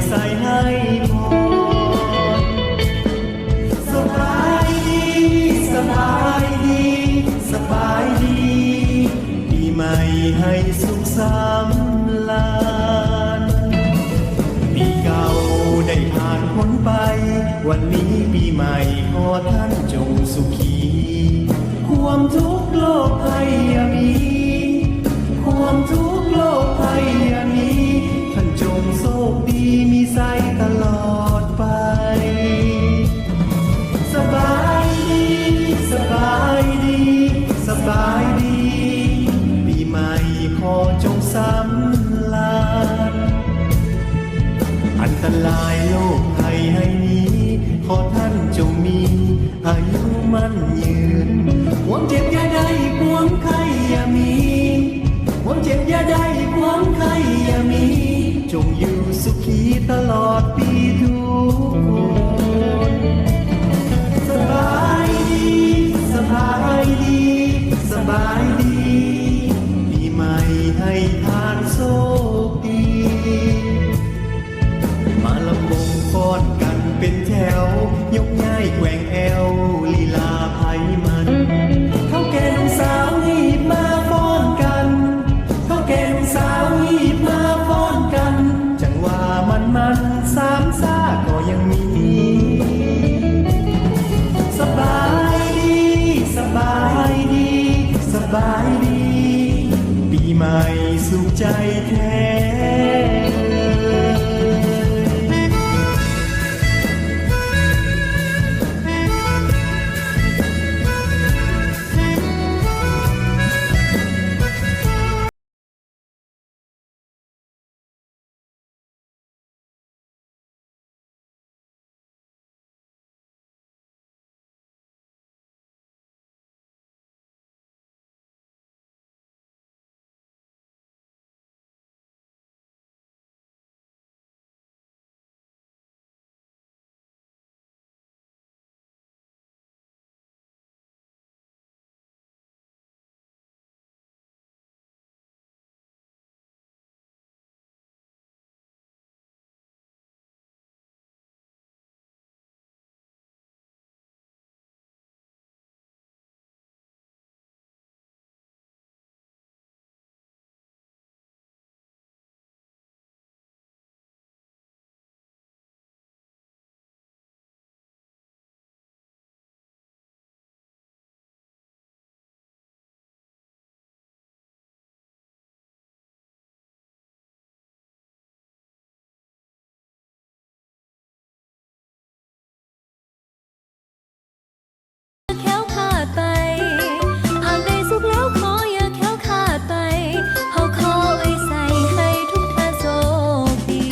ໃສ່ໃຫ້ພອນ. ສະບາຍດີ ສະບາຍດີ ສະບາຍດີ ປີໃໝ່ໃຫ້ສຸກສຳລານ. ປີເກົ່າໄດ້ຜ່ານພົ້ນໄປ ວັນນີ້ປີໃໝ່ຂໍທ່ານຈົ່ງສຸຂີ ຄວາມທຸກໂລກໄພຢ່າມີ ຄວາມທຸກໂລກໄພຢ່າມີ ທ່ານຈົ່ງໂຊກດີມີໄຊຕະຫຼອດໄປ. ສະບາຍດີ ສະບາຍດີ ສະບາຍດີ ປີໃໝ່ຂໍຈົ່ງສຳລານ. ອັນຕະລາຍໂລກໄພໃຫ້ໜີ ຂໍທ່ານຈົ່ງມີອາຍຸໝັ້ນຍືນ. ຄວາມເຈັບຢ່າໄດ້ ຄວາມໄຂ້ຢ່າມີ ຄວາມເຈັບຢ່າໄດ້ ຄວາມໄຂ້ຢ່າມີ ຈົ່ງຢູ່ສຸຂີຕະຫຼອດປີທຸກຄົນ. ສະບາຍດີ ສະບາຍດີ ສະບາຍດີ ປີໃໝ່ໃຫ້ທ່ານໂຊກດີ. ມາລຳວົງຟ້ອນກັນເປັນແຖວ ຍົກຍ້າຍແກວ່ງແອວລີລາໄພມັນ. ເຖົ້າແກ່ໜຸ່ມສາວຮີບມາຟ້ອນກັນ ເຖົ້າແກ່ໜຸ່ມສາວຮີບມາຟ້ອນກັນ ຈັງຫວະມັນໆ ສາມຊາກໍຍັງມີ. ສະບາຍດີ ສະບາຍດີ ສະບາຍດີ ປີໃໝ່ສຸກໃຈແທ້. ແຄ້ວຄາດໄປ ຫາກໄດ້ສຸກແລ້ວຂໍຢ່າແຄ້ວຄາດໄປ ເຮົາຂໍອວຍໄຊໃຫ້ທຸກທ່ານໂຊກດີ.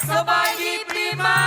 ສະບາຍດີປີໃໝ່.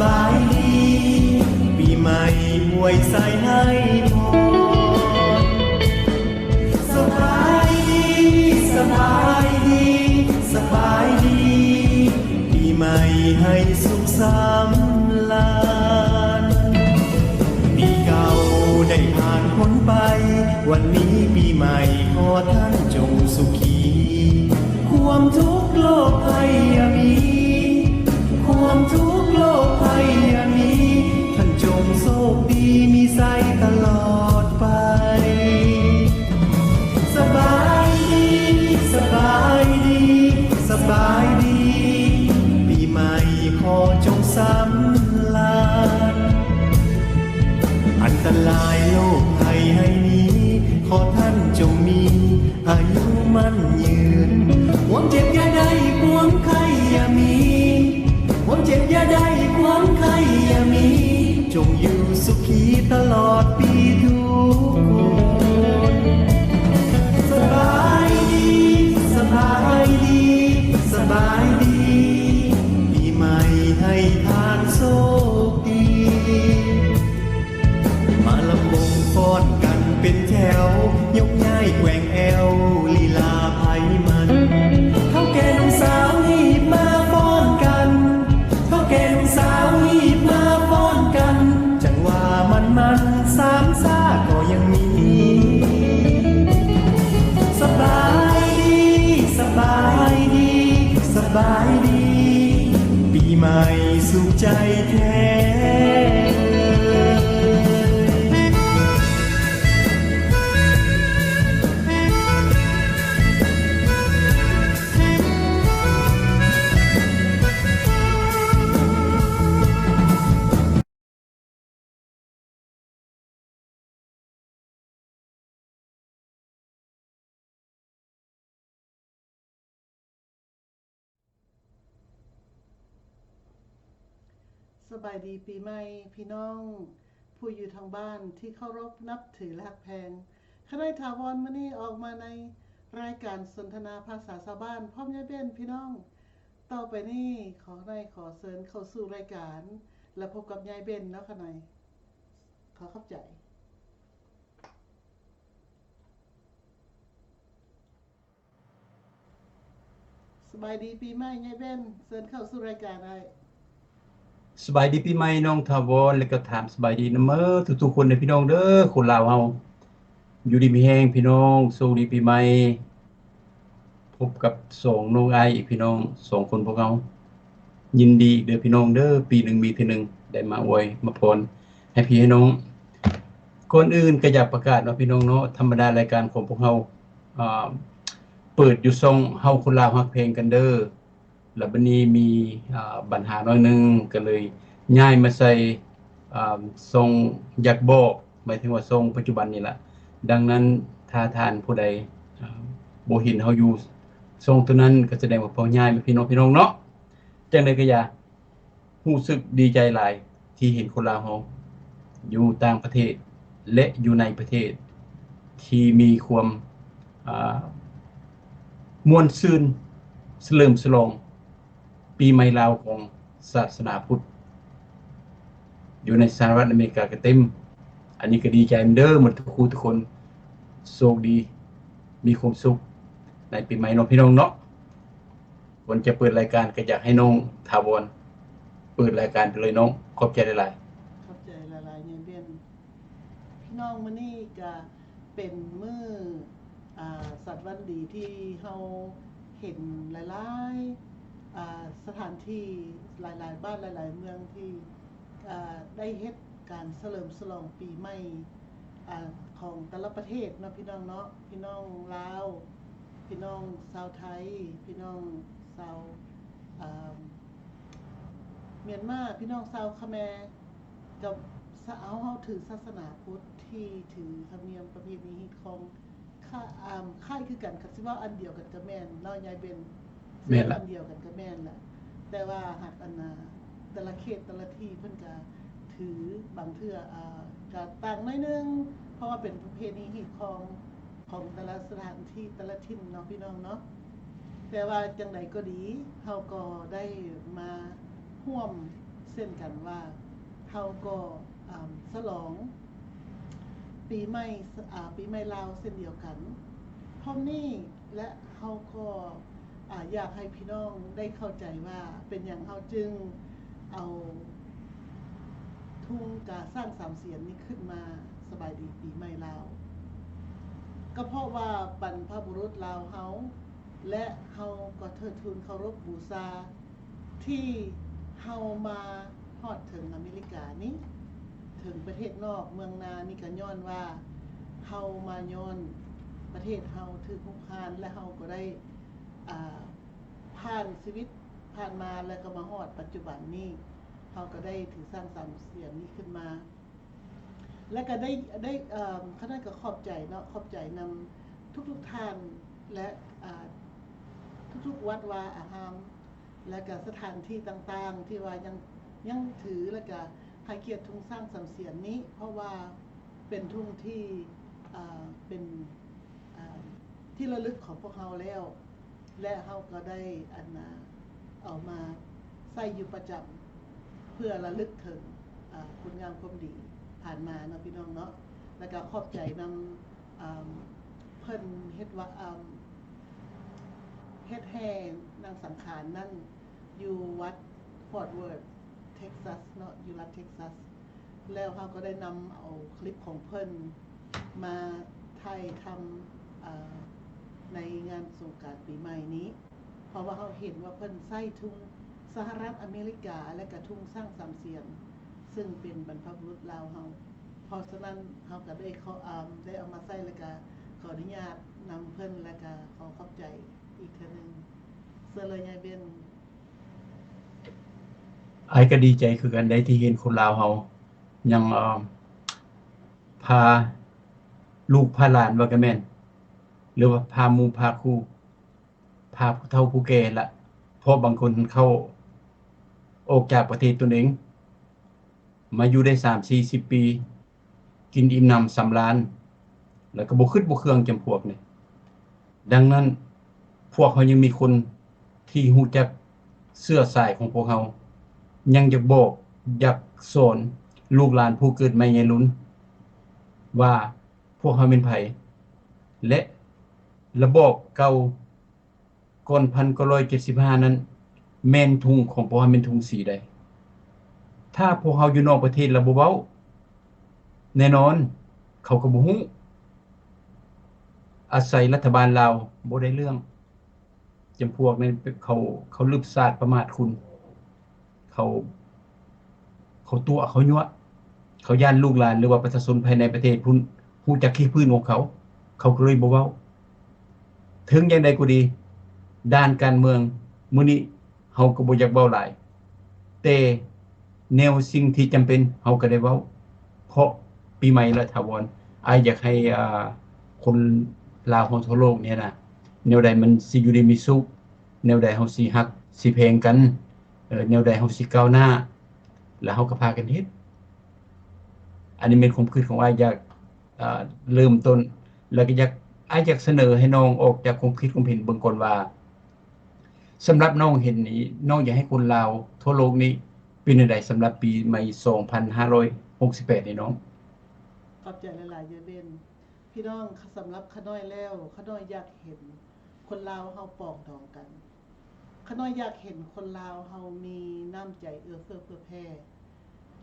ສະບາຍດີ ປີໃໝ່ອວຍໄຊໃຫ້ພອນ. ສະບາຍດີ ສະບາຍດີ ສະບາຍດີ ປີໃໝ່ໃຫ້ສຸກສຳລານ. ປີເກົ່າໄດ້ຜ່ານພົ້ນໄປ ວັນນີ້ປີໃໝ່ຂໍທ່ານຈົ່ງສຸຂີ ຄວາມທຸກໂລກໄພຢ່າມີ ຄວາມທຸກໂລກໄພຢ່າມີ ທ່ານຈົ່ງໂຊກດີມີໄຊຕະຫຼອດໄປ. ສະບາຍດີ ສະບາຍດີ ສະບາຍດີ ປີໃໝ່ຂໍຈົ່ງສຳລານ. ອັນຕະລາຍໂລກໄພໃຫ້ໜີ ຂໍທ່ານຈົ່ງມີອາຍຸໝັ້ນຍືນ. ຄວາມເຈັບຢ່າໄດ້ ຄວາມໄຂ້ຢ່າມີ ຄວາມເຈັບຢ່າໄດ້ ຄວາມໄຂ້ຢ່າມີ ຈົ່ງຢູ່ສຸຂີຕະຫຼອດປີທຸກຄົນ. ສະບາຍດີ ສະບາຍດີ ສະບາຍດີ ປີໃໝ່ໃຫ້ທ່ານໂຊກດີ. ມາລຳວົງຟ້ອນກັນເປັນແຖວ ຍົກຍ້າຍແກວ່ງແອວ ລີລາໄພມັນ. ເຖົ້າແກ່ໜຸ່ມສາວຮີບມາຟ້ອນກັນ ເຖົ້າແກ່ໜຸ່ມສາວຮີບມາຟ້ອນກັນ ຈັງຫວະມັນໆ ສາມຊາກໍຍັງມີ. ສະບາຍດີ ສະບາຍດີ ສະບາຍດີ ປີໃໝ່ສຸກໃຈແທ້. ສະບາຍດີປີໃໝ່ ພີ່ນ້ອງຜູ້ຢູ່ທາງບ້ານທີ່ເຄົາລົບນັບຖື ແລະ ຮັກແພງ. ຂ້ານ້ອຍຖາວອນ ມື້ນີ້ອອກມາໃນລາຍການສົນທະນາພາສາຊາວບ້ານ ພ້ອມຍາຍເບັນ ພີ່ນ້ອງ. ຕໍ່ໄປນີ້ ຂໍໃຫ້ ຂໍເຊີນເຂົ້າສູ່ລາຍການ ແລະ ພົບກັບຍາຍເບັນເນາະ ຂ້ານ້ອຍ. ຂໍຂອບໃຈ. ສະບາຍດີປີໃໝ່ຍາຍເບັນ ເຊີນເຂົ້າສູ່ລາຍການອ້າຍ. ສະບາຍດີປີໃໝ່ນ້ອງຖາວອນ ແລະກໍຖາມສະບາຍດີນຳເມີທຸກໆຄົນເດີພີ່ນ້ອງເດີ. ຄົນລາວເຮົາຢູ່ດີມີແຮງພີ່ນ້ອງ ໂຊກດີປີໃໝ່. ພົບກັບສອງນ້ອງອ້າຍອີກພີ່ນ້ອງ ສອງຄົນພວກເຮົາ ຍິນດີອີກເດີພີ່ນ້ອງເດີ ປີໜຶ່ງມີເທື່ອໜຶ່ງໄດ້ມາອວຍມາພອນໃຫ້ພີ່ໃຫ້ນ້ອງ. ກ່ອນອື່ນກໍຢາກປະກາດເນາະພີ່ນ້ອງເນາະ ທຳມະດາລາຍການຂອງພວກເຮົາ ອ່າ ເປີດຢູ່ຊ່ອງເຮົາຄົນລາວຮັກແພງກັນເດີ ແລ້ວບັດນີ້ມີ ອ່າ ບັນຫາໜ້ອຍໜຶ່ງ ກໍເລີຍຍ້າຍມາໃສ່ ອ່າ ຊ່ອງຢາກບອກ ໝາຍເຖິງວ່າຊ່ອງປັດຈຸບັນນີ້ລະ. ດັ່ງນັ້ນ ຖ້າທ່ານຜູ້ໃດ ອ່າ ບໍ່ເຫັນເຮົາຢູ່ຊ່ອງໂຕນັ້ນ ກໍສະແດງວ່າພວກຍ້າຍມາພີ່ນ້ອງ ພີ່ນ້ອງເນາະ. ຈັ່ງໃດກໍຢ່າ ຮູ້ສຶກດີໃຈຫຼາຍທີ່ເຫັນຄົນລາວເຮົາຢູ່ຕ່າງປະເທດ ແລະ ຢູ່ໃນປະເທດ ທີ່ມີຄວາມ ອ່າ ມ່ວນຊື່ນສະເຫຼີມສະຫຼອງປີໃໝ່ລາວຂອງສາສະໜາພຸດ ຢູ່ໃນສະຫະລັດອາເມລິກາກໍເຕັມ. ອັນນີ້ກໍດີໃຈນຳເດີໝົດທຸກຄູ່ທຸກຄົນ ໂຊກດີ ມີຄວາມສຸກໃນປີໃໝ່ເນາະ ພີ່ນ້ອງເນາະ. ກ່ອນຈະເປີດລາຍການ ກໍຢາກໃຫ້ນ້ອງຖາວອນເປີດລາຍການໄປເລີຍນ້ອງ. ຂອບໃຈຫຼາຍໆ. ຂອບໃຈຫຼາຍໆຍາຍເບັນ. ພີ່ນ້ອງ ມື້ນີ້ກະເປັນມື້ ອ່າ ສັນວັນດີທີ່ເຮົາເຫັນຫຼາຍໆ ອ່າ ສະຖານທີ່ ຫຼາຍໆບ້ານ ຫຼາຍໆເມືອງທີ່ ອ່າ ໄດ້ເຮັດການສະເຫຼີມສະຫຼອງປີໃໝ່ ອ່າ ຂອງແຕ່ລະປະເທດເນາະ ພີ່ນ້ອງເນາະ. ພີ່ນ້ອງລາວ ພີ່ນ້ອງຊາວໄທ ພີ່ນ້ອງຊາວ ອ່າ ມຽນມາ ພີ່ນ້ອງຊາວຂະແມ ກັບ ເຮົາ ເຮົາຖືສາສະໜາພຸດທີ່ຖືທຳນຽມປະເພນີຮີດຄອງ ຄ້າ ອ່າ ຄ້າຍຄືກັນ ຄັນຊິເວົ້າອັນດຽວກັນກໍແມ່ນເນາະ ຍາຍເບັນ. ແມ່ນລະ ອັນດຽວກັນກໍແມ່ນລະ ແຕ່ວ່າຫາກອັນນ່າ ແຕ່ລະເຂດແຕ່ລະທີ່ເພິ່ນກະຖື ບາງເທື່ອ ອ່າ ກະຕ່າງໜ້ອຍໜຶ່ງ ເພາະວ່າເປັນປະເພນີຮີດຄອງຂອງແຕ່ລະສະຖານທີ່ ແຕ່ລະຖິ່ນເນາະ ພີ່ນ້ອງເນາະ. ແຕ່ວ່າຈັ່ງໃດກໍດີ ເຮົາກໍໄດ້ມາຮ່ວມ ເຊັ່ນກັນວ່າ ເຮົາກໍ ອາ ສະຫຼອງປີໃໝ່ ອາ ປີໃໝ່ລາວເຊັ່ນດຽວກັນ. ພ້ອມນີ້ ແລະ ເຮົາກໍ ອາ ຢາກໃຫ້ພີ່ນ້ອງໄດ້ເຂົ້າໃຈວ່າ ເປັນຫຍັງເຮົາຈຶ່ງເອົາທຸງກາຊ້າງສາມສຽນນີ້ຂຶ້ນມາສະບາຍດີປີໃໝ່ລາວ. ກໍເພາະວ່າບັນພະບຸລຸດລາວເຮົາ ແລະ ເຮົາກໍເທີດທູນເຄົາລົບບູຊາ ທີ່ເຮົາມາຮອດເຖິງອາເມລິການີ້ ເຖິງປະເທດນອກເມືອງນານີ້ ກໍຍ້ອນວ່າເຮົາມາຍ້ອນປະເທດເຮົາຖືກຮຸກຮານ ແລະ ເຮົາກໍໄດ້ ອາ ຜ່ານຊີວິດຜ່ານມາ ແລະ ກໍມາຮອດປັດຈຸບັນນີ້ ເຮົາກໍໄດ້ຖືຊ້າງສາມສຽນນີ້ຂຶ້ນມາ ແລະ ກໍໄດ້ ໄດ້ ເອີ ຂ້ານ້ອຍກໍຂອບໃຈເນາະ ຂອບໃຈນຳທຸກໆທ່ານ ແລະ ອາ ທຸກໆວັດວາອາຮາມ ແລະ ກໍສະຖານທີ່ຕ່າງໆ ທີ່ວ່າຍັງ ຍັງຖື ແລະ ກໍໃຫ້ກຽດທຸງຊ້າງສາມສຽນນີ້ ເພາະວ່າເປັນທຸງທີ່ ອາ ເປັນ ອາ ທີ່ລະລຶກຂອງພວກເຮົາແລ້ວ ແລະ ເຮົາກໍໄດ້ ອັນນາ ເອົາມາໃຊ້ຢູ່ປະຈຳ ເພື່ອລະລຶກເຖິງ ອາ ຄຸນງາມຄວາມດີຜ່ານມາເນາະ ພີ່ນ້ອງເນາະ. ແລ້ວກໍຂອບໃຈນຳ ອາ ເພິ່ນເຮັດວ່າ ອາ ເຮັດແຫ່ນາງສັງຂານນັ້ນ ຢູ່ວັດ Fort Worth Texas ເນາະ ຢູ່ລັດ Texas. ແລ້ວເຮົາກໍໄດ້ນຳເອົາຄລິບຂອງເພິ່ນມາຖ່າຍທຳ ອາ ໃນງານສົງການປີໃໝ່ນີ້ ເພາະວ່າເຮົາເຫັນວ່າເພິ່ນໃຊ້ທຸງສະຫະລັດອາເມລິກາ ແລະ ກະທຸງຊ້າງສາມສຽນ ເຊິ່ງເປັນບັນພະບຸລຸດລາວເຮົາ. ເພາະສະນັ້ນ ເຮົາກໍໄດ້ຂໍ ອາ ໄດ້ເອົາມາໃຊ້ ແລະ ກະຂໍອະນຸຍາດນຳເພິ່ນ ແລະ ກະຂໍຂອບໃຈອີກເທື່ອໜຶ່ງ. ເຊີນເລີຍ ຍາຍເບັນ. ອ້າຍກໍດີໃຈຄືກັນໄດ໋ ທີ່ເຫັນຄົນລາວເຮົາຍັງ ເອີ ພາລູກພາຫຼານວ່າກໍແມ່ນ ຫຼືວ່າພາໝູ່ພາຄູ່ ພາຜູ້ເຖົ້າຜູ້ແກ່ລະ ເພາະບາງຄົນເຂົ້າ ອອກຈາກປະເທດຕົນເອງ ມາຢູ່ໄດ້ສາມສີ່ສິບປີ ກິນອີ່ມໜຳສຳລານ ແລ້ວກໍບໍ່ຄຶດບໍ່ເຄືອງຈຳພວກນີ້. ດັ່ງນັ້ນ ພວກເຮົາຍັງມີຄົນທີ່ຮູ້ຈັກເຊື້ອສາຍຂອງພວກເຮົາ ຍັງຢາກບອກ ຢາກສອນລູກຫຼານຜູ້ເກີດໃໝ່ໃຫຍ່ລຸນວ່າ ພວກເຮົາແມ່ນໃຜ ແລະ ລະບອບເກົ່າ ກ່ອນພັນເກົ້າຮ້ອຍເຈັດສິບຫ້ານັ້ນ ແມ່ນທຸງຂອງພວກເຮົາແມ່ນທຸງສີໃດ. ຖ້າພວກເຮົາຢູ່ນອກປະເທດລະບໍ່ເວົ້າ ແນ່ນອນເຂົາກໍບໍ່ຮູ້. ອາໄສລັດຖະບານລາວບໍ່ໄດ້ເລື່ອງ. ຈຳພວກນັ້ນເຂົາ ເຂົາລຶບສາດປະໝາດຄຸນ. ເຂົາ ເຂົາຕົວະ ເຂົາຍົວະ ເຂົາຢ້ານລູກຫຼານ ຫຼືວ່າປະຊາຊົນພາຍໃນປະເທດພຸ້ນຮູ້ຈັກຂີ້ຜືນຂອງເຂົາ ເຂົາກໍເລີຍບໍ່ເວົ້າ. ເຖິງຢ່າງໃດກໍດີ ດ້ານການເມືອງມື້ນີ້ເຮົາກໍບໍ່ຢາກເວົ້າຫຼາຍ ແຕ່ແນວສິ່ງທີ່ຈຳເປັນເຮົາກໍໄດ້ເວົ້າ ເພາະປີໃໝ່ລະຖາວອນ ອ້າຍຢາກໃຫ້ ອາ ຄົນລາວເຮົາທົ່ວໂລກນີ້ນະ ແນວໃດມັນຊິຢູ່ດີມີສຸກ ແນວໃດເຮົາຊິຮັກຊິແພງກັນ ເອີ ແນວໃດເຮົາຊິກ້າວໜ້າ ແລ້ວເຮົາກໍພາກັນເຮັດ. ອັນນີ້ແມ່ນຄວາມຄິດຂອງອ້າຍ ຢາກ ເອີ ເລີ່ມຕົ້ນ ແລ້ວກໍຢາກ ອ້າຍຢາກສະເໜີໃຫ້ນ້ອງອອກຈາກຄວາມຄິດຄວາມເຫັນເບິ່ງກ່ອນວ່າ ສຳລັບນ້ອງເຫັນນີ້ ນ້ອງຢາກໃຫ້ຄົນລາວທົ່ວໂລກນີ້ເປັນແນວໃດ ສຳລັບປີໃໝ່ສອງພັນຫ້າຮ້ອຍຫົກສິບແປດນີ້ນ້ອງ? ຂອບໃຈຫຼາຍໆ ຍາຍເບັນ. ພີ່ນ້ອງ ສຳລັບຂ້ານ້ອຍແລ້ວ ຂ້ານ້ອຍຢາກເຫັນຄົນລາວເຮົາປອງດອງກັນ. ຂ້ານ້ອຍຢາກເຫັນຄົນລາວເຮົາມີນ້ຳໃຈເອື້ອເຟື້ອເຜື່ອແຜ່,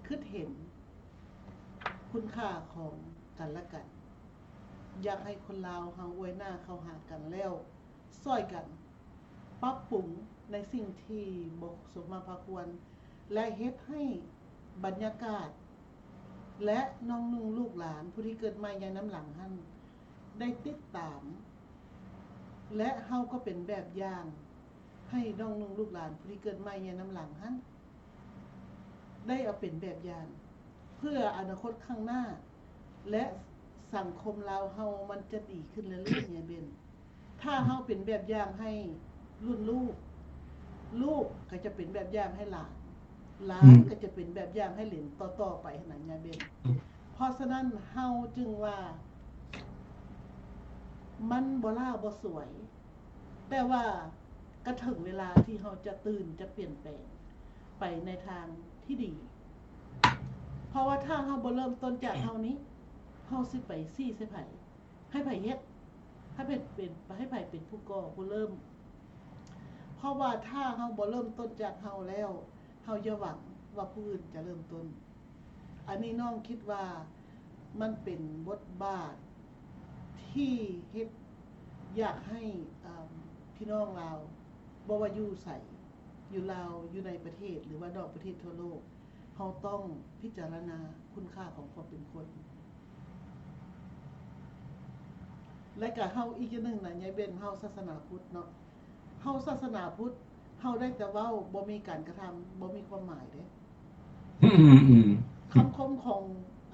ຄິດເຫັນຄຸນຄ່າຂອງກັນແລະກັນ. ຢາກໃຫ້ຄົນລາວເຮົາອວຍໜ້າເຂົ້າຫາກັນແລ້ວ ຊ່ອຍກັນປັບປຸງໃນສິ່ງທີ່ບໍ່ສົມມາພາຄວນ ແລະ ເຮັດໃຫ້ບັນຍາກາດ ແລະ ນ້ອງນຸ່ງລູກຫຼານຜູ້ທີ່ເກີດໃໝ່ໃນນຳຫຼັງຫັ້ນ ໄດ້ຕິດຕາມ ແລະ ເຮົາກໍເປັນແບບຢ່າງໃຫ້ນ້ອງນຸ່ງລູກຫຼານຜູ້ທີ່ເກີດໃໝ່ໃນນຳຫຼັງຫັ້ນ ໄດ້ເອົາເປັນແບບຢ່າງ ເພື່ອອະນາຄົດຂ້າງໜ້າ ແລະ ສັງຄົມລາວເຮົາມັນຈະດີຂຶ້ນເລື້ອຍໆ ຍາຍເບັນ. ຖ້າເຮົາເປັນແບບຢ່າງໃຫ້ລຸ້ນລູກ, ລູກກໍຈະເປັນແບບຢ່າງໃຫ້ຫຼານ, ຫຼານ ອືມ ກໍຈະເປັນແບບຢ່າງໃຫ້ເຫຼນຕໍ່ໆໄປຫັ້ນນະ ຍາຍເບັນ. ອືມ ເພາະສະນັ້ນເຮົາຈຶ່ງວ່າ ມັນບໍ່ລ້າບໍ່ສວຍ, ແຕ່ວ່າກໍເຖິງເວລາທີ່ເຮົາຈະຕື່ນ, ຈະປ່ຽນແປງໄປໃນທາງ ທີ່ດີ ເພາະວ່າຖ້າເຮົາບໍ່ເລີ່ມຕົ້ນຈາກເຮົານີ້ ເຮົາຊິໄປຊີ້ໃສ່ໃຜ? ໃຫ້ໃຜເຮັດ? ໃຫ້ເປັນ ເປັນ ໃຫ້ໃຜເປັນຜູ້ກໍ່ ຜູ້ເລີ່ມ? ເພາະວ່າຖ້າເຮົາບໍ່ເລີ່ມຕົ້ນຈາກເຮົາແລ້ວ ເຮົາຢ່າຫວັງວ່າຜູ້ອື່ນຈະເລີ່ມຕົ້ນ. ອັນນີ້ນ້ອງຄິດວ່າມັນເປັນບົດບາດທີ່ເຮັດ ຢາກໃຫ້ ເອີ່ມ ພີ່ນ້ອງລາວ ບໍ່ວ່າຢູ່ໃສ ຢູ່ລາວ ຢູ່ໃນປະເທດ ຫຼືວ່ານອກປະເທດທົ່ວໂລກ ເຮົາຕ້ອງພິຈາລະນາຄຸນຄ່າຂອງຄວາມເປັນຄົນ. ແລະກະເຮົາອີກຢ່າງໜຶ່ງນະ ຍາຍເບັນ ເຮົາສາສະໜາພຸດເນາະ ເຮົາສາສະໜາພຸດ ເຮົາໄດ້ແຕ່ເວົ້າ ບໍ່ມີການກະທຳ ບໍ່ມີຄວາມໝາຍເດ້. ອືມ ຄຳຄົມຂອງ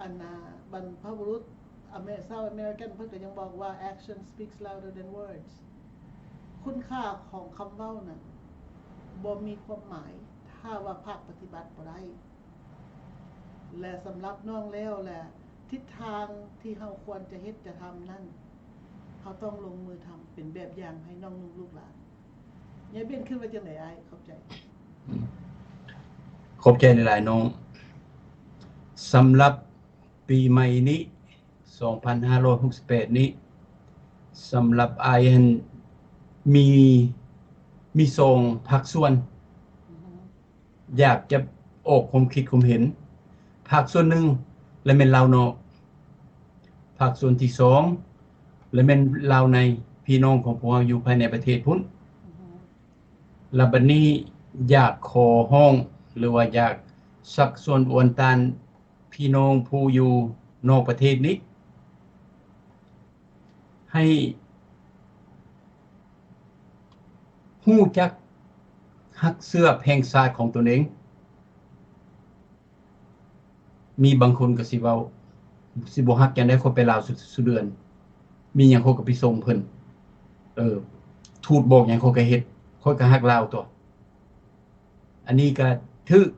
ອັນນາ ບັນພະບຸລຸດ ອາເມ ຊາວອາເມລິກັນ ເພິ່ນກໍຍັງບອກວ່າ action speaks louder than words. ຄຸນຄ່າຂອງຄຳເວົ້ານັ້ນ ບໍ່ມີຄວາມໝາຍ ຖ້າວ່າພາກປະຕິບັດບໍ່ໄດ້. ແລະ ສຳລັບນ້ອງແລ້ວ ແລະ ທິດທາງທີ່ເຮົາຄວນຈະເຮັດຈະທຳນັ້ນ ເຮົາຕ້ອງລົງມືທຳ ເປັນແບບຢ່າງໃຫ້ນ້ອງນຸ່ງລູກຫຼານ. ຍາຍເບັນຄິດວ່າຈັ່ງໃດອ້າຍ? ຂອບໃຈ. ຂອບໃຈຫຼາຍໆນ້ອງ. ສຳລັບປີໃໝ່ນີ້ ສອງພັນຫ້າຮ້ອຍຫົກສິບແປດນີ້ ສຳລັບອ້າຍຫັ້ນ ມີ ມີສອງພາກສ່ວນ ອືຮຶ ຢາກຈະອອກຄວາມຄິດຄວາມເຫັນ. ພາກສ່ວນໜຶ່ງລະແມ່ນລາວນອກ, ພາກສ່ວນທີສອງລະແມ່ນລາວໃນ, ພີ່ນ້ອງຂອງພວກເຮົາຢູ່ພາຍໃນປະເທດພຸ້ນ. ອືຮຶ ລະບັດນີ້ຢາກຂໍຮ້ອງ ຫຼືວ່າຢາກຊັກຊວນອວນຕ້ານ ພີ່ນ້ອງຜູ້ຢູ່ນອກປະເທດນີ້ ໃຫ້ຮູ້ຈັກຮັກເຊື້ອແພງຊາດຂອງຕົນເອງ. ມີບາງຄົນກໍຊິເວົ້າ ຊິບໍ່ຮັກຈັ່ງໃດ ຂ້ອຍໄປລາວຊຸ ຊຸເດືອນ ມີຫຍັງຂ້ອຍກໍໄປສົ່ງເພິ່ນ ເອີ ທູດບອກຫຍັງຂ້ອຍກໍເຮັດ ຂ້ອຍກໍຮັກລາວຕົວະ. ອັນນີ້ກໍຖືກ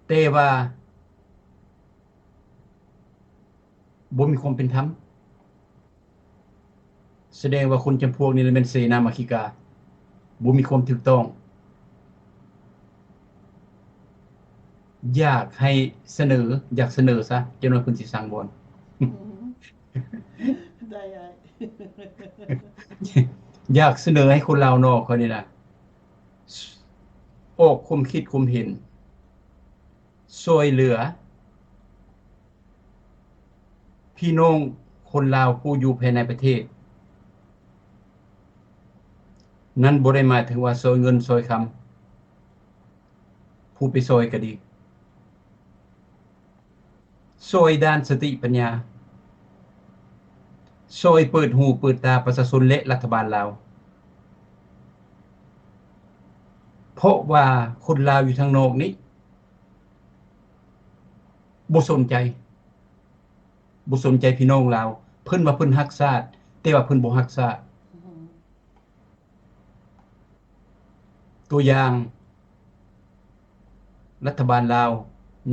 ແຕ່ວ່າບໍ່ມີຄວາມເປັນທຳ, ສະແດງວ່າຄົນຈຳພວກນີ້ລະແມ່ນເສນາມາຄີກາ, ບໍ່ມີຄວາມຖືກຕ້ອງ. ຢາກໃຫ້ສະເໜີ, ຢາກສະເໜີຊະ, ຈັກໜ້ອຍເພິ່ນຊິສັ່ງບ່ອນ. ອືມ ໄດ້ອ້າຍ. ຢາກສະເໜີໃຫ້ຄົນລາວນອກເຂົານີ້ນະ ອອກຄວາມຄິດຄວາມເຫັນ ຊ່ວຍເຫຼືອພີ່ນ້ອງຄົນລາວຜູ້ຢູ່ພາຍໃນປະເທດ. ນັ້ນບໍ່ໄດ້ໝາຍເຖິງວ່າຊ່ອຍເງິນຊ່ອຍຄຳ ຜູ້ໄປຊ່ອຍກໍດີ. ຊ່ອຍດ້ານສະຕິປັນຍາ, ຊ່ອຍເປີດຫູເປີດຕາປະຊາຊົນ ແລະ ລັດຖະບານລາວ, ເພາະວ່າຄົນລາວຢູ່ທາງນອກນີ້ບໍ່ສົນໃຈ, ບໍ່ສົນໃຈພີ່ນ້ອງລາວ. ເພິ່ນວ່າເພິ່ນຮັກຊາດ, ແຕ່ວ່າເພິ່ນບໍ່ຮັກຊາດ. ອືຮຶ ຕົວຢ່າງ ລັດຖະບານລາວ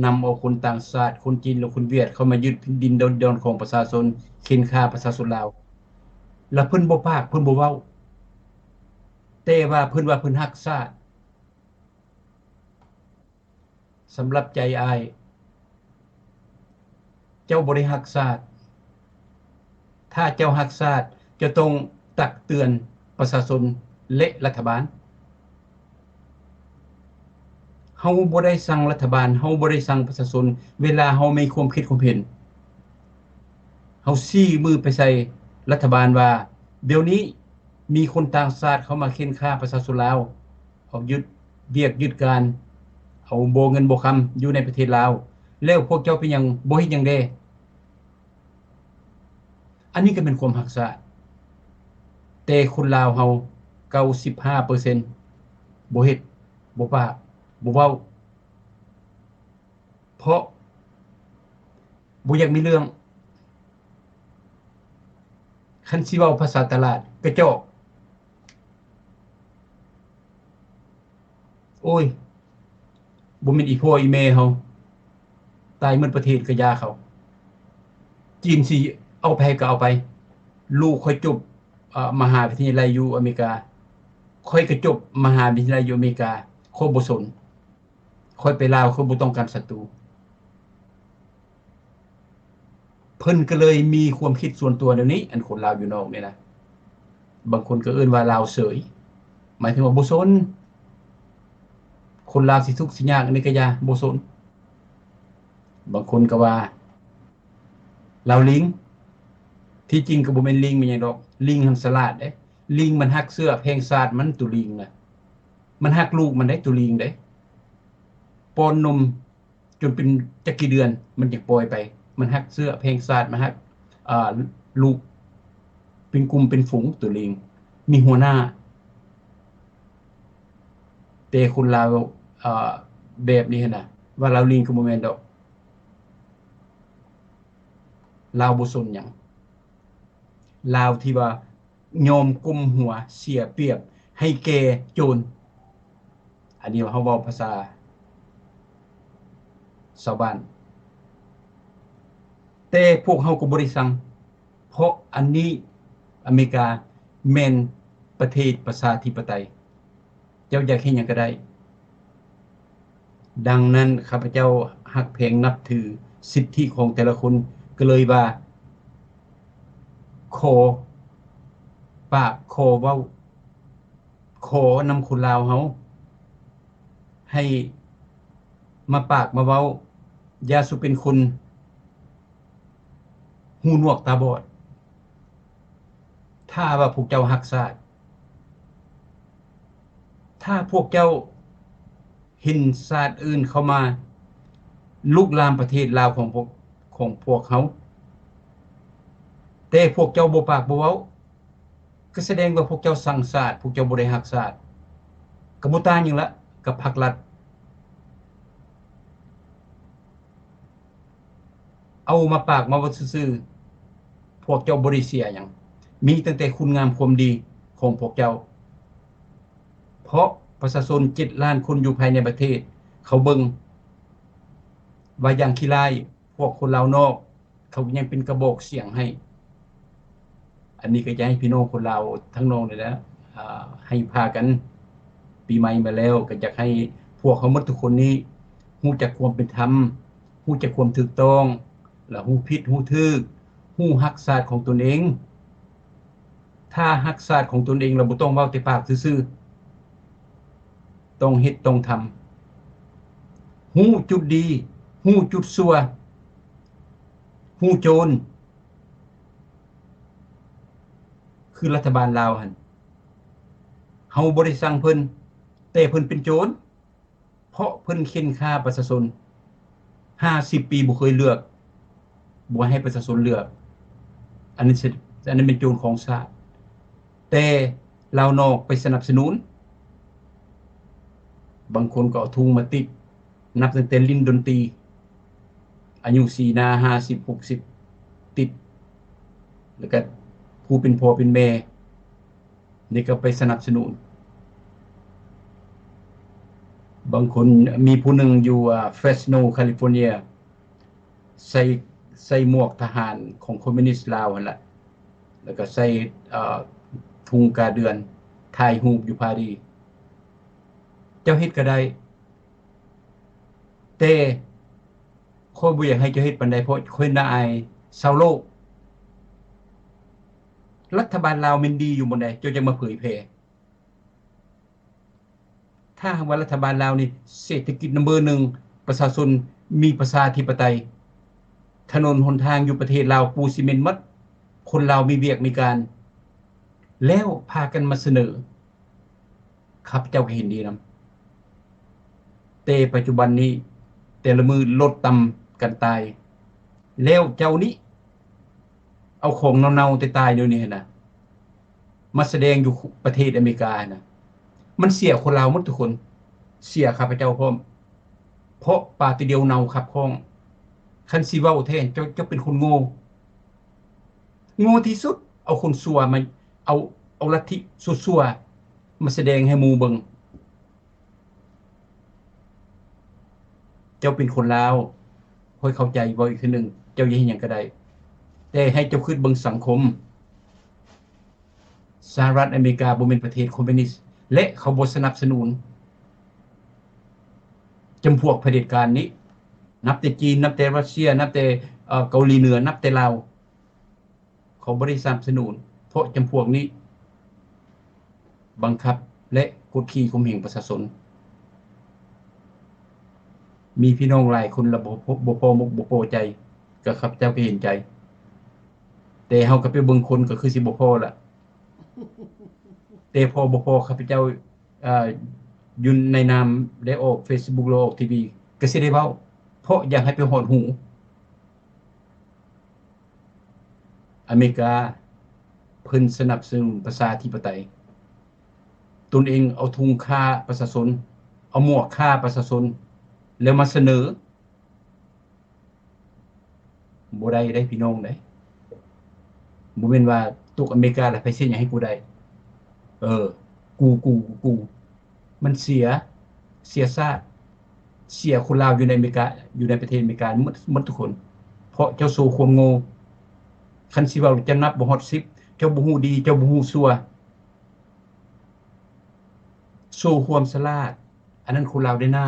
ນຳເອົາຄົນຕ່າງຊາດ, ຄົນຈີນ ແລະ ຄົນຫວຽດ ເຂົ້າມາຍຶດແຜ່ນດິນດອນຂອງປະຊາຊົນ, ເຂັ່ນຂ້າປະຊາຊົນລາວ, ແລ້ວເພິ່ນບໍ່ປາກ, ເພິ່ນບໍ່ເວົ້າ, ແຕ່ວ່າເພິ່ນວ່າເພິ່ນຮັກຊາດ. ສຳລັບໃຈອ້າຍ, ເຈົ້າບໍ່ໄດ້ຮັກຊາດ. ຖ້າເຈົ້າຮັກຊາດ, ເຈົ້າຕ້ອງຕັກເຕືອນປະຊາຊົນ ແລະ ລັດຖະບານ. ເຮົາບໍ່ໄດ້ສັ່ງລັດຖະບານ, ເຮົາບໍ່ໄດ້ສັ່ງປະຊາຊົນ. ເວລາເຮົາມີຄວາມຄິດຄວາມເຫັນ, ເຮົາຊີ້ມືໄປໃສ່ລັດຖະບານວ່າ, ດຽວນີ້ມີຄົນຕ່າງຊາດເຂົ້າມາເຂັ່ນຂ້າປະຊາຊົນລາວ. ເອົາຍຶດວຽກຍຶດການ, ເອົາບໍ່ເງິນບໍ່ຄຳຢູ່ໃນປະເທດລາວ, ແລ້ວພວກເຈົ້າເປັນຫຍັງບໍ່ເຮັດຫຍັງແດ່? ອັນນີ້ກໍແມ່ນຄວາມຮັກຊາດ, ແຕ່ຄົນລາວເຮົາເກົ້າສິບຫ້າເປີເຊັນບໍ່ເຮັດ, ບໍ່ປາກ, ບໍ່ເວົ້າ, ເພາະ ບໍ່ຢາກມີເລື່ອງ. ຄັນຊິເວົ້າພາສາຕະຫຼາດ, ກະຈອກ. ໂອ້ຍ, ບໍ່ແມ່ນອີ່ພໍ່ອີ່ແມ່ເຮົາ, ຕາຍໝົດປະເທດກະຢ່າເຂົາ. ຈີນຊິເອົາໃຜກະເອົາໄປ. ລູກຂ້ອຍຈົບ ເອີ ມະຫາວິທະຍາໄລຢູ່ອາເມລິກາ, ຂ້ອຍກະຈົບມະຫາວິທະຍາໄລຢູ່ອາເມລິກາ, ຂ້ອຍບໍ່ສົນ. ຂ້ອຍໄປລາວ ຂ້ອຍບໍ່ຕ້ອງການສັດຕູ. ເພິ່ນກໍເລີຍມີຄວາມຄິດສ່ວນຕົວແນວນີ້ ອັນຄົນລາວຢູ່ນອກນີ້ນະ. ບາງຄົນກໍເອີ້ນວ່າລາວເສີຍ ໝາຍເຖິງວ່າບໍ່ສົນ. ຄົນລາວຊິທຸກຊິຍາກອັນໃດກໍຢ່າ ບໍ່ສົນ. ບາງຄົນກໍວ່າລາວລິງ. ທີ່ຈິງກໍບໍ່ແມ່ນລິງແມ່ນຫຍັງດອກ. ລິງຫັ້ນສະຫຼາດເດ້. ລິງມັນຮັກເຊື້ອແພງຊາດມັນ ໂຕລິງນະ. ມັນຮັກລູກມັນເດ້ ໂຕລິງເດ້. ປ້ອນນົມ ຈົນເປັນຈັກກີ່ເດືອນມັນຈຶ່ງປ່ອຍໄປ. ມັນຮັກເຊື້ອແພງຊາດ ມັນຮັກ ອ່າ ລູກ ເປັນກຸ່ມເປັນຝູງ ໂຕລິງ ມີຫົວໜ້າ. ແຕ່ຄົນລາວ ອ່າ ແບບນີ້ຫັ້ນນະ ວ່າລາວລິງກໍບໍ່ແມ່ນດອກ. ລາວບໍ່ສົນຫຍັງ. ລາວທີ່ວ່າຍອມກົ້ມຫົວເສຍປຽບໃຫ້ແກ່ໂຈນ. ອັນນີ້ເຮົາເວົ້າພາສາຊາວບ້ານ. ແຕ່ພວກເຮົາກໍບໍ່ໄດ້ສັ່ງ ເພາະອັນນີ້ອາເມລິກາແມ່ນປະເທດປະຊາທິປະໄຕ. ເຈົ້າຢາກເຮັດຫຍັງກໍໄດ້. ດັ່ງນັ້ນ ຂ້າພະເຈົ້າຮັກແພງນັບຖືສິດທິຂອງແຕ່ລະຄົນ ກໍເລີຍວ່າ ຂໍປາກຂໍເວົ້າ ຂໍນຳຄົນລາວເຮົາ ໃຫ້ມາປາກມາເວົ້າ. ຢ່າສູ່ເປັນຄົນຫູໜວກຕາບອດ. ຖ້າວ່າພວກເຈົ້າຮັກຊາດ, ຖ້າພວກເຈົ້າເຫັນຊາດອື່ນເຂົ້າມາລຸກລາມປະເທດລາວຂອງພວກ, ຂອງພວກເຮົາ, ແຕ່ພວກເຈົ້າບໍ່ປາກບໍ່ເວົ້າ, ກໍສະແດງວ່າພວກເຈົ້າຊັງຊາດ, ພວກເຈົ້າບໍ່ໄດ້ຮັກຊາດ. ກໍບໍ່ຕ່າງຫຍັງລະກັບພັກລັດ. ເອົາມາປາກມາເວົ້າຊື່ໆ, ພວກເຈົ້າບໍ່ໄດ້ເສຍຫຍັງ, ມີຕັ້ງແຕ່ຄຸນງາມຄວາມດີຂອງພວກເຈົ້າ, ເພາະປະຊາຊົນເຈັດລ້ານຄົນຢູ່ພາຍໃນປະເທດ ເຂົາເບິ່ງວ່າຢ່າງຂີ້ຮ້າຍ ພວກຄົນລາວນອກ ເຂົາຍັງເປັນກະບອກສຽງໃຫ້. ອັນນີ້ກໍຢາກໃຫ້ພີ່ນ້ອງຄົນລາວທັງນອກນີ້ແຫຼະ ອ່າ ໃຫ້ພາກັນ ປີໃໝ່ມາແລ້ວ ກໍຢາກໃຫ້ພວກເຮົາໝົດທຸກຄົນນີ້ຮູ້ຈັກຄວາມເປັນທຳ, ຮູ້ຈັກຄວາມຖືກຕ້ອງ ແລະ ຮູ້ຜິດຮູ້ຖືກ, ຮູ້ຮັກຊາດຂອງຕົນເອງ. ຖ້າຮັກຊາດຂອງຕົນເອງແລ້ວ ບໍ່ຕ້ອງເວົ້າແຕ່ປາກຊື່ໆ, ຕ້ອງເຮັດຕ້ອງທຳ. ຮູ້ຈຸດດີ, ຮູ້ຈຸດຊົ່ວ, ຮູ້ໂຈນ. ຄືລັດຖະບານລາວຫັ້ນ, ເຮົາບໍ່ໄດ້ສັ່ງເພິ່ນ, ແຕ່ເພິ່ນເປັນໂຈນ, ເພາະເພິ່ນເຂັ່ນຂ້າປະຊາຊົນ ຫ້າສິບປີບໍ່ເຄີຍເລືອກ, ບໍ່ໃຫ້ປະຊາຊົນເລືອກ. ອັນນີ້ ອັນນີ້ເປັນໂຈນຂອງຊາດ. ແຕ່ລາວນອກໄປສະໜັບສະໜູນ, ບາງຄົນກໍເອົາທຸງມາຕິດ, ນັບຕັ້ງແຕ່ຫຼິ້ນດົນຕີ ອາຍຸສີໜ້າຫ້າສິບ ຫົກສິບ ຕິດ, ແລ້ວກໍຜູ້ເປັນພໍ່ເປັນແມ່ ນີ້ກໍໄປສະໜັບສະໜູນ. ບາງຄົນ ມີຜູ້ໜຶ່ງຢູ່ ອ່າ Fresno California ໃສ່ ໃສ່ໝວກທະຫານຂອງຄອມມິວນິດລາວຫັ້ນລະ, ແລ້ວກໍໃສ່ ເອີ ທຸງກາເດືອນ, ຖ່າຍຮູບຢູ່ປາຣີ. ເຈົ້າເຮັດກໍໄດ້, ແຕ່ຂ້ອຍບໍ່ຢາກໃຫ້ເຈົ້າເຮັດປານໃດ, ເພາະຂ້ອຍໜ້າອາຍຊາວໂລກ. ລັດຖະບານລາວແມ່ນດີຢູ່ບ່ອນໃດ ເຈົ້າຈັ່ງມາເຜີຍແຜ່? ຖ້າຫາກວ່າລັດຖະບານລາວນີ້ເສດຖະກິດນຳເບີໜຶ່ງ, ປະຊາຊົນມີປະຊາທິປະໄຕ, ຖະໜົນຫົນທາງຢູ່ປະເທດລາວປູຊີເມັນໝົດ, ຄົນລາວມີວຽກມີການ, ແລ້ວພາກັນມາສະເໜີ, ຂ້າພະເຈົ້າກໍເຫັນດີນຳ. ແຕ່ປັດຈຸບັນນີ້ ແຕ່ລະມື້ລົດຕຳກັນຕາຍ, ແລ້ວເຈົ້ານີ້ເອົາຂອງເນົ່າໆແຕ່ຕາຍແນວນີ້ຫັ້ນນະ ມາສະແດງຢູ່ປະເທດອາເມລິກາຫັ້ນນະ, ມັນເສຍຄົນລາວໝົດທຸກຄົນ, ເສຍຂ້າພະເຈົ້າພ້ອມ, ເພາະປາຕີດຽວເນົ່າຂັບຂ້ອງ. ຄັນຊິເວົ້າແທ້ ເຈົ້າ, ເຈົ້າເປັນຄົນໂງ່, ໂງ່ທີ່ສຸດ, ເອົາຄົນຊົ່ວມາ, ເອົາ, ເອົາລັດທິຊົ່ວໆມາສະແດງໃຫ້ໝູ່ເບິ່ງ. ເຈົ້າເປັນຄົນລາວ, ຂ້ອຍເຂົ້າໃຈ, ເວົ້າອີກເທື່ອໜຶ່ງ, ເຈົ້າຢ່າເຮັດຫຍັງກໍໄດ້, ແຕ່ໃຫ້ເຈົ້າຄິດເບິ່ງສັງຄົມ. ສະຫະລັດອາເມລິກາບໍ່ແມ່ນປະເທດຄອມມິວນິດ ແລະ ເຂົາບໍ່ສະໜັບສະໜູນ ຈຳພວກຜະເດັດການນີ້ ນັບແຕ່ຈີນ, ນັບແຕ່ຣັດເຊຍ, ນັບແຕ່ ເອີ ເກົາຫຼີເໜືອ, ນັບແຕ່ລາວ. ເຂົາບໍ່ໄດ້ສະໜັບສະໜູນ ເພາະຈຳພວກນີ້ບັງຄັບ ແລະ ກົດຂີ່ຂົ່ມເຫງປະຊາຊົນ. ມີພີ່ນ້ອງຫຼາຍຄົນລະບໍ່ ບໍ່ພໍມົກບໍ່ພໍໃຈ ກໍຂ້າພະເຈົ້າກໍເຫັນໃຈ, ແຕ່ເຮົາກໍໄປເບິ່ງຄົນກໍຄືຊິບໍ່ພໍລະ. ແຕ່ພໍບໍ່ພໍ ຂ້າພະເຈົ້າ ເອີ ຢູ່ໃນນາມໄດ້ອອກເຟສບຸກ ຫຼື ອອກທີວີ ກໍຊິໄດ້ເວົ້າ ເພາະຢາກໃຫ້ໄປຮອດຫູ. ອາເມລິກາເພິ່ນສະໜັບສະໜູນປະຊາທິປະໄຕ, ຕົນເອງເອົາທຸງຂ້າປະຊາຊົນ, ເອົາໝວກຂ້າປະຊາຊົນ ແລ້ວມາສະເໜີ. ບໍ່ໄດ້ເດ້ພີ່ນ້ອງເດ້. ບໍ່ແມ່ນວ່າຕົກອາເມລິກາແລ້ວໃຜເຮັດຫຍັງໃຫ້ກູໄດ້. ເອີ ກູ ກູ ກູ ມັນເສຍ ເສຍຊາດ ເສຍຄົນລາວຢູ່ໃນອາເມລິກາ ຢູ່ໃນປະເທດອາເມລິກາໝົດ ໝົດທຸກຄົນ. ເພາະເຈົ້າໂຊຄວາມໂງ່. ຄັນຊິເວົ້າຈະນັບບໍ່ຮອດສິບ ເຈົ້າບໍ່ຮູ້ດີ ເຈົ້າບໍ່ຮູ້ຊົ່ວ. ໂຊຄວາມສະຫຼາດ ອັນນັ້ນຄົນລາວໄດ້ໜ້າ.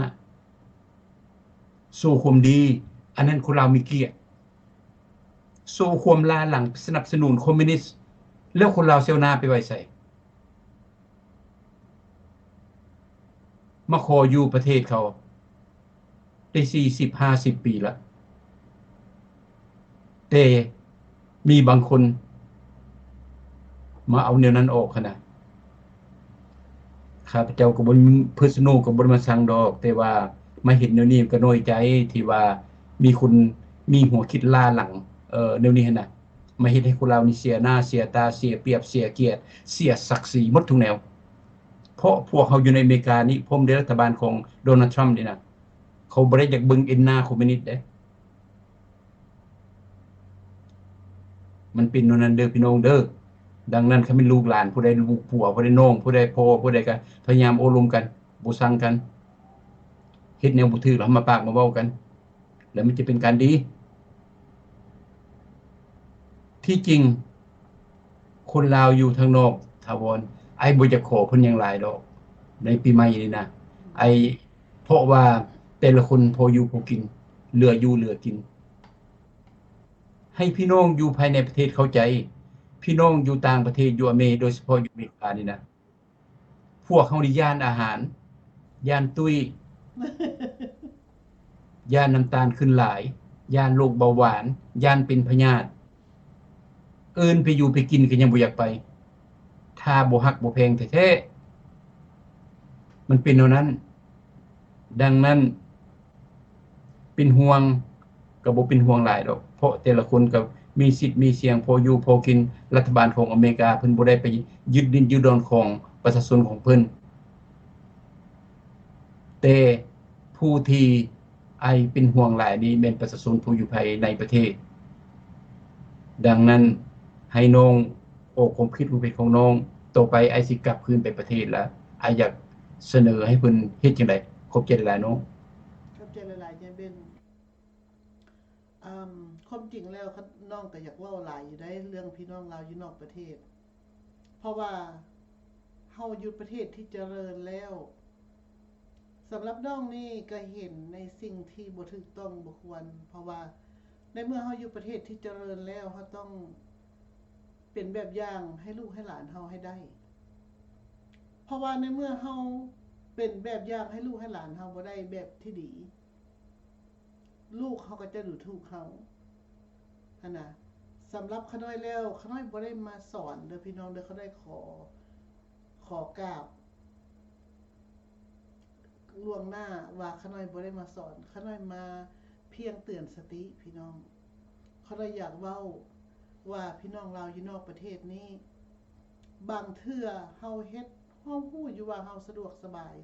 ໂຊຄວາມດີ ອັນນັ້ນຄົນລາວມີກຽດ. ໂຊຄວາມລ້າຫຼັງ ສະໜັບສະໜູນຄອມມິວນິດ ແລ້ວຄົນລາວຊິເອົາໜ້າໄປໄວ້ໃສ? ມາຂໍຢູ່ປະເທດເຂົາໄດ້ສີ່ສິບ ຫ້າສິບປີລະ ແຕ່ມີບາງຄົນມາເອົາແນວນັ້ນອອກຫັ້ນນະ. ຂ້າພະເຈົ້າກໍບໍ່ ເພີສະໂນ ກໍບໍ່ໄດ້ມາຊັງດອກ, ແຕ່ວ່າມາເຫັນແນວນີ້ກໍນ້ອຍໃຈ ທີ່ວ່າມີຄົນມີຫົວຄິດລ້າຫຼັງ ເອີ ແນວນີ້ຫັ້ນນະ. ມາເຮັດໃຫ້ຄົນລາວນີ້ເສຍໜ້າເສຍຕາ ເສຍປຽບເສຍກຽດ ເສຍສັກສີໝົດທຸກແນວ. ເພາະພວກເຮົາຢູ່ໃນອາເມລິການີ້ ພ້ອມດ້ວຍລັດຖະບານຂອງໂດນັລ ທຣຳນີ້ນະ ເຂົາບໍ່ໄດ້ຢາກເບິ່ງເຫັນໜ້າຄອມມິວນິດເດ້. ມັນເປັນແນວນັ້ນເດີພີ່ນ້ອງເດີ. ດັ່ງນັ້ນ ຄັນແມ່ນລູກຫຼານຜູ້ໃດ ລູກຜົວຜູ້ໃດ ນ້ອງຜູ້ໃດ ພໍ່ຜູ້ໃດ ກໍພະຍາຍາມໂອ້ລົມກັນ ບໍ່ຊັງກັນ. ເຮັດແນວບໍ່ຖືກແລ້ວມາປາກມາເວົ້າກັນ ແລ້ວມັນຈະເປັນການດີ. ທີ່ຈິງຄົນລາວຢູ່ທາງນອກ ຖາວອນ ອ້າຍບໍ່ຢາກຂໍເພິ່ນຫຍັງຫຼາຍດອກໃນປີໃໝ່ນີ້ນະ ອ້າຍ ເພາະວ່າແຕ່ລະຄົນພໍຢູ່ພໍກິນ ເຫຼືອຢູ່ເຫຼືອກິນ. ໃຫ້ພີ່ນ້ອງຢູ່ພາຍໃນປະເທດເຂົ້າໃຈ, ພີ່ນ້ອງຢູ່ຕ່າງປະເທດ ຢູ່ອາເມ ໂດຍສະເພາະຢູ່ອາເມລິການີ້ນະ ພວກເຮົານີ້ຢ້ານອາຫານ, ຢ້ານຕຸ້ຍ, ຢ້ານນ້ຳຕານຂຶ້ນຫຼາຍ, ຢ້ານໂລກເບົາຫວານ, ຢ້ານເປັນພະຍາດ. ເອີ້ນໄປຢູ່ໄປກິນກໍຍັງບໍ່ຢາກໄປ ຖ້າບໍ່ຮັກບໍ່ແພງແທ້ໆ. ມັນເປັນແນວນັ້ນ. ດັ່ງນັ້ນ ເປັນຫ່ວງກໍບໍ່ເປັນຫ່ວງຫຼາຍດອກ ເພາະແຕ່ລະຄົນກໍມີສິດມີສຽງພໍຢູ່ພໍກິນ. ລັດຖະບານຂອງອາເມລິກາເພິ່ນບໍ່ໄດ້ໄປຍຶດດິນຍຶດດອນຂອງປະຊາຊົນຂອງເພິ່ນ, ແຕ່ຜູ້ທີ່ອ້າຍເປັນຫ່ວງຫຼາຍນີ້ແມ່ນປະຊາຊົນຜູ້ຢູ່ພາຍໃນປະເທດ. ດັ່ງນັ້ນ ໃຫ້ນ້ອງອອກຄວາມຄິດຄວາມເຫັນຂອງນ້ອງ. ຕໍ່ໄປອ້າຍຊິກັບຄືນໄປປະເທດລະ ອ້າຍຢາກສະເໜີໃຫ້ເພິ່ນເຮັດຈັ່ງໃດ? ຂອບໃຈຫຼາຍໆ ນ້ອງ. ຂອບໃຈຫຼາຍໆ ຍາຍເບັນ. ອາ ຄວາມຈິງແລ້ວ ນ້ອງກໍຢາກເວົ້າຫຼາຍຢູ່ໃດ໋ ເລື່ອງພີ່ນ້ອງລາວຢູ່ນອກປະເທດ ເພາະວ່າເຮົາຢູ່ປະເທດທີ່ຈະເລີນແລ້ວ. ສຳລັບນ້ອງນີ້ກໍເຫັນໃນສິ່ງທີ່ບໍ່ຖືກຕ້ອງບໍ່ຄວນ ເພາະວ່າໃນເມື່ອເຮົາຢູ່ປະເທດທີ່ຈະເລີນແລ້ວ ເຮົາຕ້ອງເປັນແບບຢ່າງໃຫ້ລູກໃຫ້ຫຼານເຮົາໃຫ້ໄດ້. ເພາະວ່າໃນເມື່ອເຮົາເປັນແບບຢ່າງໃຫ້ລູກໃຫ້ຫຼານເຮົາບໍ່ໄດ້ແບບທີ່ດີ ລູກເຮົາກໍຈະດູຖູກເຮົາຫັ້ນນະ. ສຳລັບຂ້ານ້ອຍແລ້ວ ຂ້ານ້ອຍບໍ່ໄດ້ມາສອນເດີພີ່ນ້ອງເດີ, ຂ້ານ້ອຍຂໍ ຂໍກາບລ່ວງໜ້າວ່າຂ້ານ້ອຍບໍ່ໄດ້ມາສອນ, ຂ້ານ້ອຍມາພຽງເຕືອນສະຕິພີ່ນ້ອງ. ຂ້ານ້ອຍຢາກເວົ້າວ່າ ພີ່ນ້ອງລາວຢູ່ນອກປະເທດນີ້ ບາງເທື່ອເຮົາເຮັດ ເຮົາຮູ້ຢູ່ວ່າເຮົາສະດວກສະບາຍ,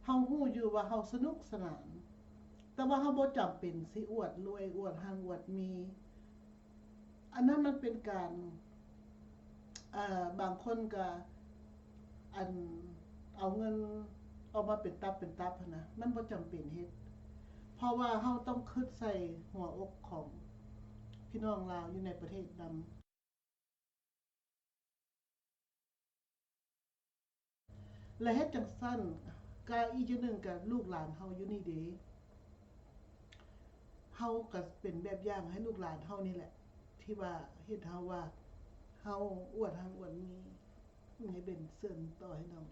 ເຮົາຮູ້ຢູ່ວ່າເຮົາສະໜຸກສະໜານ, ແຕ່ວ່າເຮົາບໍ່ຈຳເປັນຊິອວດລວຍ ອວດຮັ່ງອວດມີ. ອັນນັ້ນມັນເປັນການ ເອີ ບາງຄົນກະ ອັນ ເອົາເງິນອອກມາເປັນຕັບເປັນຕັບຫັ້ນນະ, ມັນບໍ່ຈຳເປັນເຮັດ ເພາະວ່າເຮົາຕ້ອງຄິດໃສ່ຫົວອົກຂອງພີ່ນ້ອງລາວຢູ່ໃນປະເທດນຳ. ແລະເຮັດຈັ່ງຊັ້ນ ກະອີກຢ່າງໜຶ່ງກະລູກຫຼານເຮົາຢູ່ນີ້ເດ ເຮົາກະເປັນແບບຢ່າງໃຫ້ລູກຫຼານເຮົານີ້ແຫຼະ ທີ່ວ່າເຮັດເຮົາວ່າ ເຮົາອວດຫັ້ນອວດນີ້ ໃຫ້ເປັນເຊີນຕໍ່ໃຫ້ນ້ອງ.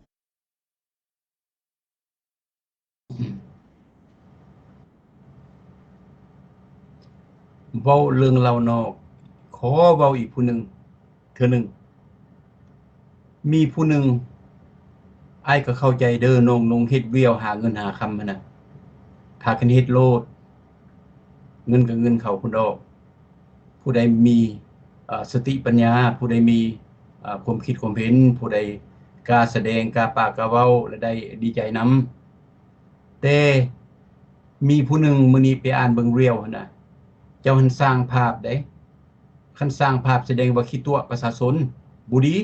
ເວົ້າເລື່ອງລາວນອກ ຂໍເວົ້າອີກຜູ້ໜຶ່ງເທື່ອໜຶ່ງ. ມີຜູ້ໜຶ່ງ ອ້າຍກໍເຂົ້າໃຈເດີ ນ້ອງນຸ່ງເຮັດວຽວຫາເງິນຫາຄຳຫັ້ນນະ ພາກັນເຮັດໂລດ ເງິນກໍເງິນເຂົ້າພຸ້ນດອກ. ຜູ້ໃດມີ ເອີ ສະຕິປັນຍາ ຜູ້ໃດມີ ເອີ ຄວາມຄິດຄວາມເຫັນ ຜູ້ໃດກ້າສະແດງ ກ້າປາກກ້າເວົ້າ ແລະ ໄດ້ດີໃຈນຳ. ແຕ່ມີຜູ້ໜຶ່ງມື້ນີ້ໄປອ່ານເບິ່ງ reel ຫັ້ນນະ ເຈົ້າຫັ້ນສ້າງພາບເດ້. ຄັນສ້າງພາບສະແດງວ່າຂີ້ຕົວະປະຊາຊົນ ບໍ່ດີ.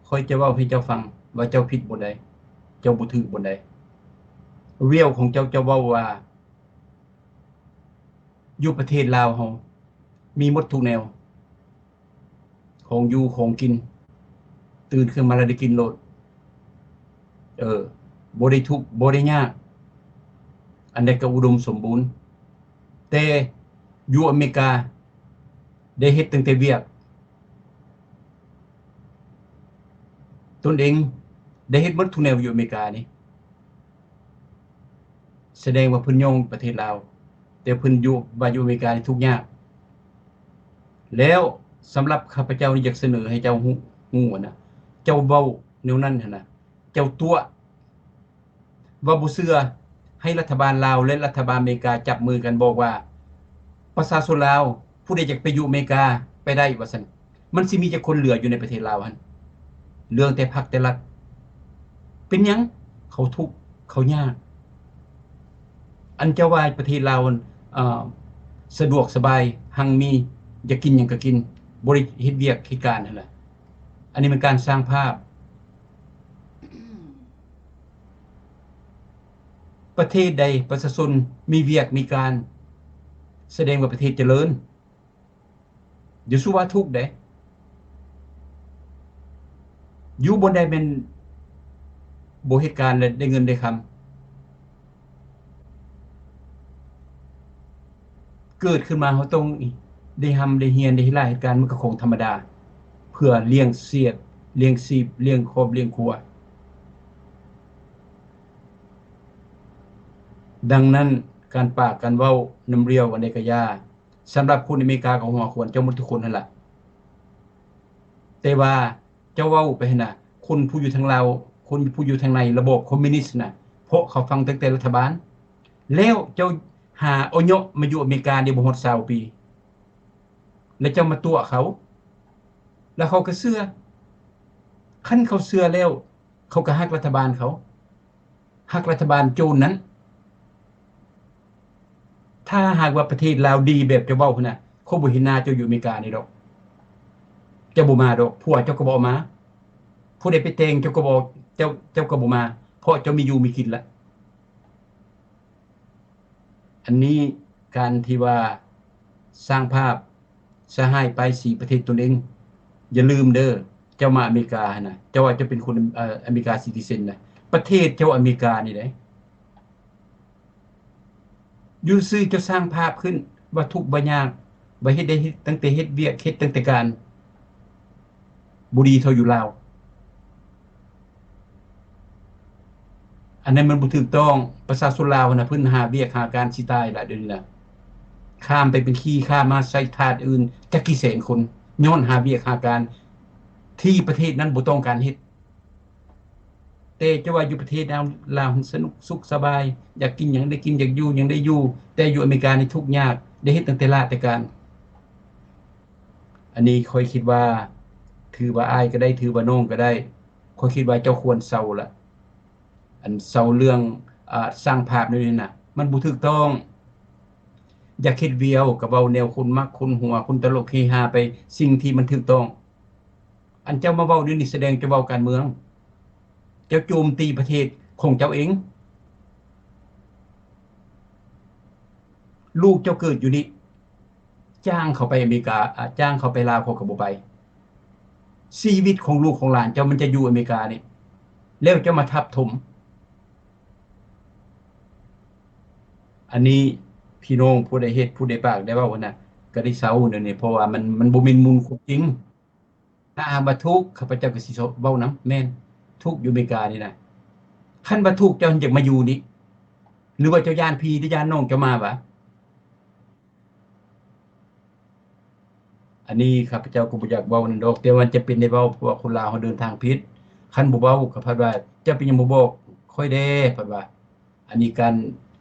ຂ້ອຍຈະເວົ້າໃຫ້ເຈົ້າຟັງວ່າເຈົ້າຜິດບ່ອນໃດ ເຈົ້າບໍ່ຖືກບ່ອນໃດ. reel ຂອງເຈົ້າ ເຈົ້າເວົ້າວ່າ ຢູ່ປະເທດລາວເຮົາມີໝົດທຸກແນວ ຂອງຢູ່ຂອງກິນ ຕື່ນຂຶ້ນມາແລ້ວໄດ້ກິນໂລດ ເອີ ບໍ່ໄດ້ທຸກ ບໍ່ໄດ້ຍາກ ອັນໃດກໍອຸດົມສົມບູນ. ແຕ່ຢູ່ອາເມລິກາໄດ້ເຮັດຕັ້ງແຕ່ວຽກ ຕົນເອງໄດ້ເຮັດໝົດທຸກແນວຢູ່ອາເມລິການີ້ ສະແດງວ່າເພິ່ນຍ້ອງປະເທດລາວ ແຕ່ເພິ່ນຢູ່ ວ່າຢູ່ອາເມລິການີ້ທຸກຍາກ. ແລ້ວສຳລັບຂ້າພະເຈົ້ານີ້ຢາກສະເໜີໃຫ້ເຈົ້າຮູ້ ຮູ້ນະ ເຈົ້າເວົ້າແນວນັ້ນຫັ້ນນະ ເຈົ້າຕົວະ ວ່າບໍ່ເຊື່ອ ໃຫ້ລັດຖະບານລາວ ແລະ ລັດຖະບານອາເມລິກາຈັບມືກັນບອກວ່າ ປະຊາຊົນລາວ ຜູ້ໃດຢາກໄປຢູ່ອາເມລິກາໄປໄດ້ວ່າຊັ້ນ. ມັນຊິມີຈັກຄົນເຫຼືອຢູ່ໃນປະເທດລາວຫັ້ນ ເຫຼືອແຕ່ພັກແຕ່ລັດ. ເປັນຫຍັງ? ເຂົາທຸກ ເຂົາຍາກ. ອັນເຈົ້າວ່າປະເທດລາວ ເອີ ສະດວກສະບາຍ ຮັ່ງມີ ຢາກກິນຫຍັງກໍກິນ ບໍ່ໄດ້ເຮັດວຽກເຮັດການຫັ້ນລະ. ອັນນີ້ແມ່ນການສ້າງພາບ. ປະເທດໃດປະຊາຊົນມີວຽກມີການ ສະແດງວ່າປະເທດຈະເລີນ. ຢ່າສູ່ວ່າທຸກເດ້. ຢູ່ບ່ອນໃດແມ່ນບໍ່ເຮັດການແລ້ວໄດ້ເງິນໄດ້ຄຳ? ເກີດຂຶ້ນມາເຮົາຕ້ອງໄດ້ຮ່ຳໄດ້ຮຽນ ໄດ້ເຮັດວຽກເຮັດການ ມັນກໍຂອງທຳມະດາ ເພື່ອລ້ຽງຊຽດ ລ້ຽງຊີບ ລ້ຽງຄອບລ້ຽງຄົວ. ດັ່ງນັ້ນ ການປາກການເວົ້ານຳ reel ອັນໃດກໍຢ່າ ສຳລັບຄົນອາເມລິກາກໍຫົວຂວນເຈົ້າໝົດທຸກຄົນຫັ້ນລະ. ແຕ່ວ່າເຈົ້າເວົ້າໄປຫັ້ນນະ ຄົນຜູ້ຢູ່ທາງລາວ ຄົນຜູ້ຢູ່ທາງໃນລະບອບຄອມມິວນິດນະ ເພາະເຂົາຟັງຕັ້ງແຕ່ລັດຖະບານ. ແລ້ວເຈົ້າຫາເອົາເຍາະມາຢູ່ອາເມລິກາໄດ້ບໍ່ຮອດຊາວປີ ແລ້ວເຈົ້າມາຕົວະເຂົາ ແລ້ວເຂົາກໍເຊື່ອ. ຄັນເຂົາເຊື່ອແລ້ວ ເຂົາກໍຮັກລັດຖະບານເຂົາ ຮັກລັດຖະບານໂຈນນັ້ນ. ຖ້າຫາກວ່າປະເທດລາວດີແບບເຈົ້າເວົ້າຫັ້ນນະ ເຂົາບໍ່ເຫັນໜ້າເຈົ້າຢູ່ອາເມລິການີ້ດອກ. ເຈົ້າບໍ່ມາດອກ ຜົວເຈົ້າກໍບໍ່ເອົາມາ. ຜູ້ໃດໄປແຕ່ງເຈົ້າກໍບໍ່ ເຈົ້າ ເຈົ້າກໍບໍ່ມາ ເພາະເຈົ້າມີຢູ່ມີກິນລະ. ອັນນີ້ການທີ່ວ່າສ້າງພາບສະຫາຍປ້າຍສີປະເທດຕົນເອງ. ຢ່າລືມເດີ ເຈົ້າມາອາເມລິກາຫັ້ນນະ ເຈົ້າວ່າເຈົ້າເປັນຄົນ ເອີ ອາເມລິກາຊິຕິເຊັນນະ ປະເທດເຈົ້າອາເມລິການີ້ເດ້. ຢູ່ຊື່ເຈົ້າສ້າງພາບຂຶ້ນວ່າທຸກວ່າຍາກ ວ່າເຮັດໄດ້ເຮັດ ຕັ້ງແຕ່ເຮັດວຽກ ເຮັດຕັ້ງແຕ່ການ ບໍ່ດີເທົ່າຢູ່ລາວ. ອັນນັ້ນມັນບໍ່ຖືກຕ້ອງ. ປະຊາຊົນລາວຫັ້ນນະ ເພິ່ນຫາວຽກຫາການຊິຕາຍລະ ດຽວນີ້ນະ. ຂ້າມໄປເປັນຂີ້ ຂ້າມມາໃສ່ທາດອື່ນຈັກກີ່ແສນຄົນ ຍ້ອນຫາວຽກຫາການທີ່ປະເທດນັ້ນບໍ່ຕ້ອງການເຮັດ. ແຕ່ຈະວ່າຢູ່ປະເທດລາວ ລາວຫັ້ນສະໜຸກສຸກສະບາຍ ຢາກກິນຫຍັງໄດ້ກິນ ຢາກຢູ່ຫຍັງໄດ້ຢູ່ ແຕ່ຢູ່ອາເມລິການີ້ທຸກຍາກ ໄດ້ເຮັດຕັ້ງແຕ່ລາແຕ່ການ. ອັນນີ້ຂ້ອຍຄິດວ່າ ຖືວ່າອ້າຍກໍໄດ້ ຖືວ່ານ້ອງກໍໄດ້ ຂ້ອຍຄິດວ່າເຈົ້າຄວນເຊົາລະ ອັນເຊົາເລື່ອງ ອາ ສ້າງພາບແນວນີ້ນະ ມັນບໍ່ຖືກຕ້ອງ. ຢາກເຮັດວຽວກໍເວົ້າແນວຄົນມັກ ຄົນຫົວ ຄົນຕະຫຼົກເຮຮາໄປ ສິ່ງທີ່ມັນຖືກຕ້ອງ. ອັນເຈົ້າມາເວົ້າດຽວນີ້ ສະແດງເຈົ້າເວົ້າການເມືອງ ເຈົ້າໂຈມຕີປະເທດຂອງເຈົ້າເອງ. ລູກເຈົ້າເກີດຢູ່ນີ້ ຈ້າງເຂົາໄປອາເມລິກາ ອາ ຈ້າງເຂົາໄປລາວ ເຂົາກໍບໍ່ໄປ. ຊີວິດຂອງລູກຂອງຫຼານເຈົ້າ ມັນຈະຢູ່ອາເມລິການີ້. ແລ້ວເຈົ້າມາທັບຖົມ. ອັນນີ້ພີ່ນ້ອງຜູ້ໃດເຮັດ ຜູ້ໃດປາກໄດ້ເວົ້າຫັ້ນນະ ກໍໄດ້ເຊົາແນວນີ້ ເພາະວ່າມັນ ມັນບໍ່ແມ່ນມູນຄວາມຈິງ. ຖ້າຫາກວ່າຖືກ ຂ້າພະເຈົ້າກໍຊິເວົ້ານຳ. ແມ່ນ ຖືກຢູ່ອາເມລິການີ້ນະ. ຄັນວ່າຖືກ ເຈົ້າຍັງຢາກມາຢູ່ນີ້ ຫຼືວ່າເຈົ້າຢ້ານຜີ ຫຼືຢ້ານນ້ອງເຈົ້າມາຫວາ? ອັນນີ້ຂ້າພະເຈົ້າກໍບໍ່ຢາກເວົ້ານັ້ນດອກ ແຕ່ວ່າຈຳເປັນໄດ້ເວົ້າ ເພາະວ່າຄົນລາວເຮົາເດີນທາງຜິດ. ຄັນບໍ່ເວົ້າກໍພັດວ່າ ເຈົ້າເປັນຫຍັງບໍ່ບອກຂ້ອຍແດ່ ພັດວ່າ. ອັນນີ້ການ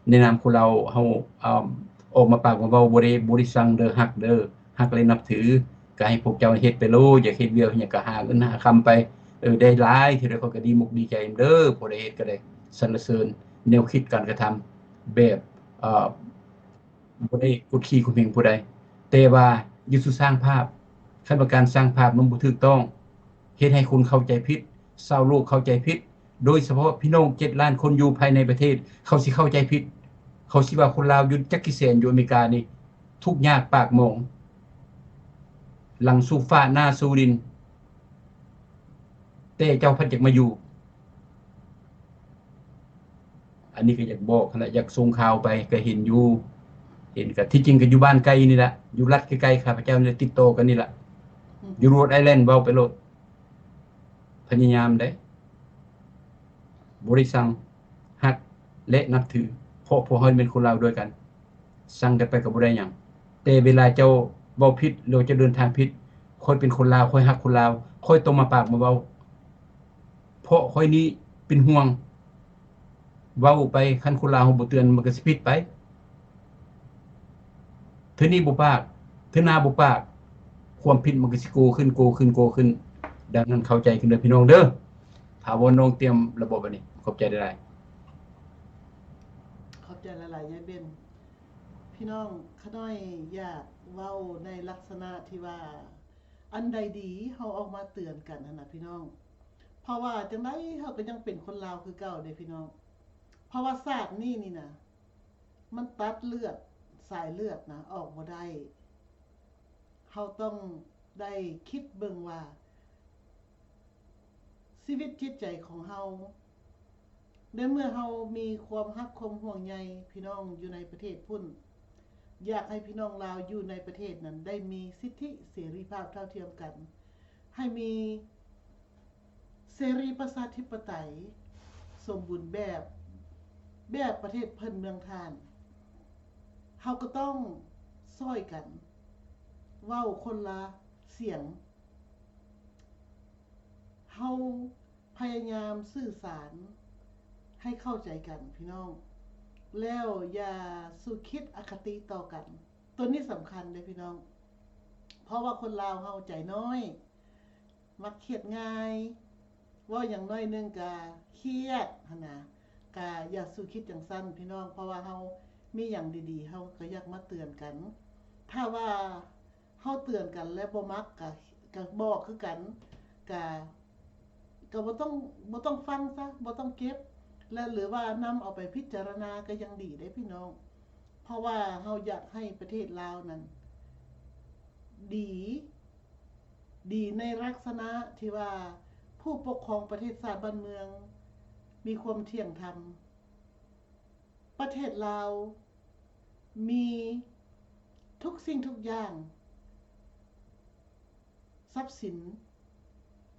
ແນະນຳຄົນລາວເຮົາ ອາ ອອກມາປາກມາເວົ້າ ບໍ່ໄດ້ ບໍ່ໄດ້ຊັງເດີ ຮັກເດີ ຮັກ ແລະ ນັບຖື. ກໍໃຫ້ພວກເຈົ້າເຮັດໄປໂລດ ຢາກເຮັດວຽກຫຍັງກໍຫາເງິນຫາຄຳໄປ ເອີ ໄດ້ຫຼາຍເທົ່າໃດຂ້ອຍກໍດີມຸກດີໃຈນຳເດີ ພໍໄດ້ເຮັດກໍໄດ້ສັນລະເສີນແນວຄິດການກະທຳແບບ ເອີ ບໍ່ໄດ້ກົດຂີ່ຂົ່ມເຫງຜູ້ໃດ ແຕ່ວ່າຢ່າສູ່ສ້າງພາບ. ຄັນວ່າການສ້າງພາບມັນບໍ່ຖືກຕ້ອງ ເຮັດໃຫ້ຄົນເຂົ້າໃຈຜິດ ຊາວໂລກເຂົ້າໃຈຜິດ ໂດຍສະເພາະພີ່ນ້ອງເຈັດລ້ານຄົນຢູ່ພາຍໃນປະເທດ ເຂົາຊິເຂົ້າໃຈຜິດ ເຂົາຊິວ່າຄົນລາວຢູ່ຈັກກີ່ແສນຢູ່ອາເມລິການີ້ ທຸກຍາກປາກໝອງ ຫຼັງສູ່ຟ້າໜ້າສູ່ດິນ ແຕ່ເຈົ້າພັດຢາກມາຢູ່. ອັນນີ້ກໍຢາກບອກຫັ້ນລະ ຢາກສົ່ງຂ່າວໄປ ກໍເຫັນຢູ່ ເຫັນ ກໍທີ່ຈິງກໍຢູ່ບ້ານໃກ້ນີ້ລະ ຢູ່ລັດໃກ້ໆຂ້າພະເຈົ້ານີ້ລະ ຕິດຕໍ່ກັນນີ້ລະ ຢູ່ໂຣດໄອແລນ ເວົ້າໄປໂລດ. ພະຍາຍາມໄດ໋ ບໍ່ໄດ້ຊັງ ຮັກ ແລະ ນັບຖື ເພາະພວກເຮົາແມ່ນຄົນລາວດ້ວຍກັນ ຊັງກັນໄປກໍບໍ່ໄດ້ຫຍັງ. ແຕ່ເວລາເຈົ້າເວົ້າຜິດ ຫຼືວ່າເຈົ້າເດີນທາງຜິດ ຂ້ອຍເປັນຄົນລາວ ຂ້ອຍຮັກຄົນລາວ ຂ້ອຍຕ້ອງມາປາກມາເວົ້າ ເພາະຂ້ອຍນີ້ເປັນຫ່ວງ. ເວົ້າໄປ ຄັນຄົນລາວເຮົາບໍ່ເຕືອນ ມັນກໍຊິຜິດໄປ. ເທື່ອນີ້ບໍ່ປາກ ເທື່ອໜ້າບໍ່ປາກ ຄວາມຜິດມັນກໍຊິໂກຂຶ້ນ ໂກຂຶ້ນ ໂກຂຶ້ນ. ດັ່ງນັ້ນເຂົ້າໃຈກັນເດີພີ່ນ້ອງເດີ. ຖາວອນ ນ້ອງຕຽມລະບໍບາດນີ້ ຂອບໃຈຫຼາຍໆ. ຂອບໃຈຫຼາຍໆ ຍາຍເບັນ. ພີ່ນ້ອງ ຂ້ານ້ອຍຢາກເວົ້າໃນລັກສະນະທີ່ວ່າ ອັນໃດດີເຮົາອອກມາເຕືອນກັນຫັ້ນນະພີ່ນ້ອງ. ເພາະວ່າຈັ່ງໃດເຮົາກໍຍັງເປັນຄົນລາວຄືເກົ່າເດ້ພີ່ນ້ອງ. ເພາະວ່າຊາດນີ້ນີ້ນະ ມັນຕັດເລືອດ ສາຍເລືອດນະອອກບໍ່ໄດ້. ເຮົາຕ້ອງໄດ້ຄິດເບິ່ງວ່າ ຊີວິດຈິດໃຈຂອງເຮົາ ໃນເມື່ອເຮົາມີຄວາມຮັກຄວາມຫ່ວງໃຍພີ່ນ້ອງຢູ່ໃນປະເທດພຸ້ນ ຢາກໃຫ້ພີ່ນ້ອງລາວຢູ່ໃນປະເທດນັ້ນໄດ້ມີສິດທິເສລີພາບເທົ່າທຽມກັນ ໃຫ້ມີເສລີປະຊາທິປະໄຕສົມບູນແບບ ແບບປະເທດເພິ່ນເມືອງທ່ານ ເຮົາກໍຕ້ອງຊ່ອຍກັນເວົ້າຄົນລະສຽງ. ເຮົາພະຍາຍາມສື່ສານໃຫ້ເຂົ້າໃຈກັນພີ່ນ້ອງ ແລ້ວຢ່າສູ່ຄິດອະຄະຕິຕໍ່ກັນ. ໂຕນີ້ສຳຄັນເດ້ພີ່ນ້ອງ ເພາະວ່າຄົນລາວເຮົາໃຈນ້ອຍ ມັກຄຽດງ່າຍ ເວົ້າຫຍັງໜ້ອຍໜຶ່ງກະຄຽດຫັ້ນນະ. ກະຢ່າສູ່ຄິດຈັ່ງຊັ້ນພີ່ນ້ອງ ເພາະວ່າເຮົາມີຫຍັງດີໆ ເຮົາກໍຢາກມາເຕືອນກັນ. ຖ້າວ່າ ເຮົາເຕືອນກັນແລ້ວບໍ່ມັກ ກະ ກະບອກຄືກັນ ກະ ກະບໍ່ຕ້ອງ ບໍ່ຕ້ອງຟັງຊະ ບໍ່ຕ້ອງເກັບ ແລະ ຫຼືວ່ານຳເອົາໄປພິຈາລະນາກະຍັງດີເດ້ພີ່ນ້ອງ. ເພາະວ່າເຮົາຢາກໃຫ້ປະເທດລາວນັ້ນດີ ດີໃນລັກສະນະທີ່ວ່າຜູ້ປົກຄອງປະເທດຊາດບ້ານເມືອງມີຄວາມທ່ຽງທຳ. ປະເທດລາວມີທຸກສິ່ງທຸກຢ່າງ ຊັບສິນ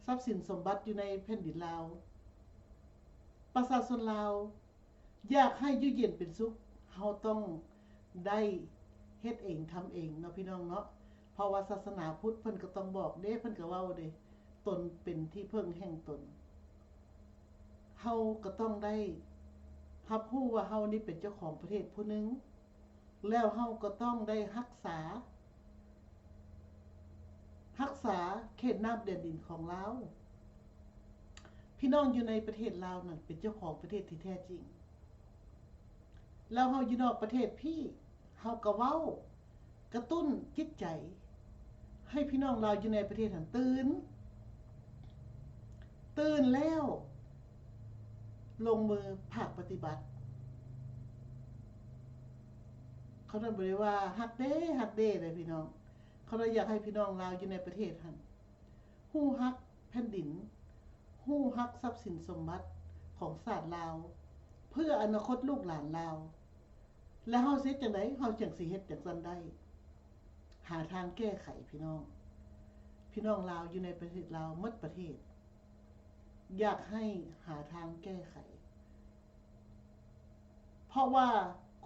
ຊັບສິນສົມບັດຢູ່ໃນແຜ່ນດິນລາວ. ປະຊາຊົນລາວຢາກໃຫ້ຢູ່ເຢັນເປັນສຸກ ເຮົາຕ້ອງໄດ້ເຮັດເອງທຳເອງເນາະ ພີ່ນ້ອງເນາະ. ເພາະວ່າສາສະໜາພຸດເພິ່ນກໍຕ້ອງບອກເດ້ ເພິ່ນກໍເວົ້າເດ້ ຕົນເປັນທີ່ເພິ່ງແຫ່ງຕົນ. ເຮົາກໍຕ້ອງໄດ້ຮັບຮູ້ວ່າເຮົານີ້ເປັນເຈົ້າຂອງປະເທດຜູ້ໜຶ່ງ ແລ້ວເຮົາກໍຕ້ອງໄດ້ຮັກສາ ຮັກສາເຂດນ້ຳແດນດິນຂອງລາວ. ພີ່ນ້ອງຢູ່ໃນປະເທດລາວນັ້ນເປັນເຈົ້າຂອງປະເທດທີ່ແທ້ຈິງ ແລ້ວເຮົາຢູ່ນອກປະເທດພີ້ ເຮົາກໍເວົ້າກະຕຸ້ນຈິດໃຈໃຫ້ພີ່ນ້ອງລາວຢູ່ໃນປະເທດຫັ້ນຕື່ນ ຕື່ນແລ້ວລົງມືພາກປະຕິບັດ. ເຂົານັ້ນບໍ່ໄດ້ວ່າຮັກເດ້ ຮັກເດ້ເດ້ພີ່ນ້ອງ ເຂົານັ້ນຢາກໃຫ້ພີ່ນ້ອງລາວຢູ່ໃນປະເທດຫັ້ນຮູ້ຮັກແຜ່ນດິນ ຮູ້ຮັກຊັບສິນສົມບັດຂອງຊາດລາວ ເພື່ອອະນາຄົດລູກຫຼານລາວ. ແລະເຮົາຊິເຮັດຈັ່ງໃດ ເຮົາຈັ່ງຊິເຮັດຈັ່ງຊັ້ນໄດ້? ຫາທາງແກ້ໄຂພີ່ນ້ອງ. ພີ່ນ້ອງລາວຢູ່ໃນປະເທດລາວໝົດປະເທດ ຢາກໃຫ້ຫາທາງແກ້ໄຂ ເພາະວ່າ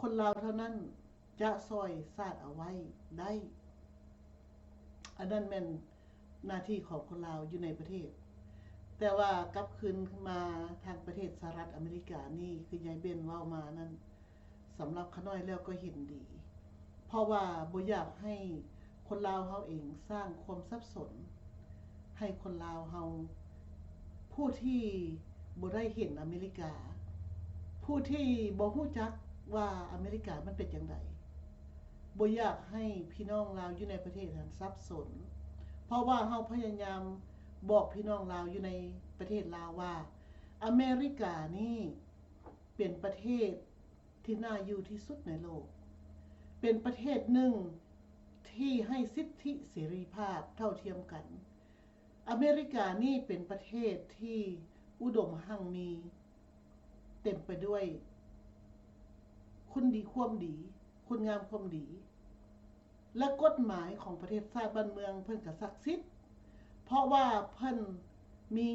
ຄົນລາວເທົ່ານັ້ນຈະຊ່ອຍຊາດເອົາໄວ້ໄດ້. ອັນນັ້ນແມ່ນໜ້າທີ່ຂອງຄົນລາວຢູ່ໃນປະເທດ. ແຕ່ວ່າກັບຄືນມາທາງປະເທດສະຫະລັດອາເມລິການີ້ ຄືຍາຍເບັນເວົ້າມານັ້ນ ສຳລັບຂ້ານ້ອຍແລ້ວກໍເຫັນດີ ເພາະວ່າບໍ່ຢາກໃຫ້ຄົນລາວເຮົາເອງສ້າງຄວາມສັບສົນໃຫ້ຄົນລາວເຮົາ ຜູ້ທີ່ບໍ່ໄດ້ເຫັນອາເມລິກາ ຜູ້ທີ່ບໍ່ຮູ້ຈັກວ່າອາເມລິກາມັນເປັນຈັ່ງໃດ. ບໍ່ຢາກໃຫ້ພີ່ນ້ອງລາວຢູ່ໃນປະເທດຫັ້ນສັບສົນ ເພາະວ່າເຮົາພະຍາຍາມບອກພີ່ນ້ອງລາວຢູ່ໃນປະເທດລາວວ່າ ອາເມລິການີ້ເປັນປະເທດ ທີ່ໜ້າຢູ່ທີ່ສຸດໃນໂລກ, ເປັນປະເທດໜຶ່ງທີ່ໃຫ້ສິດທິເສລີພາບເທົ່າທຽມກັນ. ອາເມລິການີ້ເປັນປະເທດທີ່ອຸດົມຮັ່ງມີ, ເຕັມໄປດ້ວຍຄຸນດີຄວາມດີ, ຄຸນງາມຄວາມດີ. ແລະ ກົດໝາຍຂອງປະເທດຊາດບ້ານເມືອງເພິ່ນກະສັກສິດ, ເພາະວ່າເພິ່ນມີ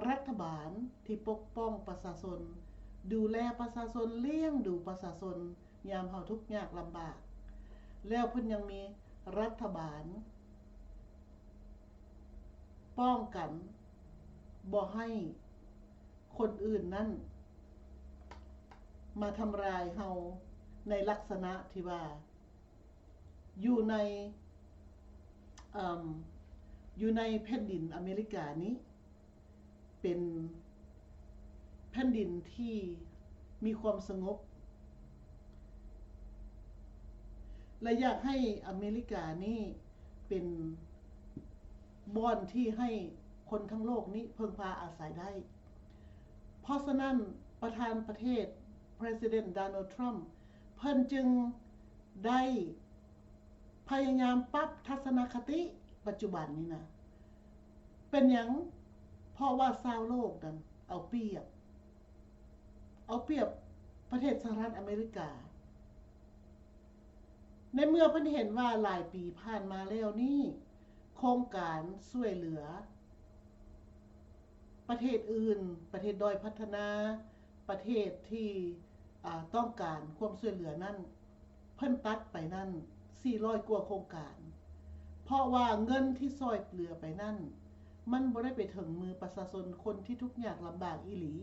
ລັດຖະບານທີ່ປົກປ້ອງປະຊາຊົນ, ດູແລປະຊາຊົນ, ລ້ຽງດູປະຊາຊົນຍາມເຮົາທຸກຍາກລຳບາກ, ແລ້ວເພິ່ນຍັງມີລັດຖະບານປ້ອງກັນບໍ່ໃຫ້ຄົນອື່ນນັ້ນມາທຳລາຍເຮົາໃນລັກສະນະທີ່ວ່າ ຢູ່ໃນ ເອີ່ມ ຢູ່ໃນແຜ່ນດິນອາເມລິການີ້ ເປັນແຜ່ນດິນທີ່ມີຄວາມສະຫງົບ ແລະ ຢາກໃຫ້ອາເມລິການີ້ເປັນບ່ອນທີ່ໃຫ້ຄົນທັງໂລກນີ້ເພິ່ງພາອາໄສໄດ້. ເພາະສະນັ້ນ ປະທານປະເທດ President Donald Trump ເພິ່ນຈຶ່ງໄດ້ພະຍາຍາມປັບທັດສະນະຄະຕິປັດຈຸບັນນີ້ນະ. ເປັນຫຍັງ? ເພາະວ່າຊາວໂລກນັ້ນເອົາປຽບ, ເອົາປຽບປະເທດສະຫະລັດອາເມລິກາ. ໃນເມື່ອເພິ່ນເຫັນວ່າຫຼາຍປີຜ່ານມາແລ້ວນີ້ ໂຄງການຊ່ວຍເຫຼືອປະເທດອື່ນ, ປະເທດດ້ອຍພັດທະນາ, ປະເທດທີ່ ອາ ຕ້ອງການຄວາມຊ່ວຍເຫຼືອນັ້ນ ເພິ່ນຕັດໄປນັ້ນສີ່ຮ້ອຍກວ່າໂຄງການ, ເພາະວ່າເງິນທີ່ຊ່ອຍເຫຼືອໄປນັ້ນ ມັນບໍ່ໄດ້ໄປເຖິງມືປະຊາຊົນຄົນທີ່ທຸກຍາກລຳບາກອີ່ຫຼີ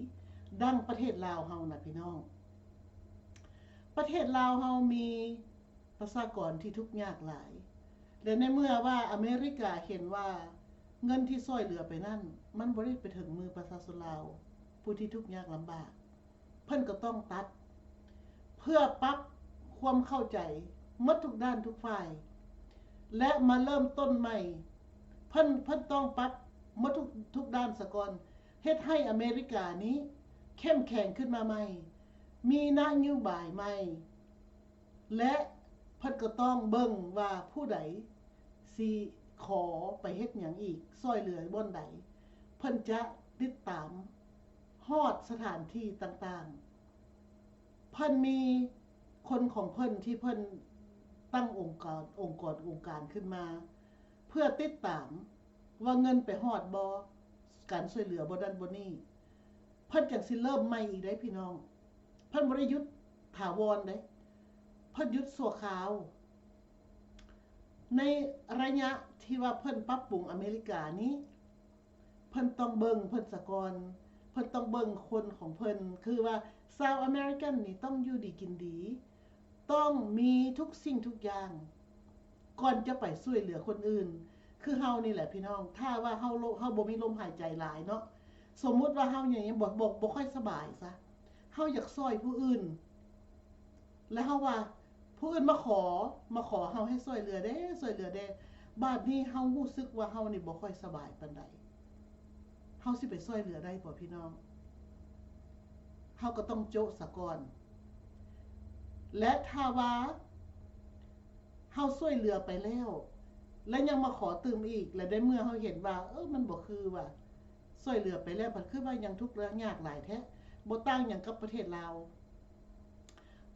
ດັ່ງປະເທດລາວເຮົານະພີ່ນ້ອງ. ປະເທດລາວເຮົາມີປະຊາກອນທີ່ທຸກຍາກຫຼາຍ ແລະ ໃນເມື່ອວ່າອາເມລິກາເຫັນວ່າເງິນທີ່ຊ່ອຍເຫຼືອໄປນັ້ນ ມັນບໍ່ໄດ້ໄປເຖິງມືປະຊາຊົນລາວຜູ້ທີ່ທຸກຍາກລຳບາກ ເພິ່ນກໍຕ້ອງຕັດ ເພື່ອປັບຄວາມເຂົ້າໃຈໝົດທຸກດ້ານທຸກຝ່າຍ ແລະ ມາເລີ່ມຕົ້ນໃໝ່. ເພິ່ນ, ເພິ່ນຕ້ອງປັບໝົດທຸກ, ທຸກດ້ານສາກ່ອນ, ເຮັດໃຫ້ອາເມລິການີ້ເຂັ້ມແຂງຂຶ້ນມາໃໝ່, ມີນະໂຍບາຍໃໝ່ ແລະ ເພິ່ນກໍຕ້ອງເບິ່ງວ່າຜູ້ໃດຊິຂໍໄປເຮັດຫຍັງອີກ, ຊ່ອຍເຫຼືອບ່ອນໃດ, ເພິ່ນຈະຕິດຕາມຮອດສະຖານທີ່ຕ່າງໆ. ເພິ່ນມີຄົນຂອງເພິ່ນທີ່ເພິ່ນຕັ້ງອົງກອນ, ອົງກອນ, ອົງການຂຶ້ນມາ ເພື່ອຕິດຕາມວ່າເງິນໄປຮອດບໍ່, ການຊ່ວຍເຫຼືອບໍ່ນັ້ນບໍ່ນີ້. ເພິ່ນຈັ່ງຊິເລີ່ມໃໝ່ອີກເດ້ພີ່ນ້ອງ. ເພິ່ນບໍ່ໄດ້ຢຸດຖາວອນເດ້, ເພິ່ນຢຸດຊົ່ວຄາວ. ໃນໄລຍະທີ່ວ່າເພິ່ນປັບປຸງອາເມລິການີ້ ເພິ່ນຕ້ອງເບິ່ງເພິ່ນສາກ່ອນ, ເພິ່ນຕ້ອງເບິ່ງຄົນຂອງເພິ່ນ, ຄືວ່າຊາວອາເມລິກັນນີ້ຕ້ອງຢູ່ດີກິນດີ, ຕ້ອງມີທຸກສິ່ງທຸກຢ່າງ ກ່ອນຈະໄປຊ່ວຍເຫຼືອຄົນອື່ນ. ຄືເຮົານີ້ແຫຼະພີ່ນ້ອງ, ຖ້າວ່າເຮົາໂລ, ເຮົາບໍ່ມີລົມຫາຍໃຈຫຼາຍເນາະ, ສົມມຸດວ່າເຮົາຍັງ, ຍັງບໍ່, ບໍ່, ບໍ່ຄ່ອຍສະບາຍຊະ, ເຮົາຢາກຊ່ອຍຜູ້ອື່ນ ແລ້ວເຮົາວ່າ ຜູ້ອື່ນມາຂໍ, ມາຂໍເຮົາໃຫ້ຊ່ວຍເຫຼືອແດ່, ຊ່ວຍເຫຼືອແດ່. ບາດນີ້ເຮົາຮູ້ສຶກວ່າເຮົານີ້ບໍ່ຄ່ອຍສະບາຍປານໃດ, ເຮົາຊິໄປຊ່ວຍເຫຼືອໄດ້ບໍ່ພີ່ນ້ອງ? ເຮົາກໍຕ້ອງໂຈະສາກ່ອນ. ແລະ ຖ້າວ່າເຮົາຊ່ວຍເຫຼືອໄປແລ້ວ ແລະ ຍັງມາຂໍຕື່ມອີກ, ແລະ ໃນເມື່ອເຮົາເຫັນວ່າ ເອີ ມັນບໍ່ຄືວ່າ ຊ່ວຍເຫຼືອໄປແລ້ວ ບັດຄືວ່າຍັງທຸກຍາກຫຼາຍແທ້ ບໍ່ຕ່າງຫຍັງກັບປະເທດລາວ.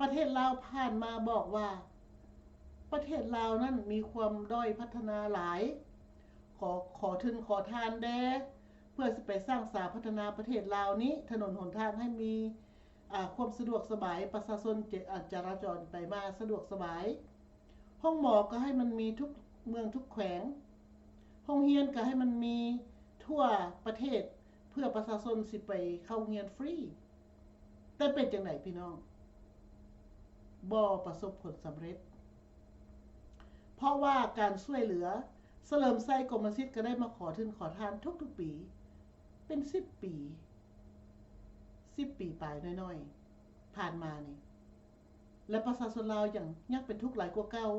ປະເທດລາວຜ່ານມາບອກວ່າ ປະເທດລາວນັ້ນມີຄວາມດ້ອຍພັດທະນາຫຼາຍ ຂໍ ຂໍທຶນຂໍທານແດ່ ເພື່ອຊິໄປສ້າງສາພັດທະນາປະເທດລາວນີ້ ຖະໜົນຫົນທາງໃຫ້ມີ ອາ ຄວາມສະດວກສະບາຍ ປະຊາຊົນ ຈະ ອາ ຈະລາຈອນໄປມາສະດວກສະບາຍ. ໂຮງໝໍກໍໃຫ້ມັນມີທຸກເມືອງທຸກແຂວງ, ໂຮງຮຽນກໍໃຫ້ມັນມີທົ່ວປະເທດ ເພື່ອປະຊາຊົນຊິໄປເຂົ້າໂຮງຮຽນຟຣີ. ແຕ່ເປັນຈັ່ງໃດພີ່ນ້ອງ? ບໍ່ປະສົບຜົນສຳເລັດ. ເພາະວ່າການຊ່ວຍເຫຼືອ ສະເຫຼີມໄຊ ກົມມະສິດກໍໄດ້ມາຂໍທຶນຂໍທານທຸກໆປີ ເປັນສິບປີ ສິບປີປາຍໜ້ອຍໆ ຜ່ານມານີ້ ແລະ ປະຊາຊົນລາວຍັງ ຍັງເປັນທຸກຫຼາຍກວ່າເກົ່າ.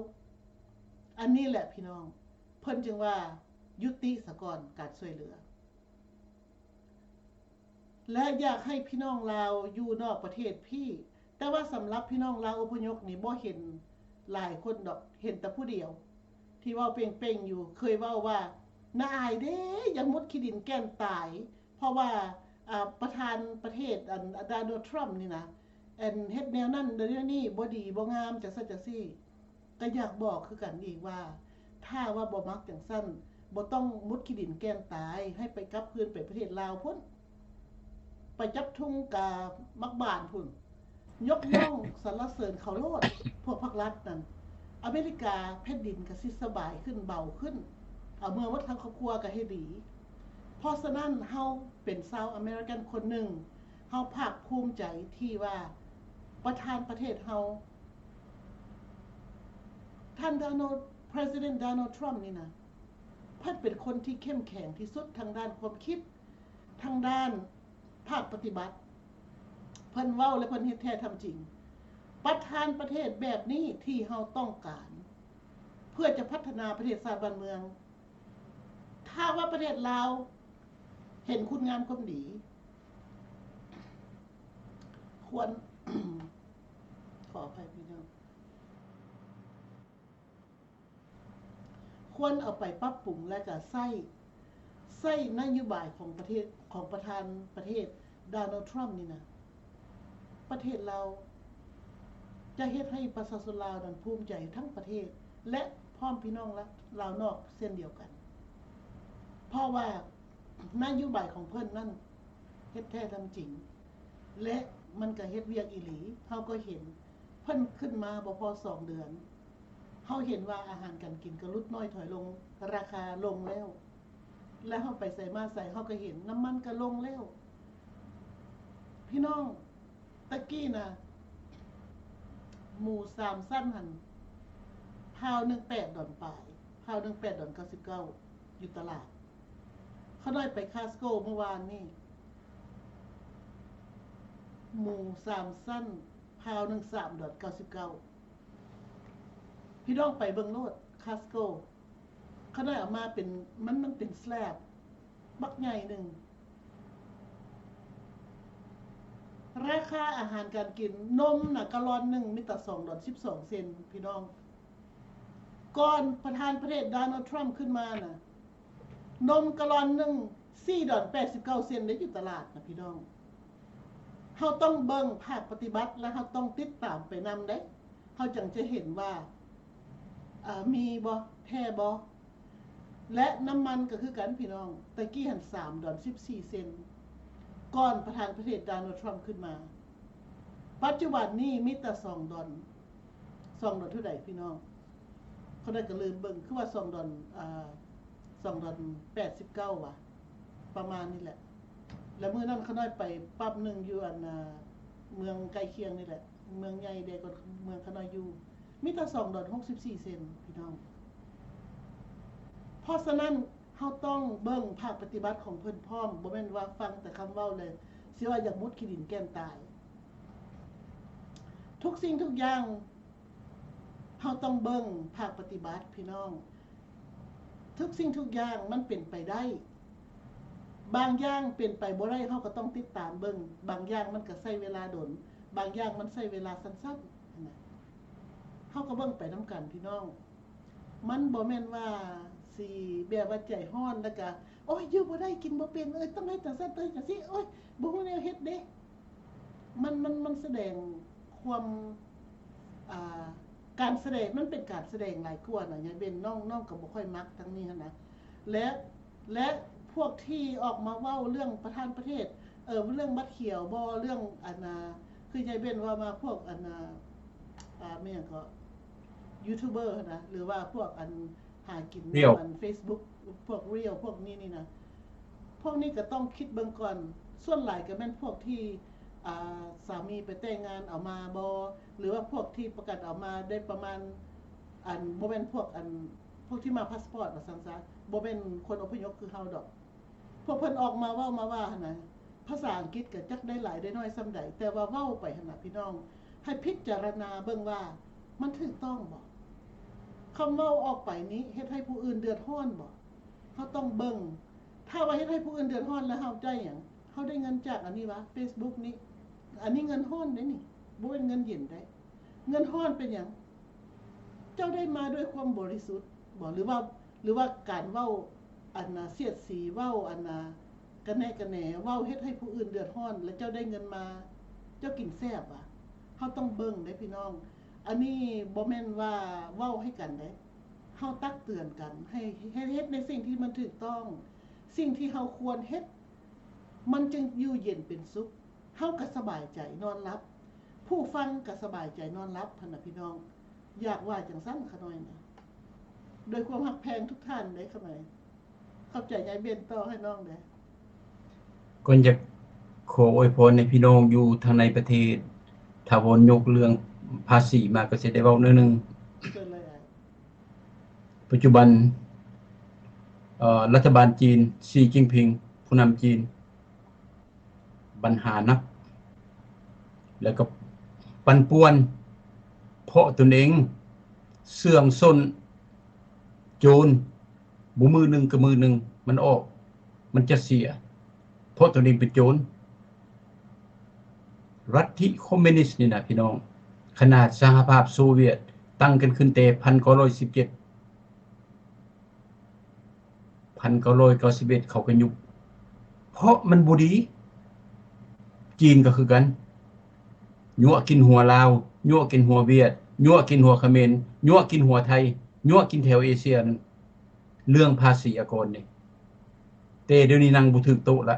ອັນນີ້ແຫຼະພີ່ນ້ອງ ເພິ່ນຈຶ່ງວ່າຍຸຕິສາກ່ອນການຊ່ວຍເຫຼືອ ແລະ ຢາກໃຫ້ພີ່ນ້ອງລາວຢູ່ນອກປະເທດພີ້ ແຕ່ວ່າສຳລັບພີ່ນ້ອງລາວອົບພະຍົບນີ້ບໍ່ເຫັນຫຼາຍຄົນດອກ ເຫັນແຕ່ຜູ້ດຽວ ທີ່ເວົ້າເປັ່ງໆຢູ່ ເຄີຍເວົ້າວ່າ ໜ້າອາຍເດ້ ຢາກໝົດຂີ້ດິນແກ່ນຕາຍ ເພາະວ່າ ອາ ປະທານປະເທດ ອັນ ໂດນັລ ທຣຳນີ້ນະ ອັນ ເຮັດແນວນັ້ນແນວນີ້ ບໍ່ດີບໍ່ງາມ ຈັ່ງຊັ້ນຈັ່ງຊີ້. ກໍຢາກບອກຄືກັນອີກວ່າ ຖ້າວ່າບໍ່ມັກຈັ່ງຊັ້ນ ບໍ່ຕ້ອງໝົດຂີ້ດິນແກ່ນຕາຍ ໃຫ້ໄປກັບຄືນໄປປະເທດລາວພຸ້ນ ໄປຈັບທຸງກາໝາກບານພຸ້ນ ຍົກຍ້ອງສັນລະເສີນເຂົາໂລດ ພວກພັກລັດນັ້ນ. ອາເມລິກາແຜ່ນດິນກໍຊິສະບາຍຂຶ້ນ ເບົາຂຶ້ນ ເອົາເມືອໝົດທັງຄອບຄົວກໍໃຫ້ດີ. ເພາະສະນັ້ນ ເຮົາເປັນຊາວອາເມລິກັນຄົນໜຶ່ງ ເຮົາພາກພູມໃຈທີ່ວ່າປະທານປະເທດເຮົາ ທ່ານ ໂດນັລ ປະທານ ໂດນັລ ທຣຳນີ້ນະ ເພິ່ນເປັນຄົນທີ່ເຂັ້ມແຂງທີ່ສຸດທາງດ້ານຄວາມຄິດ ທາງດ້ານພາກປະຕິບັດ. ເພິ່ນເວົ້າ ແລະ ເພິ່ນເຮັດແທ້ທຳຈິງ. ປະທານປະເທດແບບນີ້ທີ່ເຮົາຕ້ອງການ ເພື່ອຈະພັດທະນາປະເທດຊາດບ້ານເມືອງ. ຖ້າວ່າປະເທດລາວເຫັນຄຸນງາມຄວາມດີ ຄວນ ຂໍອະໄພພີ່ນ້ອງ ຄວນເອົາໄປປັບປຸງ ແລະ ກະໃຊ້ ໃຊ້ນະໂຍບາຍຂອງປະເທດ ຂອງປະທານປະເທດ ໂດນັລ ທຣຳນີ້ນະ ປະເທດລາວຈະເຮັດໃຫ້ປະຊາຊົນລາວນັ້ນພູມໃຈທັງປະເທດ ແລະ ພ້ອມພີ່ນ້ອງລາວນອກເຊັ່ນດຽວກັນ. ເພາະວ່ານະໂຍບາຍຂອງເພິ່ນນັ້ນເຮັດແທ້ທຳຈິງ ແລະ ມັນກະເຮັດວຽກອີ່ຫຼີ. ເຮົາກໍເຫັນເພິ່ນຂຶ້ນມາບໍ່ພໍສອງເດືອນ ເຮົາເຫັນວ່າອາຫານການກິນກໍຫຼຸດນ້ອຍຖອຍລົງ ລາຄາລົງແລ້ວ. ແລະ ເຮົາໄປໃສມາໃສ ເຮົາກໍເຫັນນ້ຳມັນກໍລົງແລ້ວ. ພີ່ນ້ອງ ຕະກີ້ນະ ໝູສາມຊັ້ນຫັ້ນ ພາວໜຶ່ງແປດດອນປາຍ ພາວໜຶ່ງແປດດອນເກົ້າສິບເກົ້າ ຢູ່ຕະຫຼາດ. ຂ້ານ້ອຍໄປຄາສໂກມື້ວານນີ້ ໝູສາມຊັ້ນ ພາວໜຶ່ງສາມດອນເກົ້າສິບເກົ້າ. ພີ່ນ້ອງໄປເບິ່ງໂລດ ຄາສໂກ ຂະໜາດເອົາມາເປັນ ມັນ ມັນເປັນສແລັບບັກໃຫຍ່ໜຶ່ງ. ລາຄາອາຫານການກິນ ນົມນະກາລອນໜຶ່ງມີແຕ່ສອງດອນສິບສອງເຊັນ ພີ່ນ້ອງ. ກ່ອນປະທານປະເທດ ໂດນັລ ທຣຳ ຂຶ້ນມານະ ນົມກາລອນໜຶ່ງສີ່ດອນແປດສິບເກົ້າເຊັນເດ້ ຢູ່ຕະຫຼາດນະ ພີ່ນ້ອງ. ເຮົາຕ້ອງເບິ່ງພາກປະຕິບັດ ແລະ ເຮົາຕ້ອງຕິດຕາມໄປນຳເດ້ ເຮົາຈັ່ງຈະເຫັນວ່າ ເອີ ມີບໍ່ ແທ້ບໍ່. ແລະ ນ້ຳມັນກໍຄືກັນ ພີ່ນ້ອງ ແຕ່ກີ້ຫັ້ນສາມດອນສິບສີ່ເຊັນ ກ່ອນປະທານປະເທດ ໂດນັລ ທຣຳ ຂຶ້ນມາ. ປັດຈຸບັນນີ້ມີແຕ່ສອງດອນ ສອງດອນເທົ່າໃດ ພີ່ນ້ອງ? ຂ້ານ້ອຍກໍລືມເບິ່ງ ຄືວ່າສອງດອນ ອາ ສອງດອນແປດສິບເກົ້າຫວາ ປະມານນີ້ແຫຼະ. ແລ້ວມື້ນັ້ນຂ້ານ້ອຍໄປປັບໜຶ່ງຢູ່ ອັນ ອາ ເມືອງໃກ້ຄຽງນີ້ແຫຼະ ເມືອງໃຫຍ່ແດ່ກວ່າເມືອງຂ້ານ້ອຍຢູ່ ມີແຕ່ສອງດອນຫົກສິບສີ່ເຊັນ ພີ່ນ້ອງ. ເພາະສະນັ້ນ ເຮົາຕ້ອງເບິ່ງພາກປະຕິບັດຂອງເພິ່ນພ້ອມ ບໍ່ແມ່ນວ່າຟັງແຕ່ຄຳເວົ້າແລ້ວ ຊິວ່າຢາກໝົດຂີ້ດິນແກ່ນຕາຍ. ທຸກສິ່ງທຸກຢ່າງ ເຮົາຕ້ອງເບິ່ງພາກປະຕິບັດ ພີ່ນ້ອງ. ທຸກສິ່ງທຸກຢ່າງມັນເປັນໄປໄດ້ ບາງຢ່າງເປັນໄປບໍ່ໄດ້ ເຮົາກໍຕ້ອງຕິດຕາມເບິ່ງ. ບາງຢ່າງມັນກໍໃຊ້ເວລາດົນ ບາງຢ່າງມັນໃຊ້ເວລາສັ້ນໆ ຫັ້ນນະ. ເຮົາກໍເບິ່ງໄປນຳກັນ ພີ່ນ້ອງ. ມັນບໍ່ແມ່ນວ່າ ຊິແບບວ່າໃຈຮ້ອນ ແລ້ວກະ ໂອ້ຍ ຢູ່ບໍ່ໄດ້ ກິນບໍ່ເປັນ ເອີຍ ຕ້ອງເຮັດຈັ່ງຊັ້ນ ຕ້ອງເຮັດຈັ່ງຊີ້ ໂອ້ຍ ບໍ່ຮູ້ແນວເຮັດເດ້. ມັນ ມັນ ມັນສະແດງຄວາມ ອ່າ ການສະແດງ ມັນເປັນການສະແດງຫຼາຍກວ່ານະ ຍາຍເບັນ. ນ້ອງ ນ້ອງກໍບໍ່ຄ່ອຍມັກທາງນີ້ຫັ້ນນະ ແລະ ແລະ ພວກທີ່ອອກມາເວົ້າເລື່ອງປະທານປະເທດ ເອີ ເລື່ອງບັດຂຽວບໍ ເລື່ອງ ອັນນ່າ ຄືຍາຍເບັນເວົ້າມາ ພວກ ອັນນ່າ ອ່າ ແມ່ນຫຍັງເກາະ ຢູທູບເບີຫັ້ນນະ ຫຼືວ່າພວກ ອັນ ຫາກິນນຳ Reel ອັນ Facebook ພວກ Reel ພວກນີ້ນີ້ນະ ພວກນີ້ກໍຕ້ອງຄິດເບິ່ງກ່ອນ. ສ່ວນຫຼາຍກໍແມ່ນພວກທີ່ ອ່າ ສາມີໄປແຕ່ງງານເອົາມາບໍ ຫຼືວ່າພວກທີ່ປະກັນເອົາມາໄດ້ປະມານ ອັນ ບໍ່ແມ່ນພວກ ອັນ ພວກທີ່ມາພາສປອດວ່າຊັ້ນຊະ ບໍ່ແມ່ນຄົນອົບພະຍົບຄືເຮົາດອກ. ພວກເພິ່ນອອກມາເວົ້າມາວ່າຫັ້ນນະ ພາສາອັງກິດກໍຈັກໄດ້ຫຼາຍໄດ້ໜ້ອຍສ່ຳໃດ ແຕ່ວ່າເວົ້າໄປຫັ້ນນະ ພີ່ນ້ອງ ໃຫ້ພິຈາລະນາເບິ່ງວ່າມັນຖືກຕ້ອງບໍ່? ຄຳເວົ້າອອກໄປນີ້ເຮັດໃຫ້ຜູ້ອື່ນເດືອດຮ້ອນບໍ່? ເຮົາຕ້ອງເບິ່ງ ຖ້າວ່າເຮັດໃຫ້ຜູ້ອື່ນເດືອດຮ້ອນແລ້ວເຮົາໄດ້ຫຍັງ? ເຮົາໄດ້ເງິນຈາກອັນນີ້ຫວາ? Facebook ນີ້ ອັນນີ້ເງິນຮ້ອນເດ້ນີ້ ບໍ່ແມ່ນເງິນເຢັນເດ້. ເງິນຮ້ອນເປັນຫຍັງ? ເຈົ້າໄດ້ມາດ້ວຍຄວາມບໍລິສຸດບໍ? ຫຼືວ່າ ຫຼືວ່າການເວົ້າອັນນ່າ ສຽດສີ ເວົ້າອັນນ່າ ກະແນກະແໜ ເວົ້າເຮັດໃຫ້ຜູ້ອື່ນເດືອດຮ້ອນ ແລ້ວເຈົ້າໄດ້ເງິນມາ ເຈົ້າກິນແຊບຫວາ? ເຮົາຕ້ອງເບິ່ງເດ້ພີ່ນ້ອງ ອັນນີ້ບໍ່ແມ່ນວ່າເວົ້າໃຫ້ກັນເດ້ ເຮົາຕັກເຕືອນກັນ ໃຫ້ ໃຫ້ເຮັດໃນສິ່ງທີ່ມັນຖືກຕ້ອງ ສິ່ງທີ່ເຮົາຄວນເຮັດ ມັນຈຶ່ງຢູ່ເຢັນເປັນສຸກ ເຮົາກໍສະບາຍໃຈນອນຫຼັບ ຜູ້ຟັງກໍສະບາຍໃຈນອນຫຼັບຫັ້ນນະພີ່ນ້ອງ. ຢາກວ່າຈັ່ງຊັ້ນຂະນ້ອຍນະ ດ້ວຍຄວາມຮັກແພງທຸກທ່ານເດ້ຂະນ້ອຍ. ຂອບໃຈຍາຍເບັນ ຕໍ່ໃຫ້ນ້ອງເດ້. ກໍຢາກຂໍອວຍພອນໃຫ້ພີ່ນ້ອງຢູ່ທາງໃນປະເທດ ຖ້າເວົ້າຍົກເລື່ອງພາສີມາ ກໍຊິໄດ້ເວົ້າໜ້ອຍໜຶ່ງ. ເຊີນເລີຍອ້າຍ. ປັດຈຸບັນ ເອີ ລັດຖະບານຈີນ ສີຈິ້ນຜິງ ຜູ້ນຳຈີນ ບັນຫາໜັກ ແລ້ວກໍປັ່ນປ່ວນ ເພາະຕົນເອງເຊື່ອງຊົນໂຈນ ບໍ່ມື້ໜຶ່ງກໍມື້ໜຶ່ງມັນອອກ ມັນຈະເສຍ ເພາະຕົນເອງເປັນໂຈນ. ລັດທິຄອມມິວນິດນີ້ນະພີ່ນ້ອງ ຂະໜາດສະຫະພາບໂຊວຽດຕັ້ງກັນຂຶ້ນແຕ່ພັນເກົ້າຮ້ອຍສິບເຈັດ ພັນເກົ້າຮ້ອຍເກົ້າສິບເອັດ ເຂົາກໍຍຸບ ເພາະມັນບໍ່ດີ. ຈີນກໍຄືກັນ ຍົວະກິນຫົວລາວ ຍົວະກິນຫົວຫວຽດ ຍົວະກິນຫົວຂະເໝນ ຍົວະກິນຫົວໄທ ຍົວະກິນແຖວເອເຊຍນັ້ນ ເລື່ອງພາສີອາກອນນີ້. ແຕ່ດຽວນີ້ນັ່ງບໍ່ຖືກໂຕະລະ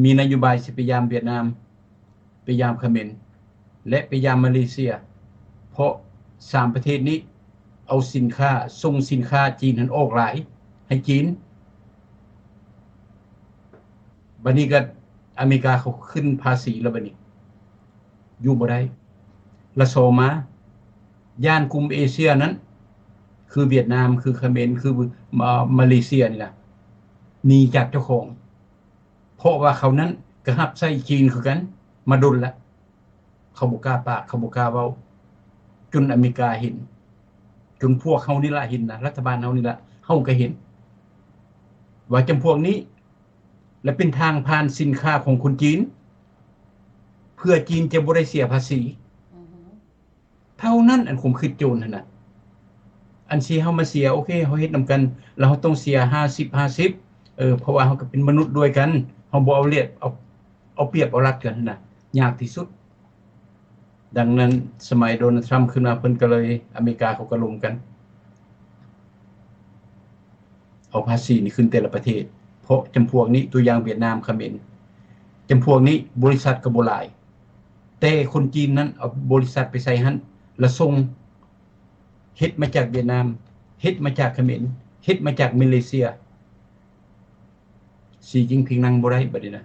ມີນະໂຍບາຍຊິໄປຢາມຫວຽດນາມ ໄປຢາມຂະເໝນ ແລະ ໄປຢາມມາເລເຊຍ ເພາະສາມປະເທດນີ້ເອົາສິນຄ້າ ສົ່ງສິນຄ້າຈີນຫັ້ນອອກຫຼາຍໃຫ້ຈີນ. ບັດນີ້ກໍອາເມລິກາເຂົາຂຶ້ນພາສີແລ້ວ ບັດນີ້ຢູ່ບໍ່ໄດ້. ລະສອງມາ ຢ້ານກຸ່ມເອເຊຍນັ້ນ ຄືຫວຽດນາມ ຄືຂະເໝນ ຄື ມາເລເຊຍນີ້ນະ ໜີຈາກເຈົ້າຂອງ ເພາະວ່າເຂົານັ້ນກໍຮັບໃຊ້ຈີນຄືກັນມາດົນລະ. ເຂົາບໍ່ກ້າປາກ ເຂົາບໍ່ກ້າເວົ້າ ຈົນອາເມລິກາເຫັນ ຈົນພວກເຮົານີ້ລະເຫັນນະ ລັດຖະບານເຮົານີ້ລະ ເຮົາກໍເຫັນວ່າຈຳພວກນີ້ລະເປັນທາງຜ່ານສິນຄ້າຂອງຄົນຈີນ ເພື່ອຈີນຈະບໍ່ໄດ້ເສຍພາສີ. ເທົ່ານັ້ນ ອັນຄວາມຄິດໂຈນຫັ້ນນະ ອັນຊິເຮົາມາເສຍ ໂອເຄ ເຮົາເຮັດນຳກັນ ແລ້ວເຮົາຕ້ອງເສຍຫ້າສິບຫ້າສິບ ເອີ ເພາະວ່າເຮົາກໍເປັນມະນຸດດ້ວຍກັນ ເຮົາບໍ່ເອົາລຽບ ເອົາ ເອົາປຽບເອົາລັດກັນຫັ້ນນະ ຍາກທີ່ສຸດ. ດັ່ງນັ້ນ ສະໄໝໂດນັລ ທຣຳ ຂຶ້ນມາ ເພິ່ນກໍເລີຍ ອາເມລິກາເຂົາກໍລົມກັນ ເອົາພາສີນີ້ຂຶ້ນແຕ່ລະປະເທດ ເພາະຈຳພວກນີ້ ຕົວຢ່າງຫວຽດນາມ ຂະເໝນ ຈຳພວກນີ້ບໍລິສັດກໍບໍ່ຫຼາຍ ແຕ່ຄົນຈີນນັ້ນເອົາບໍລິສັດໄປໃສ່ຫັ້ນ ລະສົ່ງ ເຮັດມາຈາກຫວຽດນາມ ເຮັດມາຈາກຂະເໝນ ເຮັດມາຈາກມາເລເຊຍ. ສີຈິ້ນຜິງນັ່ງບໍ່ໄດ້ບັດນີ້ນະ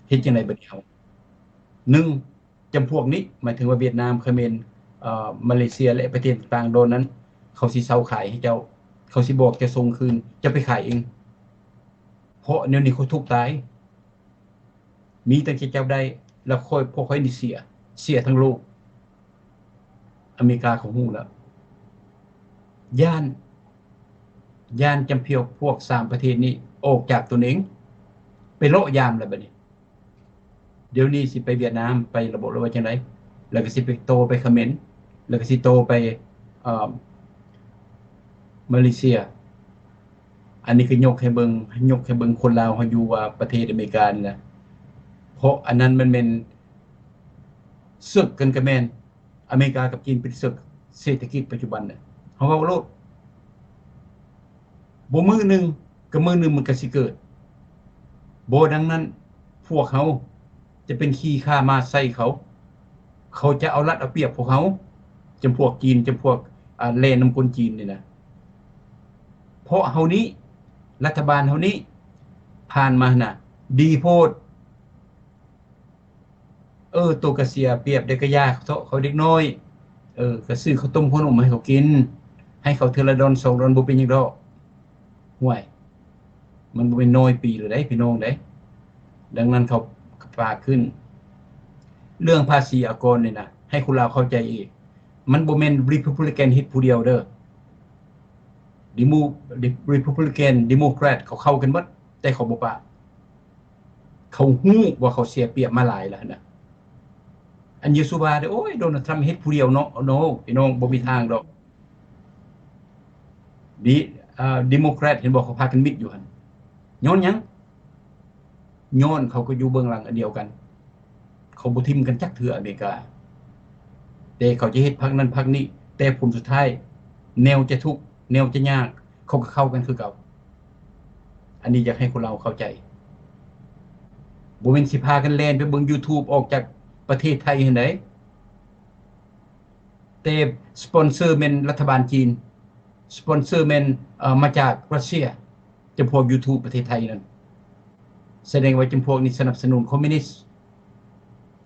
ເຮັດຈັ່ງໃດບັດນີ້ເຮົາ? ໜຶ່ງ ຈຳພວກນີ້ ໝາຍເຖິງວ່າຫວຽດນາມ ຂະເໝນ ເອີ ມາເລເຊຍ ແລະ ປະເທດຕ່າງໆ ດອນນັ້ນ ເຂົາຊິເຊົາຂາຍໃຫ້ເຈົ້າ ເຂົາຊິບອກຈະສົ່ງຄືນ ເຈົ້າໄປຂາຍເອງ ເພາະແນວນີ້ເຂົາທຸກຕາຍ. ມີຕັ້ງແຕ່ເຈົ້າໄດ້ ແລ້ວຂ້ອຍ ພວກຂ້ອຍນີ້ເສຍ ເສຍທັງໂລກ. ອາເມລິກາເຂົາຮູ້ແລ້ວ ຢ້ານ ຢ້ານຈຳພວກ ພວກສາມປະເທດນີ້ອອກຈາກຕົນເອງ ໄປເລາະຢາມແລ້ວບັດນີ້. ດຽວນີ້ຊິໄປຫວຽດນາມ ໄປລະບົບ ຫຼືວ່າຈັ່ງໃດ ແລ້ວກໍຊິໄປຕໍ່ໄປຂະເໝນ ແລ້ວກໍຊິຕໍ່ໄປ ເອີ ມາເລເຊຍ ອັນນີ້ກໍຍົກໃຫ້ເບິ່ງ ຍົກໃຫ້ເບິ່ງຄົນລາວເຮົາຢູ່ວ່າປະເທດອາເມລິການີ້ນະ ເພາະອັນນັ້ນມັນແມ່ນເສິກກັນກໍແມ່ນ ອາເມລິກາກັບຈີນເປັນເສິກເສດຖະກິດປັດຈຸບັນນະ ເຮົາເວົ້າໂລດ ບໍ່ມື້ໜຶ່ງກໍມື້ໜຶ່ງມັນກໍຊິເກີດ ບໍ່ ດັ່ງນັ້ນພວກເຮົາຈະເປັນຂີ້ຂ້າມ້າໃສ່ເຂົາ ເຂົາຈະເອົາລັດເອົາປຽບພວກເຮົາ ຈຳພວກຈີນ ຈຳພວກ ອ່າ ແລ່ນຳຄົນຈີນນີ້ນະ ເພາະເຮົານີ້ ລັດຖະບານເຮົານີ້ ຜ່ານມາຫັ້ນນະ ດີໂພດ ເອີ ໂຕກະເສຍປຽບ ເດັກກະຢາເທາະເຂົາເດັກນ້ອຍ ເອີ ກະຊື້ເຂົ້າຕົ້ມເຂົ້າໜົມໃຫ້ເຂົາກິນ ໃຫ້ເຂົາເທື່ອລະດອນສອງດອນ ບໍ່ເປັນຫຍັງດອກ ຫ້ວຍ ມັນບໍ່ແມ່ນນ້ອຍປີແລ້ວໃດ໋ ພີ່ນ້ອງເດ້ ດັ່ງນັ້ນເຂົາກະປາກຂຶ້ນ ເລື່ອງພາສີອາກອນນີ້ນະ ໃຫ້ຄົນລາວເຂົ້າໃຈອີກ ມັນບໍ່ແມ່ນ Republican ເຮັດຜູ້ດຽວເດີ Demo Republican Democrat ເຂົາເຂົ້າກັນໝົດ ແຕ່ເຂົາບໍ່ປາກ ເຂົາຮູ້ວ່າເຂົາເສຍປຽບມາຫຼາຍແລ້ວນະ ອັນຢ່າສູ່ວ່າເດີ ໂອ້ຍ ໂດນັລ ທຣຳເຮັດຜູ້ດຽວເນາະ ໂນ ພີ່ນ້ອງ ບໍ່ມີທາງດອກ ດີ ເອີ Democrat ເຫັນບໍ່ ເຂົາພາກັນມິດຢູ່ຫັ້ນ ຍ້ອນຫຍັງ? ຍ້ອນເຂົາກໍຢູ່ເບື້ອງຫຼັງອັນດຽວກັນ ເຂົາບໍ່ຖິ້ມກັນຈັກເທື່ອອາເມລິກາ ແຕ່ເຂົາຈະເຮັດພັກນັ້ນພັກນີ້ ແຕ່ຜົນສຸດທ້າຍ ແນວຈະທຸກ ແນວຈະຍາກ ເຂົາກໍເຂົ້າກັນຄືເກົ່າ ອັນນີ້ຢາກໃຫ້ຄົນລາວເຂົ້າໃຈ ບໍ່ແມ່ນຊິພາກັນແລ່ນໄປເບິ່ງ YouTube ອອກຈາກປະເທດໄທຫັ້ນໃດ ແຕ່ສະປອນເຊີແມ່ນລັດຖະບານຈີນ ສະປອນເຊີແມ່ນ ເອີ ມາຈາກຣັດເຊຍ ຈຳພວກ YouTube ປະເທດໄທນັ້ນ ສະແດງວ່າຈຳພວກນີ້ສະໜັບສະໜູນຄອມມິວນິດ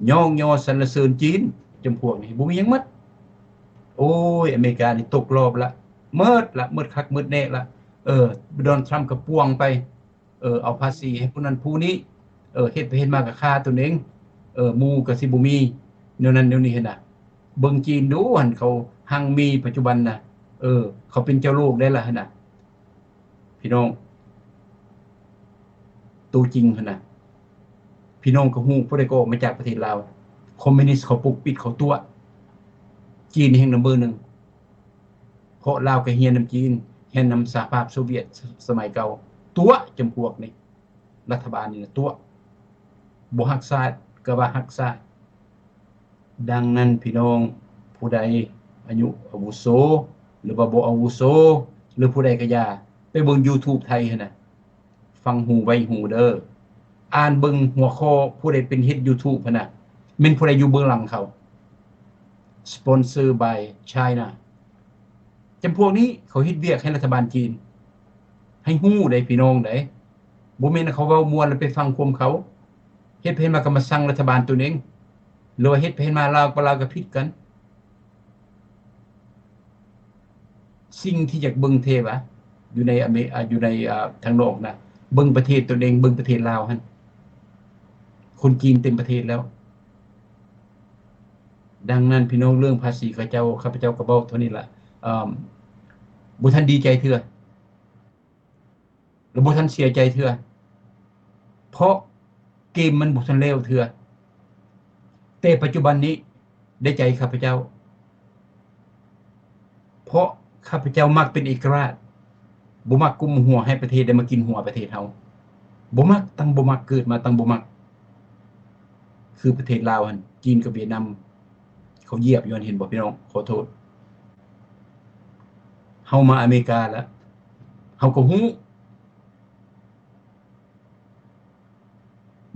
ຍ້ອງຍໍສັນລະເສີນຈີນ ຈຳພວກນີ້ ບໍ່ມີຫຍັງໝົດ ໂອ້ຍ ອາເມລິການີ້ຕົກລອບລະ ໝົດລະ ໝົດຄັກໝົດແນ່ລະ ເອີ ໂດນັລ ທຣຳກໍປ່ວງໄປ ເອີ ເອົາພາສີໃຫ້ຜູ້ນັ້ນຜູ້ນີ້ ເອີ ເຮັດໄປເຮັດມາກໍຂ້າຕົນເອງ ເອີ ໝູ່ກໍຊິບໍ່ມີ ແນວນັ້ນແນວນີ້ຫັ້ນນະ ເບິ່ງຈີນດູຫັ້ນ ເຂົາຮັ່ງມີປັດຈຸບັນນະ ເອີ ເຂົາເປັນເຈົ້າໂລກໄດ້ລະຫັ້ນນະ ພີ່ນ້ອງ ໂຕຈິງຫັ້ນນະ ພີ່ນ້ອງກໍຮູ້ ຜູ້ໃດກໍອອກມາຈາກປະເທດລາວ ຄອມມິວນິດເຂົາປົກປິດ ເຂົາຕົວະ ຈີນແຮ່ງນຳເບີໜຶ່ງ ເພາະລາວກໍຮຽນນຳຈີນ ຮຽນນຳສະຫະພາບໂຊວຽດສະໄໝເກົ່າ ຕົວະ ຈຳພວກນີ້ ລັດຖະບານນີ້ນະຕົວະ ບໍ່ຮັກຊາດກໍວ່າຮັກຊາດ ດັ່ງນັ້ນພີ່ນ້ອງ ຜູ້ໃດອາຍຸອາວຸໂສ ຫຼືວ່າບໍ່ອາວຸໂສ ຫຼືຜູ້ໃດກໍຢ່າ ໄປເບິ່ງ YouTube ໄທຫັ້ນນະ ຟັງຫູໄວ້ຫູເດີ ອ່ານເບິ່ງຫົວຂໍ້ ຜູ້ໃດເປັນເຮັດ YouTube ຫັ້ນນະ ແມ່ນຜູ້ໃດຢູ່ເບື້ອງຫຼັງເຂົາ Sponsored by China ຈຳພວກນີ້ເຂົາເຮັດວຽກໃຫ້ລັດຖະບານຈີນ ໃຫ້ຮູ້ໃດ໋ພີ່ນ້ອງໃດ໋ ບໍ່ແມ່ນເຂົາເວົ້າມ່ວນແລ້ວໄປຟັງຄວາມເຂົາ ເຮັດໄປເຮັດມາກໍມາຊັງລັດຖະບານຕົນເອງ ຫຼືວ່າເຮັດໄປເຮັດມາລາວກັບລາວກໍຜິດກັນ. ສິ່ງທີ່ຢາກເບິ່ງແທ້ຫວາ ຢູ່ໃນອາເມ ອາ ຢູ່ໃນ ອາ ທາງນອກນະ ເບິ່ງປະເທດຕົນເອງ ເບິ່ງປະເທດລາວຫັ້ນ ຄົນຈີນເຕັມປະເທດແລ້ວ. ດັ່ງນັ້ນ ພີ່ນ້ອງ ເລື່ອງພາສີເຂົາເຈົ້າ ຂ້າພະເຈົ້າກໍເວົ້າເທົ່ານີ້ລະ ເອີ ບໍ່ທັນດີໃຈເທື່ອ ແລະ ບໍ່ທັນເສຍໃຈເທື່ອ ເພາະເກມມັນບໍ່ທັນແລ້ວເທື່ອ. ແຕ່ປັດຈຸບັນນີ້ໄດ້ໃຈຂ້າພະເຈົ້າ ເພາະຂ້າພະເຈົ້າມັກເປັນເອກະລາດ ບໍ່ມັກກຸມຫົວໃຫ້ປະເທດໃດມາກິນຫົວປະເທດເຮົາ ບໍ່ມັກ ຕັ້ງບໍ່ມັກ ເກີດມາຕັ້ງບໍ່ມັກ ຄືປະເທດລາວຫັ້ນ ຈີນກັບຫວຽດນາມ ເຂົາຢຽບຢູ່ຫັ້ນ ເຫັນບໍ່ພີ່ນ້ອງ? ຂໍໂທດ ເຮົາມາອາເມລິກາແລ້ວ ເຮົາກໍຮູ້.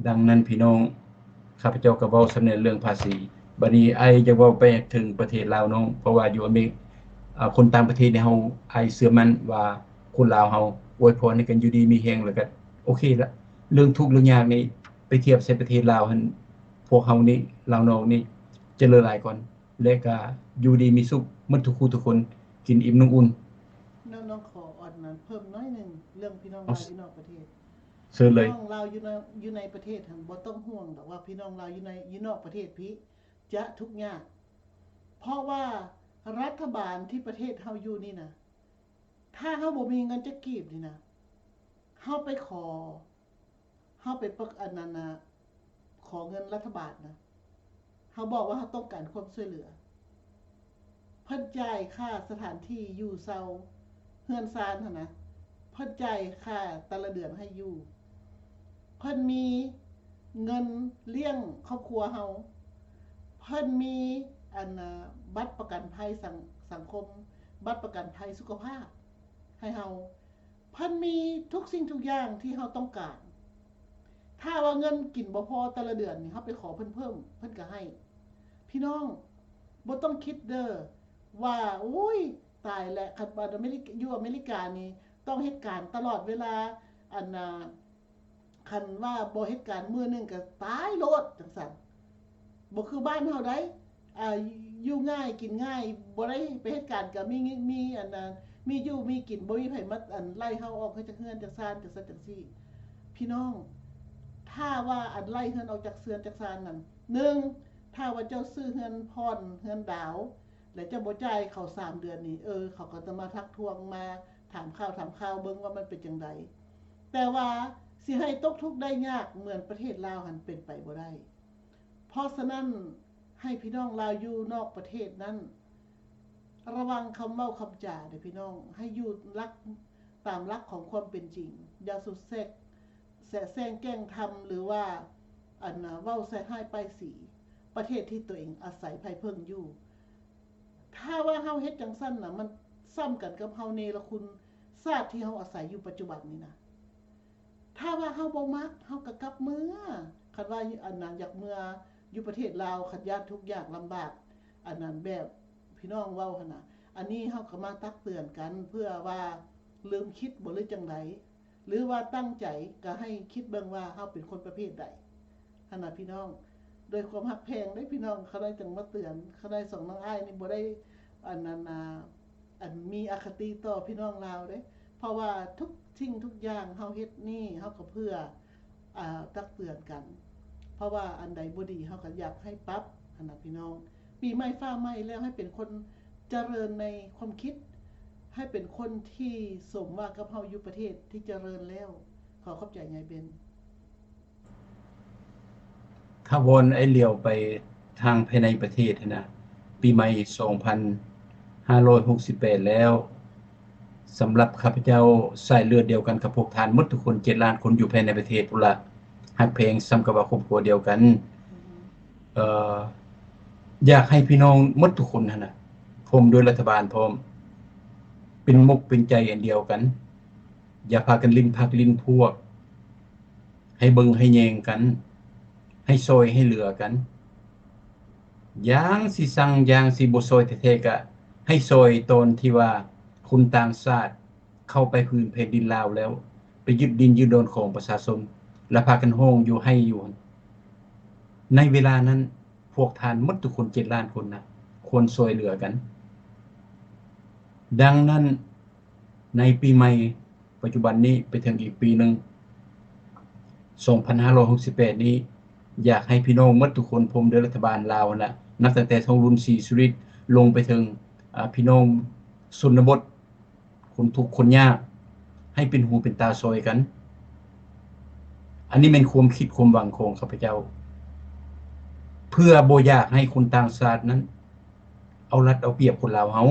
ດັ່ງນັ້ນພີ່ນ້ອງ ຂ້າພະເຈົ້າກໍເວົ້າສ່ຳນີ້ເລື່ອງພາສີ. ບັດນີ້ອ້າຍຢາກເວົ້າໄປເຖິງປະເທດລາວນ້ອງ ເພາະວ່າຢູ່ອາເມລິກ ອາ ຄົນຕ່າງປະເທດນີ້ ເຮົາ ອ້າຍເຊື່ອໝັ້ນວ່າຄົນລາວເຮົາອວຍພອນໃຫ້ກັນຢູ່ດີມີແຮງ ແລ້ວກໍໂອເຄລະ. ເລື່ອງທຸກເລື່ອງຍາກນີ້ ໄປທຽບໃສ່ປະເທດລາວຫັ້ນ ພວກເຮົານີ້ ລາວນອກນີ້ ຈະເລີນຫຼາຍກ່ອນ ແລະກະຢູ່ດີມີສຸກໝົດທຸກຄູ່ທຸກຄົນ ກິນອີ່ມນຸ່ງອຸ່ນ. ນ້ອງ ນ້ອງຂໍອັນນັ້ນເພີ່ມໜ້ອຍໜຶ່ງ ເລື່ອງພີ່ນ້ອງລາວຢູ່ນອກປະເທດ. ເຊີນເລີຍ. ພີ່ນ້ອງລາວຢູ່ໃນ ຢູ່ໃນປະເທດຫັ້ນ ບໍ່ຕ້ອງຫ່ວງດອກວ່າພີ່ນ້ອງລາວຢູ່ໃນ ຢູ່ນອກປະເທດພີ້ຈະທຸກຍາກ ເພາະວ່າລັດຖະບານທີ່ປະເທດເຮົາຢູ່ນີ້ນະ ຖ້າເຮົາບໍ່ມີເງິນຈັກກີບນີ້ນະ ເຮົາໄປຂໍ ເຮົາໄປປະ ອັນນັ້ນນະ ຂໍເງິນລັດຖະບານນະ ເຮົາບອກວ່າເຮົາຕ້ອງການຄວາມຊ່ວຍເຫຼືອ ເພິ່ນຈ່າຍຄ່າສະຖານທີ່ຢູ່ເຊົາ ເຮືອນຊານຫັ້ນນະ ເ ເພິ່ນຈ່າຍຄ່າແຕ່ລະເດືອນໃຫ້ຢູ່, ເພິ່ນມີເງິນລ້ຽງຄອບຄົວເຮົາ, ເພິ່ນມີ ອັນ ບັດປະກັນໄພສັງ ສັງຄົມ, ບັດປະກັນໄພສຸຂະພາບໃຫ້ເຮົາ, ເພິ່ນມີທຸກສິ່ງທຸກຢ່າງທີ່ເຮົາຕ້ອງການ. ຖ້າວ່າເງິນກິນບໍ່ພໍແຕ່ລະເດືອນນີ້ ເຮົາໄປຂໍເພິ່ນເພີ່ມ ເພິ່ນກໍໃຫ້. ພີ່ນ້ອງ ບໍ່ຕ້ອງຄິດເດີ້ວ່າ ໂອ້ຍ ຕາຍແລ້ວ ຄັນວ່າອາເມລິກາ ຢູ່ອາເມລິການີ້ຕ້ອງເຮັດການຕະຫຼອດເວລາ, ອັນ ຄັນວ່າບໍ່ເຮັດການມື້ໜຶ່ງກໍຕາຍໂລດ ຈັ່ງຊັ້ນ. ບໍ່ຄືບ້ານເຮົາໃດ໋ ອາ ຢູ່ງ່າຍກິນງ່າຍ, ບໍ່ໄດ້ໄປເຮັດການກໍມີ ມີ ອັນ ມີຢູ່ມີກິນ, ບໍ່ມີໃຜມາ ອັນ ໄລ່ເຮົາອອກເຮືອນຈາກເຮືອນຈາກຊານ ຈັ່ງຊັ້ນຈັ່ງຊີ້. ພີ່ນ້ອງ ຖ້າວ່າ ອັນ ໄລ່ເຮືອນອອກຈາກເຮືອນຈາກຊານນັ້ນ, ໜຶ່ງ ຖ້າວ່າເຈົ້າຊື້ເຮືອນຜ່ອນ ເຮືອນດາວ ແລ້ວເຈົ້າບໍ່ຈ່າຍເຂົາສາມເດືອນນີ້, ເອີ ເຂົາກໍຈະມາທັກທ້ວງ ມາຖາມຂ່າວຖາມຂ່າວເບິ່ງວ່າມັນເປັນຈັ່ງໃດ. ແຕ່ວ່າຊິໃຫ້ຕົກທຸກໄດ້ຍາກເໝືອນປະເທດລາວຫັ້ນເປັນໄປບໍ່ໄດ້. ເພາະສະນັ້ນ ໃຫ້ພີ່ນ້ອງລາວຢູ່ນອກປະເທດນັ້ນ ລະວັງຄຳເວົ້າຄຳຈາເດີ້ພີ່ນ້ອງ, ໃຫ້ຢູ່ຫຼັກ ຕາມຫຼັກຂອງຄວາມເປັນຈິງ, ຢ່າສຸດແຊກ ແຊະແຊງແກ່ງທຳ ຫຼືວ່າ ອັນ ເວົ້າໃສ່ຮ້າຍປ້າຍສີປະເທດທີ່ຕົວເອງອາໄສໄພເພິ່ງຢູ່. ຖ້າວ່າເຮົາເຮັດຈັ່ງຊັ້ນນະ ມັນສ່ຳກັນກັບເຮົາເນລະຄຸນຊາດທີ່ເຮົາອາໄສຢູ່ປັດຈຸບັນນີ້ນະ. ຖ້າວ່າເຮົາບໍ່ມັກ ເຮົາກໍກັບເມືອ, ຄັນວ່າ ອັນນັ້ນ ຢາກເມືອຢູ່ປະເທດລາວ ຄັນຢ້ານທຸກຍາກລຳບາກ ອັນນັ້ນ ແບບພີ່ນ້ອງເວົ້າຫັ້ນນະ. ອັນນີ້ເຮົາກໍມາຕັກເຕືອນກັນ ເພື່ອວ່າລືມຄິດບໍ່ ຫຼືຈັ່ງໃດ ຫຼືວ່າຕັ້ງໃຈ ກໍໃຫ້ຄິດເບິ່ງວ່າເຮົາເປັນຄົນປະເພດໃດຫັ້ນນະພີ່ນ້ອງ. ດ້ວຍຄວາມຮັກແພງເດ້ພີ່ນ້ອງ, ຂ້ານ້ອຍຈັ່ງມາເຕືອນ, ຂ້ານ້ອຍສອງນ້ອງອ້າຍນີ້ບໍ່ໄດ້ ອັນນັ້ນນະ ອັນມີອະຄະຕິຕໍ່ພີ່ນ້ອງລາວເດ້, ເພາະວ່າທຸກສິ່ງທຸກຢ່າງເຮົາເຮັດນີ້ ເຮົາກໍເພື່ອ ອ່າ ຕັກເຕືອນກັນ, ເພາະວ່າອັນໃດບໍ່ດີເຮົາກໍຢາກໃຫ້ປັບຫັ້ນນະພີ່ນ້ອງ. ປີໃໝ່ຟ້າໃໝ່ແລ້ວ ໃຫ້ເປັນຄົນຈະເລີນໃນຄວາມຄິດ, ໃຫ້ເປັນຄົນທີ່ສົມວ່າກັບເຮົາຢູ່ປະເທດທີ່ຈະເລີນແລ້ວ. ຂໍຂອບໃຈຍາຍເບັນ. ຖ້າວອນໄອ້ຫຼຽວໄປທາງພາຍໃນປະເທດຫັ້ນນະ, ປີໃໝ່ສອງພັນຫ້າຮ້ອຍຫົກສິບແປດແລ້ວ, ສຳລັບຂ້າພະເຈົ້າສາຍເລືອດດຽວກັນກັບພວກທ່ານໝົດທຸກຄົນ ເຈັດລ້ານຄົນຢູ່ພາຍໃນປະເທດພຸ້ນລະ, ຮັກແພງສ່ຳກັບວ່າຄອບຄົວດຽວກັນ. ເອີ ຢາກໃຫ້ພີ່ນ້ອງໝົດທຸກຄົນຫັ້ນນະ ພ້ອມດ້ວຍລັດຖະບານພ້ອມ ເປັນມົກເປັນໃຈອັນດຽວກັນ, ຢ່າພາກັນຫຼິ້ນພັກຫຼິ້ນພວກ. ໃຫ້ເບິ່ງໃຫ້ແຍງກັນ, ໃຫ້ຊ່ອຍໃຫ້ເຫຼືອກັນ. ຢ່າງຊິຊັງ ຢ່າງຊິບໍ່ຊ່ອຍແທ້ໆ ກະໃຫ້ຊ່ອຍຕອນທີ່ວ່າຄົນຕ່າງຊາດເຂົ້າໄປພື້ນແຜ່ນດິນລາວແລ້ວ, ໄປຍຶດດິນຍຶດດອນຂອງປະຊາຊົນ ແລ້ວພາກັນຮ້ອງຢູ່ໄຫ້ຢູ່. ໃນເວລານັ້ນ ພວກທ່ານໝົດທຸກຄົນ ເຈັດລ້ານຄົນນະ ຄວນຊ່ວຍເຫຼືອກັນ. ດັ່ງນັ້ນ ໃນປີໃໝ່ ປັດຈຸບັນນີ້ໄປເຖິງອີກປີໜຶ່ງ ສອງພັນຫ້າຮ້ອຍຫົກສິບແປດນີ້ ຢາກໃຫ້ພີ່ນ້ອງໝົດທຸກຄົນ ພ້ອມດ້ວຍລັດຖະບານລາວຫັ້ນນະ ນັບຕັ້ງແຕ່ທ້ອງລຸນ ສີສຸລິດ ລົງໄປເຖິງ ອາ ພີ່ນ້ອງຊົນນະບົດ ຄົນທຸກຄົນຍາກ ໃຫ້ເປັນຫູເປັນຕາຊ່ອຍກັນ. ອັນນີ້ແມ່ນຄວາມຄິດຄວາມຫວັງຂອງຂ້າພະເຈົ້າ ເພື່ອບໍ່ຢາກໃຫ້ຄົນຕ່າງຊາດນັ້ນເອົາລັດເອົາປຽບຄົນລາວເຮົາ.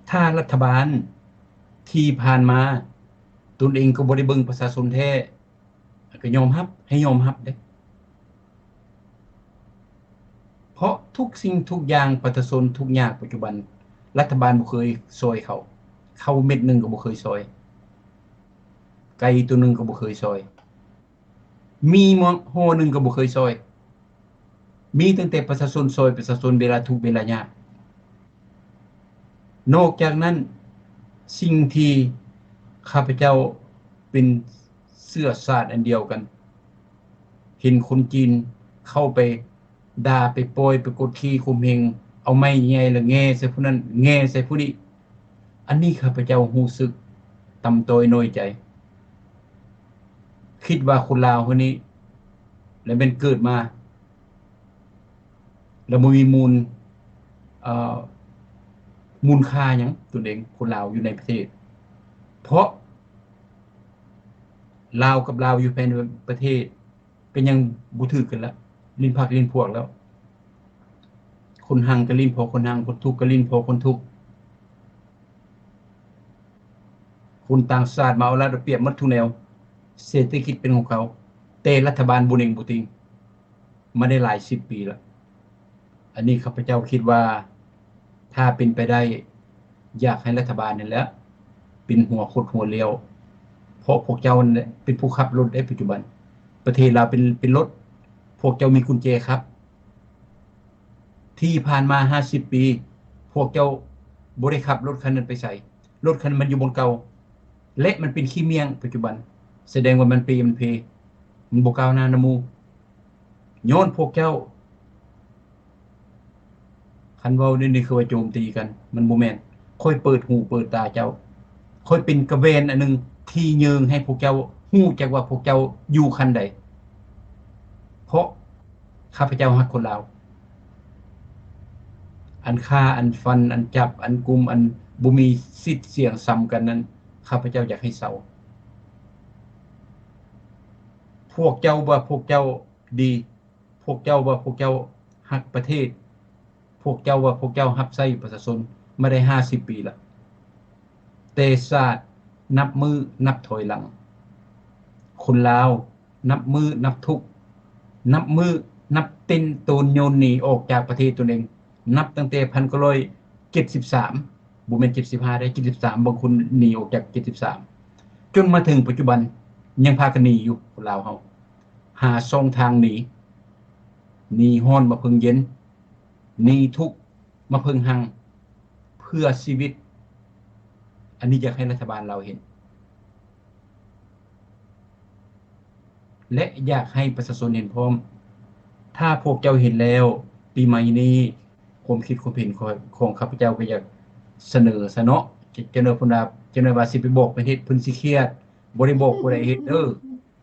ຖ້າລັດຖະບານທີ່ຜ່ານມາຕົນເອງກໍບໍ່ໄດ້ເບິ່ງປະຊາຊົນແທ້ ກໍຍອມຮັບ ໃຫ້ຍອມຮັບເດ້. ເພາະທຸກສິ່ງທຸກຢ່າງປະຊາຊົນທຸກຍາກປັດຈຸບັນ ລັດຖະບານບໍ່ເຄີຍຊ່ອຍເຂົາ, ເຂົ້າເມັດໜຶ່ງກໍບໍ່ເຄີຍຊ່ອຍ, ໄກ່ຕົວໜຶ່ງກໍບໍ່ເຄີຍຊ່ອຍ, ໝີ່ຫໍ່ໜຶ່ງກໍບໍ່ເຄີຍຊ່ອຍ. ມີຕັ້ງແຕ່ປະຊາຊົນຊ່ອຍປະຊາຊົນເວລາທຸກເວລາຍາກ. ນອກຈາກນັ້ນ ສິ່ງທີ່ຂ້າພະເຈົ້າເປັນເຊື້ອຊາດອັນດຽວກັນ ເຫັນຄົນຈີນເຂົ້າໄປດ່າ ໄປປ່ອຍ ໄປກົດຂີ່ຂົ່ມເຫງ ເອົາໄມ້ໃຫຍ່ລະແງ່ໃສ່ຜູ້ນັ້ນ ແງ່ໃສ່ຜູ້ນີ້. ອັນນີ້ຂ້າພະເຈົ້າຮູ້ສຶກຕ່ຳຕ້ອຍນ້ອຍໃຈ. ຄິດວ່າຄົນລາວເຮົານີ້ ລະແມ່ນເກີດມາ ລະບໍ່ມີມູນ ເອີ ມູນຄ່າຫຍັງຕົນເອງ ຄົນລາວຢູ່ໃນປະເທດ. ເພາະລາວກັບລາວຢູ່ພາຍໃນປະເທດ ກໍຍັງບໍ່ຖືກກັນລະ, ຫຼິ້ນພັກຫຼິ້ນພວກແລ້ວ. ຄົນຮັ່ງກໍຫຼິ້ນພໍຄົນຮັ່ງ, ຄົນທຸກກໍຫຼິ້ນພໍຄົນທຸກ. ຄົນຕ່າງຊາດມາເອົາລັດເອົາປຽບໝົດທຸກແນວ, ເສດຖະກິດເປັນຂອງເຂົາ, ແຕ່ລັດຖະບານບໍ່ເໜັງບໍ່ຕິງ ມາໄດ້ຫຼາຍສິບປີລະ. ອັນນີ້ຂ້າພະເຈົ້າຄິດວ່າ ຖ້າເປັນໄປໄດ້ ຢາກໃຫ້ລັດຖະບານນີ້ແຫຼະ ເປັນຫົວຄົດຫົວລ້ຽວ, ເພາະພວກເຈົ້ານັ້ນແຫຼະເປັນຜູ້ຂັບລົດໃນປັດຈຸບັນ. ປະເທດລາວເປັນ ເປັນລົດ, ພວກເຈົ້າມີກຸນແຈຂັບ. ທີ່ຜ່ານມາຫ້າສິບປີ ພວກເຈົ້າບໍ່ໄດ້ຂັບລົດຄັນນັ້ນໄປໃສ, ລົດຄັນນັ້ນມັນຢູ່ບ່ອນເກົ່າ ແລະ ມັນເປັນຂີ້ມ້ຽງປັດຈຸບັນ, ສະແດງວ່າມັນເປມັນເພ, ມັນບໍ່ກ້າວໜ້ານຳໝູ່. ຍ້ອນພວກເຈົ້າ, ຄັນເວົ້າແນວນີ້ຄືວ່າໂຈມຕີກັນ, ມັນບໍ່ແມ່ນ. ຂ້ອຍເປີດຫູເປີດຕາເຈົ້າ, ຂ້ອຍເປັນກະແວ່ນອັນໜຶ່ງທີ່ເຍີງໃຫ້ພວກເຈົ້າຮູ້ຈັກວ່າພວກເຈົ້າຢູ່ຂັ້ນໃດ, ເພາະຂ້າພະເຈົ້າຮັກຄົນລາວ. ອັນຂ້າ, ອັນຟັນ, ອັນຈັບ, ອັນກຸມ, ອັນບໍ່ມີສິດສຽງຊຳກັນນັ້ນ, ຂ້າພະເຈົ້າຢາກໃຫ້ເຊົາ. ພວກເຈົ້າວ່າພວກເຈົ້າດີ, ພວກເຈົ້າວ່າພວກເຈົ້າຮັກປະເທດ, ພວກເຈົ້າວ່າພວກເຈົ້າຮັບໃຊ້ປະຊາຊົນມາໄດ້ຫ້າສິບປີລະ, ແຕ່ຊາດນັບມື້ນັບຖອຍຫຼັງ. ຄົນລາວນັບມື້ນັບທຸກ, ນັບມື້ນັບເຕັ້ນໂຕນໂຍນໜີອອກຈາກປະເທດຕົນເອງ, ນັບຕັ້ງແຕ່ພັນເກົ້າຮ້ອຍເຈັດສິບສາມ, ບໍ່ແມ່ນເຈັດສິບຫ້າເດ້, ເຈັດສິບສາມ, ບາງຄົນໜີອອກຈາກເຈັດສິບສາມ ຈົນມາເຖິງປັດຈຸບັນ ຍັງພາກັນໜີຢູ່. ຄົນລາວເຮົາຫາຊ່ອງທາງໜີ, ໜີຮ້ອນມາເພິ່ງເຢັນ, ໜີທຸກມາເພິ່ງຮັ່ງ ເພື່ອຊີວິດ. ອັນນີ້ຢາກໃຫ້ລັດຖະບານລາວເຫັນ ແລະ ຢາກໃຫ້ປະຊາຊົນເຫັນພ້ອມ. ຖ້າພວກເຈົ້າເຫັນແລ້ວ, ປີໃໝ່ນີ້ ຄວາມຄິດຄວາມເຫັນຂອງ ຂອງຂ້າພະເຈົ້າກໍຢາກສະເໜີຊະເນາະ. ຈະ ຈະໜ້ອຍພຸ້ນລະ, ຈະໜ້ອຍວ່າຊິໄປບອກເພິ່ນເຮັດ, ເພິ່ນຊິຄຽດ. ບໍ່ໄດ້ບອກຜູ້ໃດເຮັດເດີ,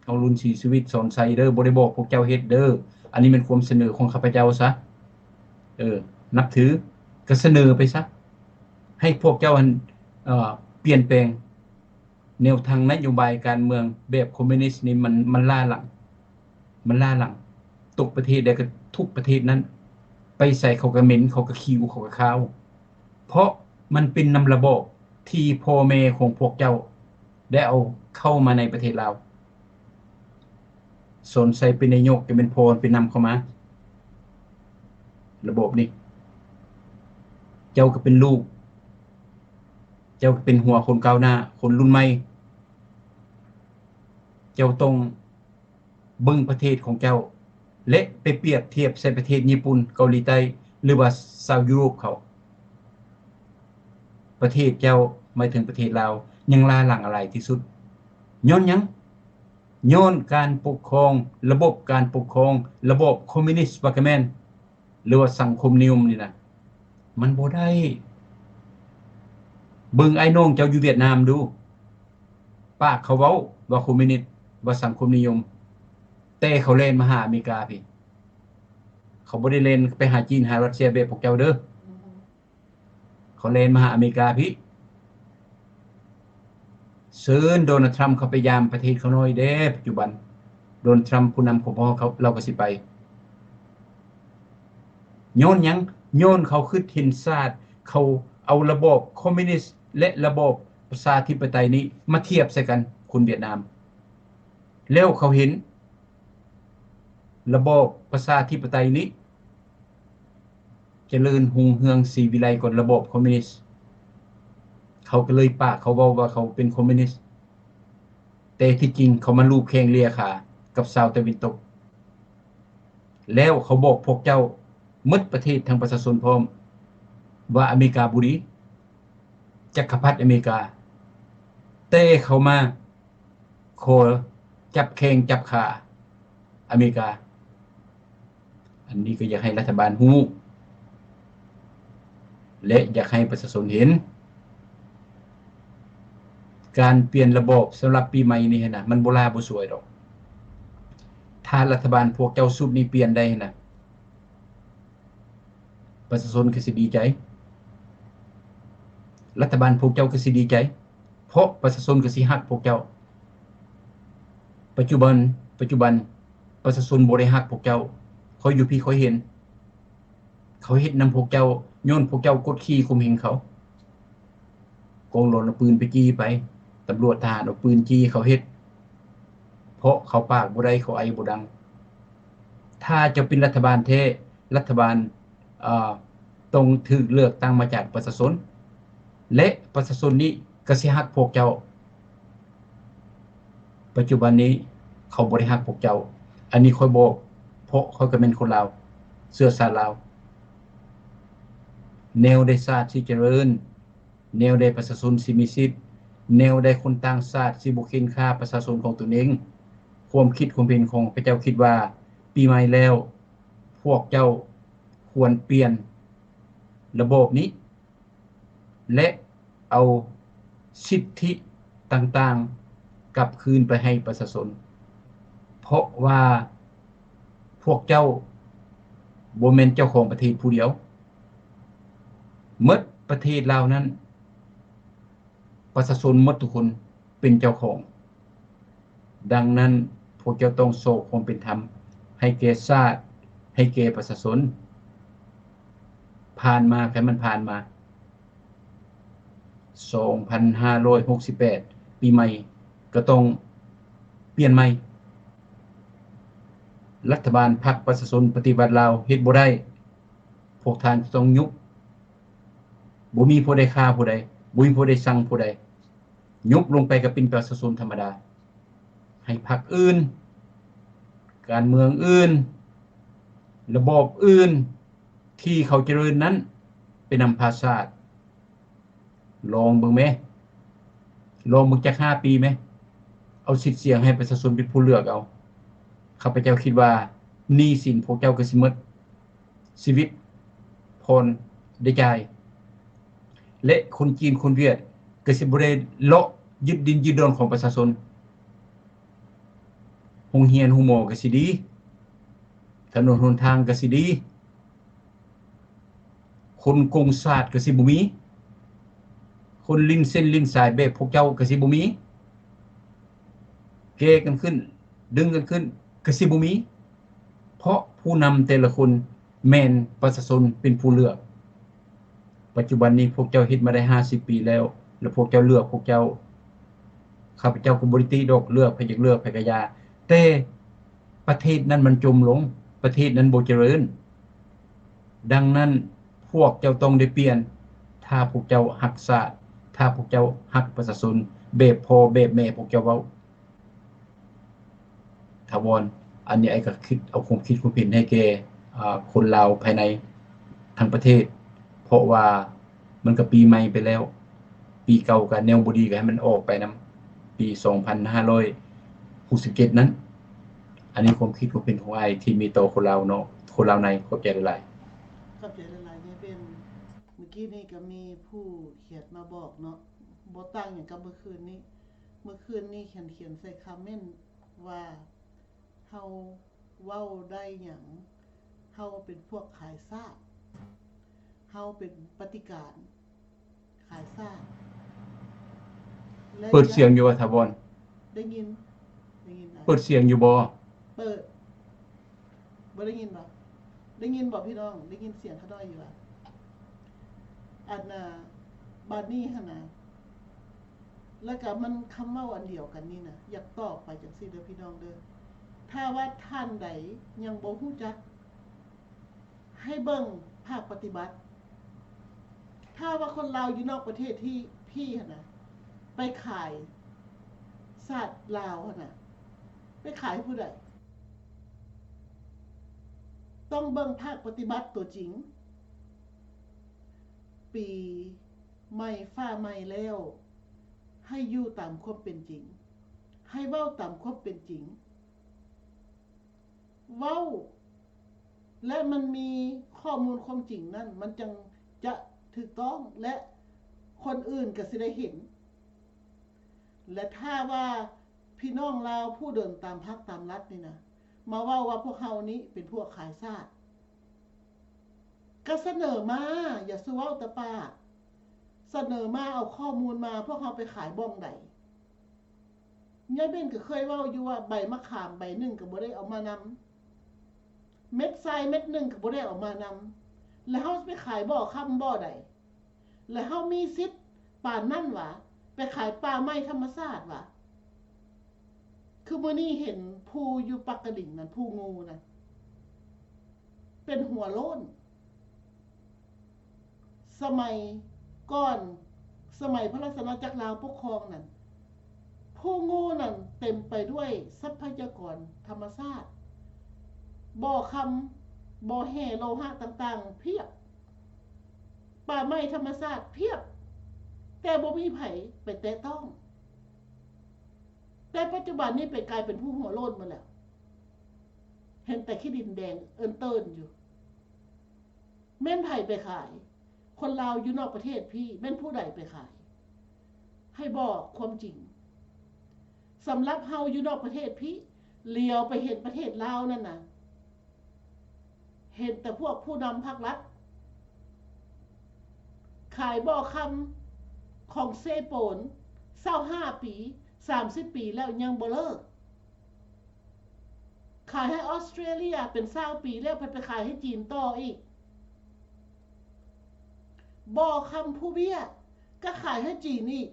ເຮົາລຸນ ສີສຸວິດ ສອນໄຊເດີ, ບໍ່ໄດ້ບອກພວກເຈົ້າເຮັດເດີ. ອັນນີ້ແມ່ນຄວາມສະເໜີຂອງຂ້າພະເຈົ້າຊະ. ເອີ, ນັບຖື, ກໍສະເໜີໄປຊະ, ໃຫ້ພວກເຈົ້າຫັ້ນ, ເອີ, ປ່ຽນແປງ. ແນວທາງນະໂຍບາຍການເມືອງແບບຄອມມິວນິດນີ້ ມັນ ມັນລ້າຫຼັງ, ມັນລ້າຫຼັງ. ຕົກປະເທດໃດກໍທຸກປະເທດນັ້ນ, ໄປໃສເຂົາກໍເໝັນ, ເຂົາກໍຂີ້ອູ, ເຂົາກໍຄາວ. ເພາະມັນເປັນນຳລະບອບທີ່ພໍ່ແມ່ຂອງພວກເຈົ້າໄດ້ເອົາເຂົ້າມາໃນປະເທດລາວ. ສອນໄຊເປັນນາຍົກ ກໍແມ່ນພໍ່ເປັນນຳເຂົ້າມາ. ລະບອບນີ້, ເຈົ້າກໍເປັນລູກ, ເຈົ້າກໍເປັນຫົວຄົນກ້າວໜ້າ, ຄົນລຸ້ນໃໝ່. ເຈົ້າຕ້ອງເບິ່ງປະເທດຂອງເຈົ້າ ແລະ ໄປປຽບທຽບໃສ່ປະເທດຍີ່ປຸ່ນ, ເກົາຫຼີໃຕ້ ຫຼືວ່າຊາວຢູໂຣບເຂົາ. ປະເທດເຈົ້າ, ໝາຍເຖິງປະເທດລາວ, ຍັງລ້າຫຼັງຫຼາຍທີ່ສຸດ. ຍ້ອນຫຍັງ? ຍ້ອນການປົກຄອງ, ລະບົບການປົກຄອງ, ລະບອບຄອມມິວນິດວ່າກໍແມ່ນ, ຫຼືວ່າສັງຄົມນິຍົມນີ້ນະ, ມັນບໍ່ໄດ້. ເບິ່ງອ້າຍນ້ອງເຈົ້າຢູ່ຫວຽດນາມດູ, ປາກເຂົາເວົ້າວ່າຄອມມິວນິດ, ວ່າສັງຄົມນິຍົມ, ແຕ່ເຂົາແລ່ນມາຫາອາເມລິກາພີ້. ເຂົາບໍ່ໄດ້ແລ່ນໄປຫາຈີນ, ຫາຣັດເຊຍແບບພວກເຈົ້າເດີ. ເຂົາແລ່ນມາຫາອາເມລິກາພີ້. ເຊີນໂດນັລທຣຳເຂົ້າໄປຢາມປະເທດເຂົາໜ້ອຍແດ່. ປັດຈຸບັນໂດນັລທຣຳ ຜູ້ນຳຂອງພວກເຮົາ, ລາວກໍຊິໄປ. ຍ້ອນຫຍັງ? ຍ້ອນເຂົາຄິດເຫັນຊາດ, ເຂົາເອົາລະບອບຄອມມິວນິດ ແລະ ລະບອບປະຊາທິປະໄຕນີ້ມາທຽບໃສ່ກັນ, ຄົນຫວຽດນາມ. ແລ້ວເຂົາເຫັນລະບອບປະຊາທິປະໄຕນີ້ ຈະເລີນຮຸ່ງເຮືອງສີວິໄລກວ່າລະບອບຄອມມິວນິດ. ເຂົາກໍເລີຍປາກເຂົາເວົ້າວ່າເຂົາເປັນຄອມມິວນິດ, ແຕ່ທີ່ຈິງເຂົາມາລູບແຂ້ງເລຍຂາກັບຊາວຕາເວັນຕົກ. ແລ້ວເຂົາບອກພວກເຈົ້າໝົດປະເທດ ທັງປະຊາຊົນພ້ອມ ວ່າອາເມລິກາບໍ່ດີ, ຈັກກະພັດອາເມລິກາ, ແຕ່ເຂົາມາ ຂໍຈັບແຂ້ງຈັບຂາອາເມລິກາ. ອັນນີ້ກໍຢາກໃຫ້ລັດຖະບານຮູ້ ແລະ ຢາກໃຫ້ປະຊາຊົນເຫັນ. ການປ່ຽນລະບອບສຳລັບປີໃໝ່ນີ້ຫັ້ນນະ ມັນບໍ່ຫຼ້າບໍ່ສວຍດອກ. ຖ້າລັດຖະບານພວກເຈົ້າຊຸດນີ້ປ່ຽນໄດ້ຫັ້ນນະ, ປະຊາຊົນກໍຊິດີໃຈ, ລັດຖະບານພວກເຈົ້າກໍຊິດີໃຈ, ເພາະປະຊາຊົນກໍຊິຮັກພວກເຈົ້າ. ປັດຈຸບັນ, ປັດຈຸບັນປະຊາຊົນບໍ່ໄດ້ຮັກພວກເຈົ້າ. ຂ້ອຍຢູ່ພີ້ຂ້ອຍເຫັນ, ເຂົາເຮັດນຳພວກເຈົ້າ ຍ້ອນພວກເຈົ້າກົດຂີ່ຂົ່ມເຫັງເຂົາ. ກອງຫຼອນເອົາປືນໄປຈີ່ໄປ, ຕຳຫຼວດທະຫານເອົາປືນຈີ່ເຂົາເຮັດ ເພາະເຂົາປາກບໍ່ໄດ້ ເຂົາໄອບໍ່ດັງ. ຖ້າເຈົ້າເປັນລັດຖະບານແທ້ ລັດຖະບານ ເອີ ຕ້ອງຖືກເລືອກຕັ້ງມາຈາກປະຊາຊົນ ແລະ ປະຊາຊົນນີ້ກໍຊິຮັກພວກເຈົ້າ. ປັດຈຸບັນນີ້ເຂົາບໍ່ໄດ້ຮັກພວກເຈົ້າ. ອັນນີ້ຂ້ອຍບອກ ເພາະຂ້ອຍກໍແມ່ນຄົນລາວ ເຊື້ອຊາດລາວ. ແນວໃດຊາດຊິຈະເລີນ, ແນວໃດປະຊາຊົນຊິມີສິດ, ແນວໃດຄົນຕ່າງຊາດຊິບໍ່ເຂັ່ນຂ້າປະຊາຊົນຂອງຕົນເອງ. ຄວາມຄິດຄວາມເຫັນຂອງຂ້າພະເຈົ້າຄິດວ່າ ປີໃໝ່ແລ້ວ ພວກເຈົ້າຄວນປ່ຽນລະບອບນີ້ ແລະ ເອົາສິດທິຕ່າງໆກັບຄືນໄປໃຫ້ປະຊາຊົນ ເພາະວ່າພວກເຈົ້າບໍ່ແມ່ນເຈົ້າຂອງປະເທດຜູ້ດຽວ. ໝົດປະເທດລາວນັ້ນ ປະຊາຊົນໝົດທຸກຄົນເປັນເຈົ້າຂອງ. ດັ່ງນັ້ນ ພວກເຈົ້າຕ້ອງຊອກຄວາມເປັນທຳໃຫ້ແກ່ຊາດ, ໃຫ້ແກ່ປະຊາຊົນ. ຜ່ານມາ, ໃຫ້ມັນຜ່ານມາ. ສອງພັນຫ້າຮ້ອຍຫົກສິບແປດ ປີໃໝ່ກໍຕ້ອງປ່ຽນໃໝ່. ລັດຖະບານພັກປະຊາຊົນປະຕິວັດລາວເຮັດບໍ່ໄດ້. ພວກທ່ານຕ້ອງຍຸບ. ບໍ່ມີຜູ້ໃດຂ້າຜູ້ໃດ, ບໍ່ມີຜູ້ໃດສັ່ງຜູ້ໃດ. ຍຸບລົງໄປກໍເປັນປະຊາຊົນທຳມະດາ. ໃຫ້ພັກອື່ນ, ການເມືອງອື່ນ, ລະບອບອື່ນທີ່ເຂົາຈະເລີນນັ້ນ ໄປນຳພາຊາດ. ລອງເບິ່ງແມ, ລອງເບິ່ງຈັກຫ້າປີແມ, ເອົາສິດສຽງໃຫ້ປະຊາຊົນເປັນຜູ້ເລືອກເອົາ. ຂ້າພະເຈົ້າຄິດວ່າໜີ້ສິນພວກເຈົ້າກໍຊິໝົດ, ຊີວິດຜ່ອນໄດ້ຈ່າຍ ແລະ ຄົນຈີນຄົນຫວຽດກໍຊິບໍ່ໄດ້ເລາະຍຶດດິນຍຶດດອນຂອງປະຊາຊົນ. ໂຮງຮຽນໂຮງໝໍກໍຊິດີ, ຖະໜົນຫົນທາງກໍຊິດີ. ຄົນໂກງຊາດກໍຊິບໍ່ມີ, ຄົນຫຼິ້ນເສັ້ນຫຼິ້ນສາຍແບບພວກເຈົ້າກໍຊິບໍ່ມີ, ແກ່ກັນຂຶ້ນ, ດຶງກັນຂຶ້ນກໍຊິບໍ່ມີ, ເພາະຜູ້ນຳແຕ່ລະຄົນແມ່ນປະຊາຊົນເປັນຜູ້ເລືອກ. ປັດຈຸບັນນີ້ພວກເຈົ້າເຮັດມາໄດ້ຫ້າສິບປີແລ້ວ, ແລະ ພວກເຈົ້າເລືອກພວກເຈົ້າ. ຂ້າພະເຈົ້າກໍບໍ່ໄດ້ຕິດອກ, ເລືອກໃຜຢາກເລືອກໃຜກໍຢ່າ, ແຕ່ປະເທດນັ້ນມັນຈົມລົງ, ປະເທດນັ້ນບໍ່ຈະເລີນ. ດັ່ງນັ້ນ ພວກເຈົ້າຕ້ອງໄດ້ປ່ຽນ, ຖ້າພວກເຈົ້າຮັກຊາດ, ຖ້າພວກເຈົ້າຮັກປະຊາຊົນ ແບບພໍ່ແບບແມ່ພວກເຈົ້າເວົ້າ. ຖາວອນ, ອັນນີ້ອ້າຍກໍຄິດເອົາຄວາມຄິດຄວາມເຫັນໃຫ້ແກ່ ອາ ຄົນລາວພາຍໃນທັງປະເທດ, ເພາະວ່າມັນກໍປີໃໝ່ໄປແລ້ວ, ປີເກົ່າກໍແນວບໍ່ດີກໍໃຫ້ມັນອອກໄປນຳ ປີສອງພັນຫ້າຮ້ອຍຫົກສິບເຈັດນັ້ນ. ອັນນີ້ຄວາມຄິດຄວາມເຫັນຂອງອ້າຍທີ່ມີຕໍ່ຄົນລາວເນາະ, ຄົນລາວໃນ. ຂອບໃຈຫຼາຍໆ. ຂອບໃຈຫຼາຍໆ ຍາຍເປັນ. ມື້ກີ້ນີ້ກໍມີຜູ້ຂຽນມາບອກເນາະ, ບໍ່ຕ່າງຫຍັງກັບມື້ຄືນນີ້. ມື້ຄືນນີ້ຂຽນ, ຂຽນໃສ່ຄອມເມັນວ່າ ເຮົາເວົ້າໄດ້ຫຍັງ? ເຮົາເປັນພວກຂາຍຊາດ, ເຮົາເປັນປະຕິການຂາຍຊາດ. ເປີດສຽງຢູ່ບໍ່ ຖາວອນ? ໄດ້ຍິນ, ໄດ້ຍິນ. ເປີດສຽງຢູ່ບໍ່? ເປີດ. ບໍ່ໄດ້ຍິນບໍ່? ໄດ້ຍິນບໍ່ພີ່ນ້ອງ? ໄດ້ຍິນສຽງຂ້ານ້ອຍຢູ່ບໍ່? ອັນນ່າ ບາດນີ້ຫັ້ນນະ ແລ້ວກະມັນຄຳເວົ້າອັນດຽວກັນນີ້ນະ, ຢາກຕອບໄປຈັ່ງຊີ້ເດີພີ່ນ້ອງເດີ. ຖ້າວ່າທ່ານໃດຍັງບໍ່ຮູ້ຈັກ, ໃຫ້ເບິ່ງພາກປະຕິບັດ. ຖ້າວ່າຄົນລາວຢູ່ນອກປະເທດທີ່ ພີ້ຫັ້ນນະ ໄປຂາຍຊາດລາວຫັ້ນນະ ໄປຂາຍໃຫ້ຜູ້ໃດ? ຕ້ອງເບິ່ງພາກປະຕິບັດຕົວຈິງ. ປີໃໝ່ຟ້າໃໝ່ແລ້ວ ໃຫ້ຢູ່ຕາມຄວາມເປັນຈິງ, ໃຫ້ເວົ້າຕາມຄວາມເປັນຈິງ. ເວົ້າ ແລະ ມັນມີຂໍ້ມູນຄວາມຈິງນັ້ນ ມັນຈັ່ງຈະຖືກຕ້ອງ ແລະ ຄົນອື່ນກໍຊິໄດ້ເຫັນ. ແລະ ຖ້າວ່າພີ່ນ້ອງລາວຜູ້ເດີນຕາມພັກຕາມລັດນີ້ນະ ມາເວົ້າວ່າພວກເຮົານີ້ເປັນພວກຂາຍຊາດ, ກໍສະເໜີມາ, ຢ່າສູ່ເວົ້າແຕ່ປາກ, ສະເໜີມາ, ເອົາຂໍ້ມູນມາ, ພວກເຮົາໄປຂາຍບ່ອນໃດ? ຍາຍເບັນກໍເຄີຍເວົ້າຢູ່ວ່າ ໃບມະຂາມໃບໜຶ່ງກໍບໍ່ໄດ້ເອົາມານຳ, ເມັດຊາຍເມັດໜຶ່ງກໍບໍ່ໄດ້ເອົາມານຳ, ແລ້ວເຮົາຊິໄປຂາຍບໍ່ຄຳບໍ່ໃດ? ແລ້ວເຮົາມີສິດປານນັ້ນຫວາ? ໄປຂາຍປ່າໄມ້ທຳມະຊາດຫວາ? ຄືມື້ນີ້ເຫັນພູຢູ່ປາກກະດິງນັ້ນ ພູງູນັ້ນ ເປັນຫົວໂລ້ນ. ສະໄໝກ່ອນ ສະໄໝພະລາຊະອານາຈັກລາວປົກຄອງນັ້ນ ພູງູນັ້ນເຕັມໄປດ້ວຍຊັບພະຍາກອນທຳມະຊາດ, ບໍ່ຄຳ, ບໍ່ແຮ່ໂລຫະຕ່າງໆພຽບ, ປ່າໄມ້ທຳມະຊາດພຽບ, ແຕ່ບໍ່ມີໃຜໄປແຕະຕ້ອງ. ແຕ່ປັດຈຸບັນນີ້ໄປກາຍເປັນພູຫົວໂລ້ນໝົດແລ້ວ, ເຫັນແຕ່ຂີ້ດິນແດງເອີ້ນເຕີນຢູ່. ແມ່ນໃຜໄປຂາຍ? ຄົນລາວຢູ່ນອກປະເທດພີ້ ແມ່ນຜູ້ໃດໄປຂາຍ? ໃຫ້ບອກຄວາມຈິງ. ສຳລັບເຮົາຢູ່ນອກປະເທດພີ້ ຫຼຽວໄປເຫັນປະເທດລາວນັ້ນນະ ເຫັນແຕ່ພວກຜູ້ນຳພັກລັດ ຂາຍບໍ່ຄຳຂອງເຊໂປນ ຊາວຫ້າປີ ສາມສິບປີແລ້ວຍັງບໍ່ເລີກ. ຂາຍໃຫ້ອອສເຕຣເລຍເປັນຊາວປີແລ້ວ ພັດໄປຂາຍໃຫ້ຈີນຕໍ່ອີກ. ບໍ່ຄຳພູເບ້ຍກໍຂາຍໃຫ້ຈີນອີກ.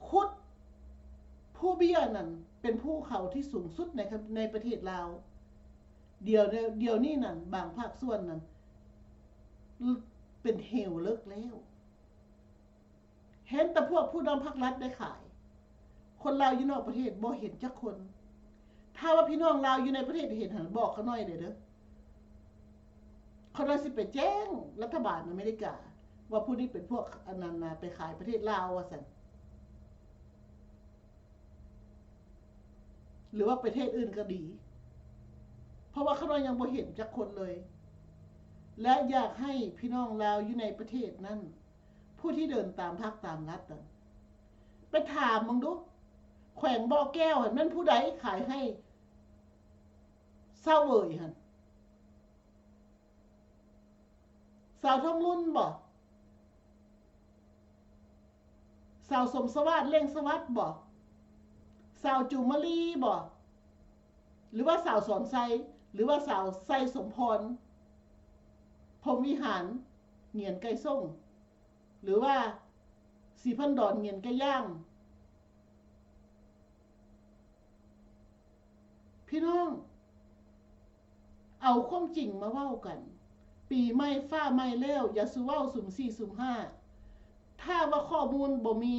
ຂຸດພູເບ້ຍນັ້ນເປັນພູເຂົາທີ່ສູງສຸດໃນ ໃນປະເທດລາວ. ດຽວ ດຽວນີ້ນັ້ນ ບາງພາກສ່ວນນັ້ນ ເປັນເຫວເລິກແລ້ວ. ເຫັນແຕ່ພວກຜູ້ນຳພັກລັດໄດ້ຂາຍ, ຄົນລາວຢູ່ນອກປະເທດບໍ່ເຫັນຈັກຄົນ. ຖ້າວ່າພີ່ນ້ອງລາວຢູ່ໃນປະເທດເຫັນຫັ້ນ ບອກຂ້ານ້ອຍແດ່ເດີ. ຂ້ານ້ອຍຊິໄປແຈ້ງລັດຖະບານອາເມລິກາວ່າຜູ້ນີ້ເປັນພວກອັນນັ້ນນະ ໄປຂາຍປະເທດລາວວ່າຊັ້ນ. ຫຼືວ່າປະເທດອື່ນກໍດີ, ເພາະວ່າຂ້ານ້ອຍຍັງບໍ່ເຫັນຈັກຄົນເລີຍ. ແລະ ຢາກໃຫ້ພີ່ນ້ອງລາວຢູ່ໃນປະເທດນັ້ນ ຜູ້ທີ່ເດີນຕາມພັກຕາມລັດນັ້ນ ໄປຖາມເບິ່ງດູ, ແຂວງບໍ່ແກ້ວຫັ້ນແມ່ນຜູ້ໃດຂາຍໃຫ້ຊາວເຫວີຍຫັ້ນ? ສາວທອງລຸນບໍ? ສາວສົມສະຫວາດ ເລັ່ງສະຫວັດບໍ? ສາວຈູມມະລີບໍ? ຫຼືວ່າສາວສອນໄຊ? ຫຼືວ່າສາວໄຊສົມພອນ ພົມວິຫານ ຫງຽນໄກ່ສົ້ງ? ຫຼືວ່າສີພັນດອນ ຫງຽນໄກ່ຍ່າງ? ພີ່ນ້ອງ ເອົາຄວາມຈິງມາເວົ້າກັນ. ປີໃໝ່ຟ້າໃໝ່ແລ້ວ ຢ່າສູ່ເວົ້າສຸມສີ່ສຸມຫ້າ. ຖ້າວ່າຂໍ້ມູນບໍ່ມີ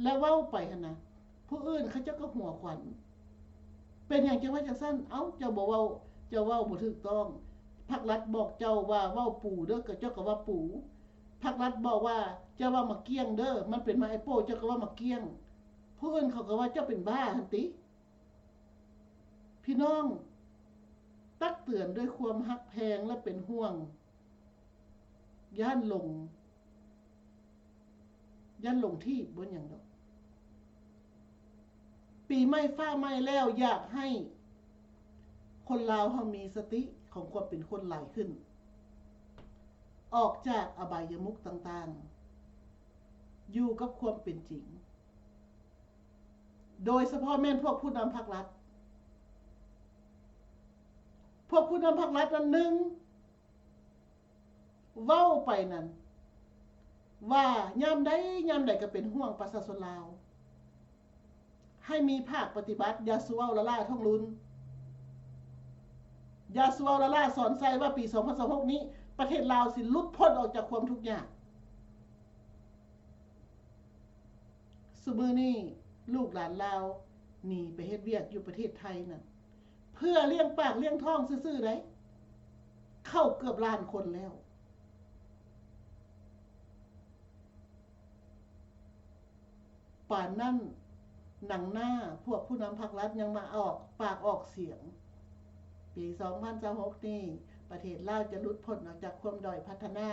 ແລະ ເວົ້າໄປຫັ້ນນະ ຜູ້ອື່ນເຂົາເຈົ້າກໍຫົວຂວັນ. ເປັນຫຍັງຈັ່ງວ່າຈັ່ງຊັ້ນ? ເອົ້າ ເຈົ້າບໍ່ເວົ້າ, ເຈົ້າເວົ້າບໍ່ຖືກຕ້ອງ. ພັກລັດບອກເຈົ້າວ່າເວົ້າປູເດີ້ ກໍເຈົ້າກໍວ່າປູ. ພັກລັດບອກວ່າເຈົ້າເວົ້າໝາກກ້ຽງເດີ້ ມັນເປັນໝາກແອັບໂປ ເຈົ້າກໍເວົ້າໝາກກ້ຽງ. ຜູ້ອື່ນເຂົາກໍວ່າເຈົ້າເປັນບ້າຫັ້ນຕິ. ພີ່ນ້ອງ ຕັກເຕືອນດ້ວຍຄວາມຮັກແພງ ແລະ ເປັນຫ່ວງ. ຢ້ານຫຼົງ, ຢ້ານຫຼົງທີບ ບໍ່ຫຍັງດອກ. ປີໃໝ່ຟ້າໃໝ່ແລ້ວ ຢາກໃຫ້ຄົນລາວເຮົາມີສະຕິຂອງຄວາມເປັນຄົນຫຼາຍຂຶ້ນ, ອອກຈາກອະບາຍະມຸກຕ່າງໆ, ຢູ່ກັບຄວາມເປັນຈິງ. ໂດຍສະເພາະແມ່ນພວກຜູ້ນຳພັກລັດ. ພວກຜູ້ນຳພັກລັດນັ້ນ ໜຶ່ງ ເວົ້າໄປນັ້ນວ່າຍາມໃດຍາມໃດກໍເປັນຫ່ວງປະຊາຊົນລາວ. ໃຫ້ມີພາກປະຕິບັດ, ຢ່າສູ່ເວົ້າລ້າໆ ທອງລຸນ. ຢ່າສູ່ເວົ້າລ້າໆ ສອນໄຊ ວ່າປີສອງພັນຊາວຫົກນີ້ ປະເທດລາວຊິຫຼຸດພົ້ນອອກຈາກຄວາມທຸກຍາກ. ຊຸມື້ນີ້ລູກຫຼານລາວໜີໄປເຮັດວຽກຢູ່ປະເທດໄທນັ້ນ ເພື່ອລ້ຽງປາກລ້ຽງທ້ອງຊື່ໆໃດ, ເຂົ້າເກືອບລ້ານຄົນແລ້ວ. ປານນັ້ນ ໜັງໜ້າພວກຜູ້ນຳພັກລັດຍັງມາອອກປາກອອກສຽງ, ປີສອງພັນຊາວຫົກນີ້ ປະເທດລາວຈະຫຼຸດພົ້ນອອກຈາກຄວາມດ້ອຍພັດທະນາ.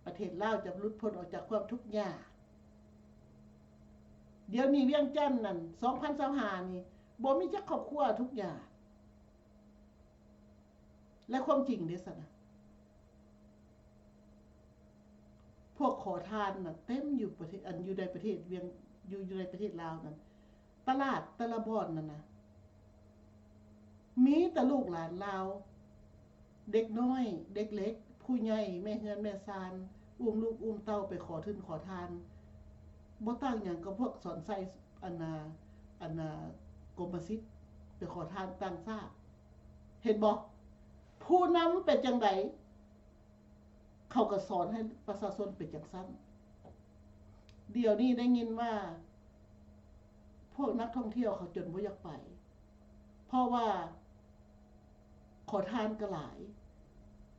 ປະເທດລາວຈະຫຼຸດພົ້ນອອກຈາກຄວາມທຸກຍາກ. ດຽວນີ້ວຽງຈັນນັ້ນ ສອງພັນຊາວຫ້ານີ້ ບໍ່ມີຈັກຄອບຄົວທຸກຍາກ. ແລະ ຄວາມຈິງເດຊັ້ນນະ? ພວກຂໍທານນະເຕັມຢູ່ປະເທດ, ອັນ ຢູ່ໃນປະເທດວຽງ, ຢູ່, ຢູ່ໃນປະເທດລາວນັ້ນ. ຕະຫຼາດແຕ່ລະບ່ອນນັ້ນນະ ມີແຕ່ລູກຫຼານລາວ, ເດັກນ້ອຍ, ເດັກເລັກ, ຜູ້ໃຫຍ່, ແມ່ເຮືອນແມ່ຊານ ອຸ້ມລູກອຸ້ມເຕົ້າໄປຂໍທຶນຂໍທານ ບໍ່ຕ່າງຫຍັງກັບພວກສອນໄຊ ອັນນ່າ ອັນນ່າ ກົມມະສິດ ໄປຂໍທານຕ່າງຊາດ. ເຫັນບໍ່? ຜູ້ນຳເປັນຈັ່ງໃດ ເຂົາກໍສອນໃຫ້ປະຊາຊົນເປັນຈັ່ງຊັ້ນ. ດຽວນີ້ໄດ້ຍິນວ່າ ພວກນັກທ່ອງທ່ຽວເຂົາຈົນບໍ່ຢາກໄປ ເພາະວ່າ ຂໍທານກໍຫຼາຍ,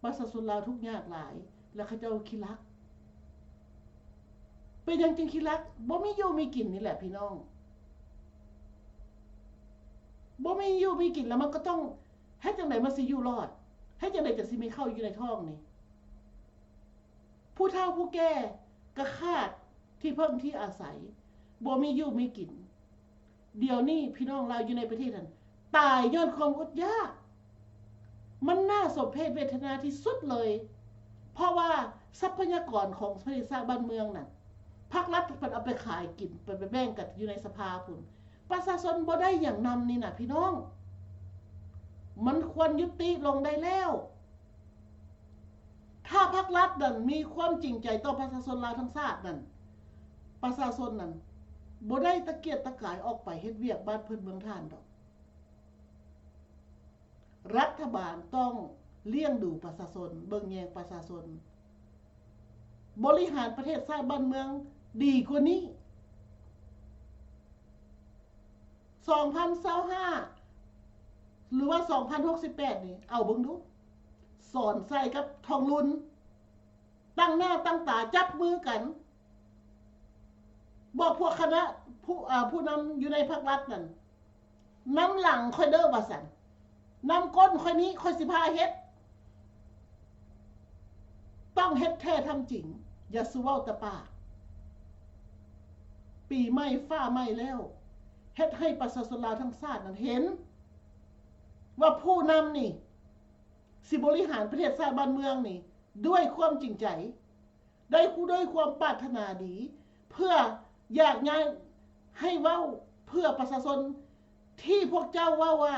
ປະຊາຊົນລາວທຸກຍາກຫຼາຍ ແລະ ເຂົາເຈົ້າຂີ້ລັກ. ເປັນຫຍັງຈຶ່ງຂີ້ລັກ? ບໍ່ມີຢູ່ມີກິນນີ້ແຫຼະພີ່ນ້ອງ, ບໍ່ມີຢູ່ມີກິນ ແລ້ວມັນກໍຕ້ອງເຮັດຈັ່ງໃດມັນຊິຢູ່ລອດ? ເຮັດຈັ່ງໃດຈັ່ງຊິມີເຂົ້າຢູ່ໃນທ້ອງນີ້? ຜູ້ເຖົ້າຜູ້ແກ່ກໍຂາດທີ່ເພິ່ງທີ່ອາໄສ, ບໍ່ມີຢູ່ມີກິນ. ດຽວນີ້ພີ່ນ້ອງລາວຢູ່ໃນປະເທດຫັ້ນ ຕາຍຍ້ອນຄວາມອົດຢາກ. ມັນໜ້າສົມເພດເວທະນາທີ່ສຸດເລີຍ, ເພາະວ່າຊັບພະຍາກອນຂອງປະເທດຊາດບ້ານເມືອງນັ້ນ ພາກລັດເພິ່ນເອົາໄປຂາຍກິນ, ໄປ ໄປແບ່ງກັນຢູ່ໃນສະພາພຸ້ນ. ປະຊາຊົນບໍ່ໄດ້ຫຍັງນຳນີ້ນະພີ່ນ້ອງ, ມັນຄວນຍຸຕິລົງໄດ້ແລ້ວ. ຖ້າພັກລັດນັ້ນມີຄວາມຈິງໃຈຕໍ່ປະຊາຊົນລາວທັງຊາດນັ້ນ, ປະຊາຊົນນັ້ນບໍ່ໄດ້ຕະກຽກຕະກາຍອອກໄປເຮັດວຽກບ້ານເພິ່ນເມືອງທ່ານດອກ. ລັດຖະບານຕ້ອງລ້ຽງດູປະຊາຊົນ, ເບິ່ງແຍງປະຊາຊົນ, ບໍລິຫານປະເທດຊາດບ້ານເມືອງດີກວ່ານີ້. ສອງພັນຊາວຫ້າ ຫຼືວ່າສອງພັນຫົກສິບແປດນີ້ ເອົາເບິ່ງດູ, ສອນໄຊກັບທອງລຸນ ຕັ້ງໜ້າຕັ້ງຕາຈັບມືກັນ ບອກພວກຄະນະຜູ້ ເອີ ຜູ້ນຳຢູ່ໃນພັກລັດນັ້ນ, ນຳຫຼັງຂ້ອຍເດີ້ ວ່າຊັ້ນ, ນຳກົ້ນຂ້ອຍນີ້ ຂ້ອຍຊິພາເຮັດ. ຕ້ອງເຮັດແທ້ທຳຈິງ, ຢ່າສູ່ເວົ້າແຕ່ປາກ. ປີໃໝ່ຟ້າໃໝ່ແລ້ວ, ເຮັດໃຫ້ປະຊາຊົນລາວທັງຊາດນັ້ນເຫັນວ່າຜູ້ນຳນີ້ ຊິບໍລິຫານປະເທດຊາດບ້ານເມືອງນີ້ດ້ວຍຄວາມຈິງໃຈ, ໄດ້ ດ້ວຍຄວາມປາດຖະໜາດີ, ເພື່ອຢາກຍ້າຍໃຫ້ເວົ້າເພື່ອປະຊາຊົນ ທີ່ພວກເຈົ້າເວົ້າວ່າ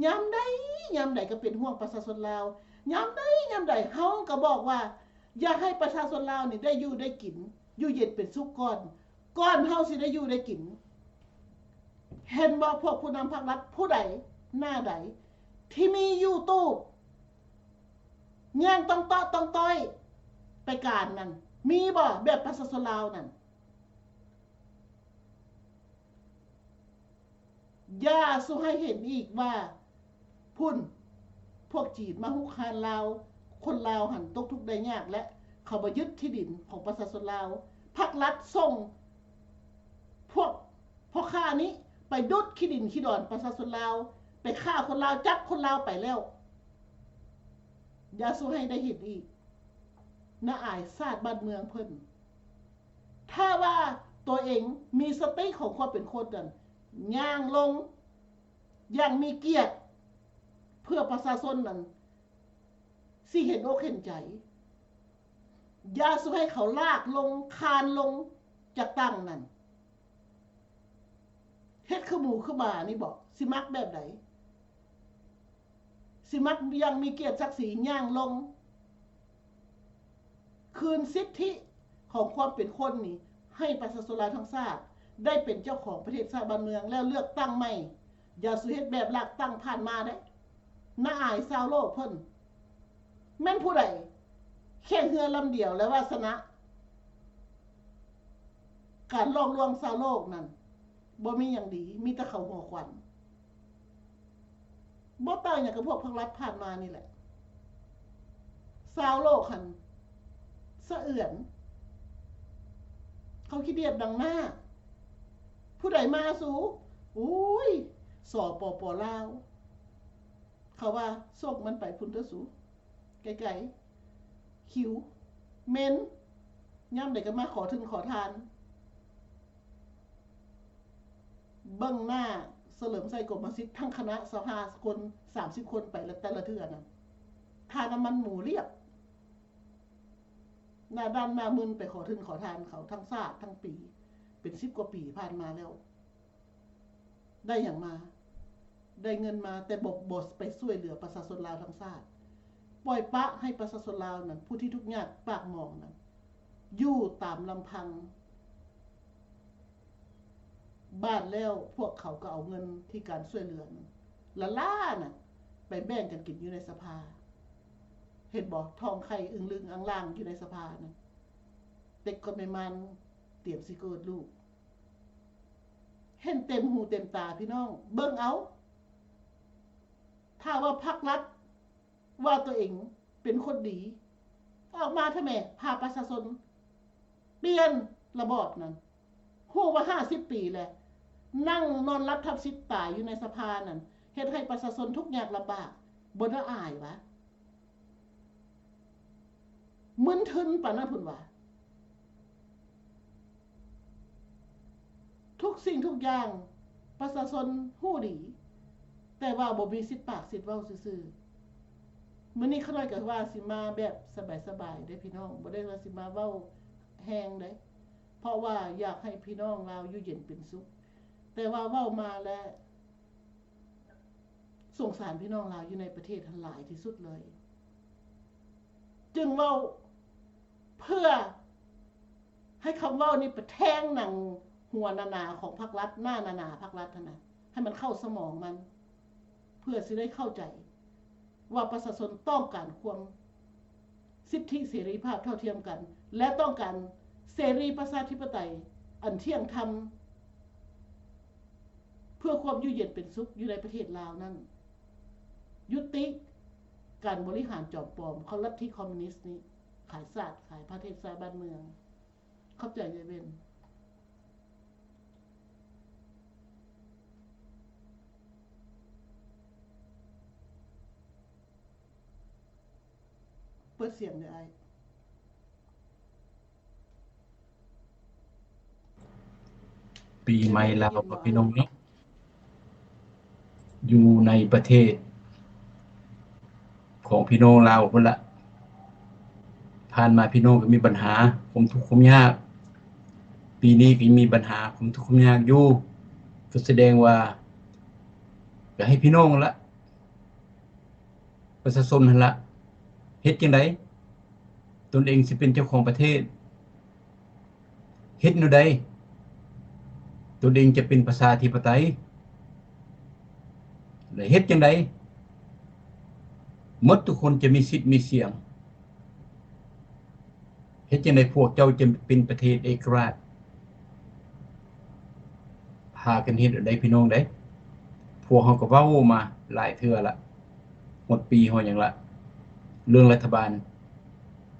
ຍາມໃດ ຍາມໃດກໍເປັນຫ່ວງປະຊາຊົນລາວ, ຍາມໃດ ຍາມໃດເຮົາກໍບອກວ່າ ຢາກໃຫ້ປະຊາຊົນລາວນີ້ໄດ້ຢູ່ໄດ້ກິນ, ຢູ່ເຢັນເປັນສຸກກ່ອນ, ກ່ອນເຮົາຊິໄດ້ຢູ່ໄດ້ກິນ. ເຫັນບໍ່ ພວກຜູ້ນຳພັກລັດຜູ້ໃດ ໜ້າໃດ ທີ່ມີຢູ່ຕູ້ ຍ່າງຕ້ອງເຕາະຕ້ອງຕ້ອຍໄປການນັ້ນ ມີບໍ່ ແບບປະຊາຊົນລາວນັ້ນ? ຢ່າສູ່ໃຫ້ເຫັນອີກວ່າ ພຸ້ນ ພວກຈີນມາຮຸກຮານລາວ, ຄົນລາວຫັ້ນຕົກທຸກໄດ້ຍາກ ແລະ ເຂົາມາຍຶດທີ່ດິນຂອງປະຊາຊົນລາວ. ພັກລັດສົ່ງພວກພໍ່ຄ້ານີ້ໄປດຸດຂີ້ດິນຂີ້ດອນປະຊາຊົນລາວ, ໄປຂ້າຄົນລາວ, ຈັບຄົນລາວໄປແລ້ວ. ຢ່າສູ່ໃຫ້ໄດ້ເຫັນອີກ. ໜ້າອາຍຊາດບ້ານເມືອງເພິ່ນ. ຖ້າວ່າຕົວເອງມີສະຕິຂອງຄວາມເປັນຄົນນັ້ນ, ຍ່າງລົງຢ່າງມີກຽດ ເພື່ອປະຊາຊົນນັ້ນຊິເຫັນອົກເຫັນໃຈ. ຢ່າສູ່ໃຫ້ເຂົາລາກລົງ, ຄານລົງຈາກຕັ່ງນັ້ນ. ເຮັດຄືໝູຄືໝານີ້ບໍ? ຊິມັກແບບໃດ? ຊິມັກຢ່າງມີກຽດສັກສີຍ່າງລົງ ຄືນສິດທິຂອງຄວາມເປັນຄົນນີ້ ໃຫ້ປະຊາຊົນລາວທັງຊາດ ໄດ້ເປັນເຈົ້າຂອງປະເທດຊາດບ້ານເມືອງ ແລ້ວເລືອກຕັ້ງໃໝ່. ຢ່າສູ່ເຮັດແບບລາກຕັ້ງຜ່ານມາເດ້. ໜ້າອາຍຊາວໂລກເພິ່ນ. ແມ່ນຜູ້ໃດແຂ່ງເຮືອລຳດຽວແລ້ວວ່າຊະນະ? ການຫຼອກລວງຊາວໂລກນັ້ນ ບໍ່ມີຫຍັງດີ, ມີແຕ່ເຂົາຫົວຂວັນ. ບໍ່ຕ່າງຫຍັງກັບພວກພັກລັດຜ່ານມານີ້ແຫຼະ. ຊາວໂລກຫັ້ນສະເອືອນ, ເຂົາຂີ້ດຽດບັງໜ້າ. ຜູ້ໃດມາສູ? ໂອ້ຍ ສປປ ລາວ. ເຂົາວ່າ ສົ່ງມັນໄປພຸ້ນເດີ້ສູ. ໄກໆ ຄິວ ເໝັນ ຍາມໃດກໍມາຂໍທຶນຂໍທານ. ເບິ່ງໜ້າສະເຫຼີມໄຊ ກົມມະສິດ ທັງຄະນະຊາວຫ້າຄົນ ສາມສິບຄົນໄປແຕ່ລະເທື່ອນະ ຄ່ານ້ຳມັນໝູລຽບ ໜ້າດ້ານໜ້າມຶນໄປຂໍທຶນຂໍທານເຂົາ ທັງຊາດທັງປີ ເປັນສິບກວ່າປີຜ່ານມາແລ້ວ. ໄດ້ຫຍັງມາ? ໄດ້ເງິນມາ ແຕ່ບໍ່ ບໍ່ໄປຊ່ວຍເຫຼືອປະຊາຊົນລາວທັງຊາດ. ປ່ອຍປະໃຫ້ປະຊາຊົນລາວນັ້ນ ຜູ້ທີ່ທຸກຍາກປາກໝອງນັ້ນ ຢູ່ຕາມລຳພັງ. ບ້ານແລ້ວ ພວກເຂົາກໍເອົາເງິນທີ່ການຊ່ວຍເຫຼືອນັ້ນ ລ້າໆ ນະ ໄປແບ່ງກັນກິນຢູ່ໃນສະພາ. ເຫັນບໍ່? ທອງໄຂ່ອຶ່ງລຶ່ງອັ່ງລ່າງຢູ່ໃນສະພານັ້ນ ເດັກກວດແມ່ມ່ານຕຽມຊິເກີດລູກ. ເຫັນເຕັມຫູເຕັມຕາພີ່ນ້ອງ ເບິ່ງເອົາ. ຖ້າວ່າພັກລັດ ວ່າຕົວເອງເປັນຄົນດີ ອອກມາເຖາະແມ້ ພາປະຊາຊົນປ່ຽນລະບອບນັ້ນ. ຮູ້ວ່າຫ້າສິບປີແລ້ວ ນັ່ງນອນຫຼັບທັບສິດຕາຍຢູ່ໃນສະພານັ້ນ ເຮັດໃຫ້ປະຊາຊົນທຸກຍາກລຳບາກ ບໍ່ໜ້າອາຍຫວາ? ມຶນທຶນປານນັ້ນພຸ້ນຫວາ? ທຸກສິ່ງທຸກຢ່າງປະຊາຊົນຮູ້ດີ ແຕ່ວ່າບໍ່ມີສິດປາກສິດເວົ້າຊື່ໆ. ມື້ນີ້ຂ້ານ້ອຍກໍວ່າຊິມາແບບສະບາຍໆ ເດ້ພີ່ນ້ອງ ບໍ່ໄດ້ວ່າຊິມາເວົ້າແຮງເດ້ ເພາະວ່າຢາກໃຫ້ພີ່ນ້ອງລາວຢູ່ເຢັນເປັນສຸກ ແຕ່ວ່າເວົ້າມາແລ້ວ ສົງສານພີ່ນ້ອງລາວຢູ່ໃນປະເທດຫັ້ນຫຼາຍທີ່ສຸດເລີຍ ຈຶ່ງເວົ້າເພື່ອໃຫ້ຄຳເວົ້ານີ້ໄປແທງໜັງຫົວໜາໆຂອງພັກລັດ ໜ້າໜາໆພັກລັດຫັ້ນນະ ໃຫ້ມັນເຂົ້າສະໝອງມັນ ເພື່ອຊິໄດ້ເຂົ້າໃຈວ່າປະຊາຊົນຕ້ອງການຄວາມ ສິດທິເສລີພາບເທົ່າທຽມກັນ ແລະ ຕ້ອງການເສລີປະຊາທິປະໄຕອັນທ່ຽງທຳ ເພື່ອຄວາມຢູ່ເຢັນເປັນສຸກຢູ່ໃນປະເທດລາວນັ້ນ ຍຸຕິການບໍລິຫານຈອມປອມຂອງລັດທິຄອມມິວນິສນີ້ ຂາຍຊາດ ຂາຍປະເທດຊາດບ້ານເມືອງ. ຂອບໃຈເອື້ອຍເວັນ. ເປີດສຽງເດີ້ອ້າຍ. ປີໃໝ່ລາວເນາະ ພີ່ນ້ອງເນາະ ຢູ່ໃນປະເທດຂອງພີ່ນ້ອງລາວພຸ້ນລະ. ຜ່ານມາພີ່ນ້ອງກໍມີບັນຫາຄວາມທຸກຄວາມຍາກ, ປີນີ້ກໍຍັງມີບັນຫາຄວາມທຸກຄວາມຍາກຢູ່, ກໍສະແດງວ່າ ກໍໃຫ້ພີ່ນ້ອງລະ ປະຊາຊົນຫັ້ນລະ ເຮັດຈັ່ງໃດຕົນເອງຊິເປັນເຈົ້າຂອງປະເທດ? ເຮັດແນວໃດຕົນເອງຈະເປັນປະຊາທິປະໄຕ? ແລະ ເຮັດຈັ່ງໃດໝົດທຸກຄົນຈະມີສິດມີສຽງ? ເຮັດຈັ່ງໃດພວກເຈົ້າຈະເປັນປະເທດເອກະລາດ? ພາກັນເຮັດເອົາໄດ໋ພີ່ນ້ອງເດ້. ພວກເຮົາກໍເວົ້າມາຫຼາຍເທື່ອລະ, ຮອດປີຮອດຫຍັງລະ, ເລື່ອງລັດຖະບານ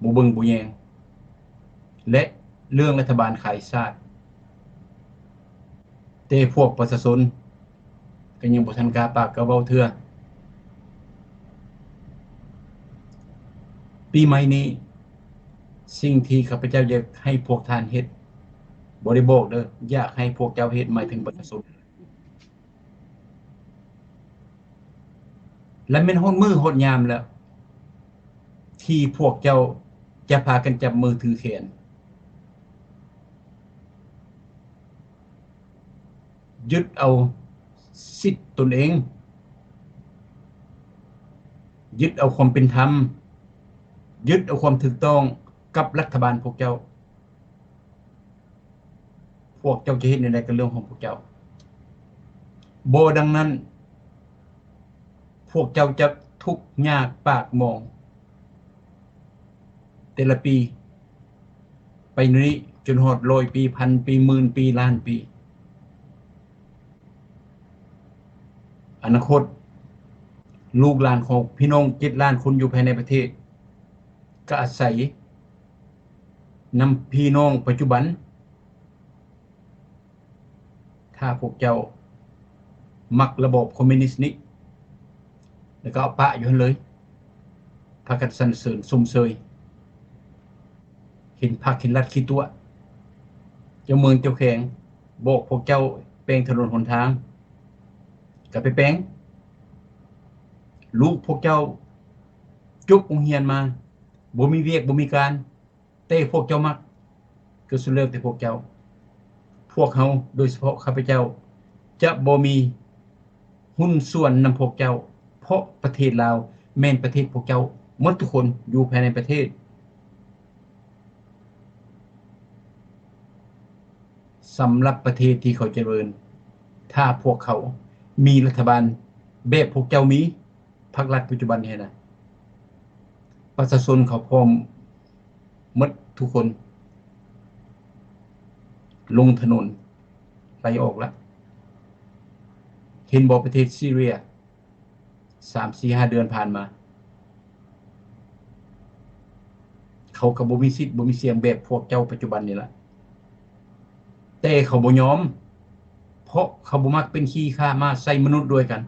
ບໍ່ເບິ່ງບໍ່ແຍງ ແລະ ເລື່ອງລັດຖະບານຂາຍຊາດ. ແຕ່ພວກປະຊາຊົນ ກໍຍັງບໍ່ທັນກ້າປາກກ້າເວົ້າເທື່ອ. ປີໃໝ່ນີ້ ສິ່ງທີ່ຂ້າພະເຈົ້າຢາກໃຫ້ພວກທ່ານເຮັດ, ບໍ່ໄດ້ບອກເດີ້, ຢາກໃຫ້ພວກເຈົ້າເຮັດ, ໝາຍເຖິງປະຊາຊົນ. ແລະ ແມ່ນຮອດມື້ຮອດຍາມແລ້ວ ທີ່ພວກເຈົ້າຈະພາກັນຈັບມືຖືແຂນ ຍຶດເອົາສິດຕົນເອງ, ຍຶດເອົາຄວາມເປັນທຳ, ຍຶດເອົາຄວາມຖືກຕ້ອງກັບລັດຖະບານພວກເຈົ້າ. ພວກເຈົ້າຈະເຮັດແນວໃດກໍເລື່ອງຂອງພວກເຈົ້າ. ບໍ່ດັ່ງນັ້ນ, ພວກເຈົ້າຈະທຸກຍາກປາກໝອງ ແຕ່ລະປີໄປນີ້ຈົນຮອດຮ້ອຍປີ, ພັນປີ, ໝື່ນປີ, ລ້ານປີ. ອະນາຄົດ ລູກຫຼານຂອງພີ່ນ້ອງເຈັດລ້ານຄົນຢູ່ພາຍໃນປະເທດ ກໍອາໄສນຳພີ່ນ້ອງປັດຈຸບັນ. ຖ້າພວກເຈົ້າມັກລະບອບຄອມມິວນິສນີ້ ແລ້ວກໍເອົາປະຢູ່ຫັ້ນເລີຍ, ພາກັນສັນເສີນຊົມເຊີຍ, ເຫັນພັກເຫັນລັດຂີ້ຕົວະ. ເຈົ້າເມືອງເຈົ້າແຂວງບອກພວກເຈົ້າແປງຖະໜົນຫົນທາງ ກໍໄປແປງ. ລູກພວກເຈົ້າຈົບໂຮງຮຽນມາ ບໍ່ມີວຽກບໍ່ມີການ, ແຕ່ພວກເຈົ້າມັກ ກໍສຸດແລ້ວແຕ່ພວກເຈົ້າ. ພວກເຮົາ ໂດຍສະເພາະຂ້າພະເຈົ້າ ຈະບໍ່ມີຫຸ້ນສ່ວນນຳພວກເຈົ້າ, ເພາະປະເທດລາວແມ່ນປະເທດພວກເຈົ້າໝົດທຸກຄົນ ຢູ່ພາຍໃນປະເທດ. ສຳລັບປະເທດທີ່ເຂົາຈະເລີນ, ຖ້າພວກເຂົາມີລັດຖະບານແບບພວກເຈົ້າມີ, ພັກລັດປັດຈຸບັນນີ້ນະ, ປະຊາຊົນເຂົາພ້ອມໝົດທຸກຄົນ ລົງຖະໜົນໄລ່ອອກລະ. ເຫັນບໍ່ ປະເທດຊີເຣຍ ສາມ ສີ່ ຫ້າ ເດືອນຜ່ານມາ, ເຂົາກໍບໍ່ມີສິດ ບໍ່ມີສຽງແບບພວກເຈົ້າປັດຈຸບັນນີ້ລະ, ແຕ່ເຂົາບໍ່ຍອມ ເພາະເຂົາບໍ່ມັກເປັນຂີ້ຂ້າມ້າໃສ່ມະນຸດດ້ວຍກັນ.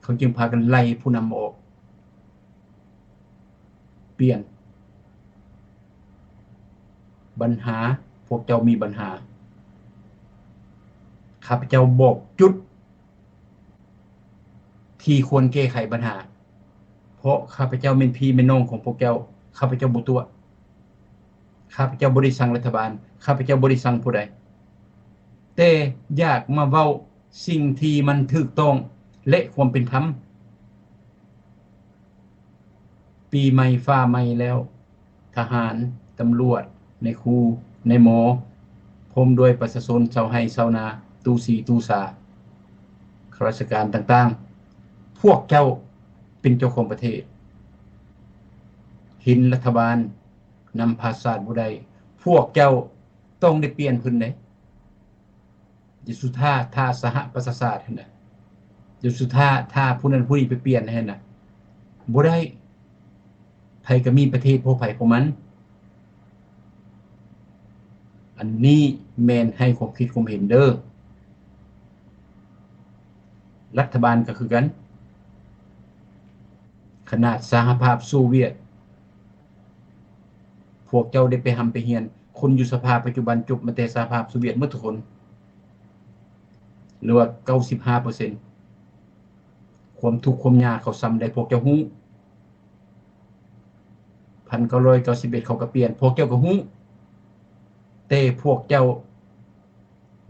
ເຂົາຈຶ່ງພາກັນໄລ່ຜູ້ນຳອອກ, ປ່ຽນ. ບັນຫາ, ພວກເຈົ້າມີບັນຫາ. ຂ້າພະເຈົ້າບອກຈຸດທີ່ຄວນແກ້ໄຂບັນຫາ, ເພາະຂ້າພະເຈົ້າແມ່ນພີ່ແມ່ນນ້ອງຂອງພວກເຈົ້າ. ຂ້າພະເຈົ້າບໍ່ຕົວະ, ຂ້າພະເຈົ້າບໍ່ໄດ້ສັ່ງລັດຖະບານ, ຂ້າພະເຈົ້າບໍ່ໄດ້ສັ່ງຜູ້ໃດ, ແຕ່ຢາກມາເວົ້າສິ່ງທີ່ມັນຖືກຕ້ອງ ແລະ ຄວາມເປັນທຳ. ປີໃໝ່ຟ້າໃໝ່ແລ້ວ, ທະຫານ, ຕຳຫຼວດ, ນາຍຄູ, ນາຍໝໍ, ພ້ອມດ້ວຍປະຊາຊົນ, ຊາວໄຮ່ຊາວນາ, ຕູ້ສີຕູ້ສາ, ຂ້າລາຊະການຕ່າງໆ, ພວກເຈົ້າເປັນເຈົ້າຂອງປະເທດ. ເຫັນລັດຖະບານນຳພາຊາດບໍ່ໄດ້, ພວກເຈົ້າຕ້ອງໄດ້ປ່ຽນເພິ່ນເດ້. ຢ່າສຸທ່າ ຖ້າສະຫະປະຊາຊາດຫັ້ນນະ, ຢ່າສຸທ່າ ຖ້າຜູ້ນັ້ນຜູ້ນີ້ໄປປ່ຽນໃຫ້ຫັ້ນນະ, ບໍ່ໄດ້. ໃຜກໍມີປະເທດຂອງໃຜຂອງມັນ. ອັນນີ້ແມ່ນໃຫ້ຄວາມຄິດຄວາມເຫັນເດີ້. ລັດຖະບານກໍຄືກັນ, ຂະໜາດສະຫະພາບໂຊວຽດ ພວກເຈົ້າໄດ້ໄປຮ່ຳໄປຮຽນ, ຄົນຢູ່ສະພາປັດຈຸບັນຈົບມາແຕ່ສະຫະພາບໂຊວຽດໝົດທຸກຄົນ ຫຼືວ່າເກົ້າສິບຫ້າເປີເຊັນ. ຄວາມທຸກຄວາມຍາກເຂົາຊ່ຳໃດພວກເຈົ້າຮູ້. ພັນເກົ້າຮ້ອຍເກົ້າສິບເອັດເຂົາກໍປ່ຽນ, ພວກເຈົ້າກໍຮູ້. ແຕ່ພວກເຈົ້າ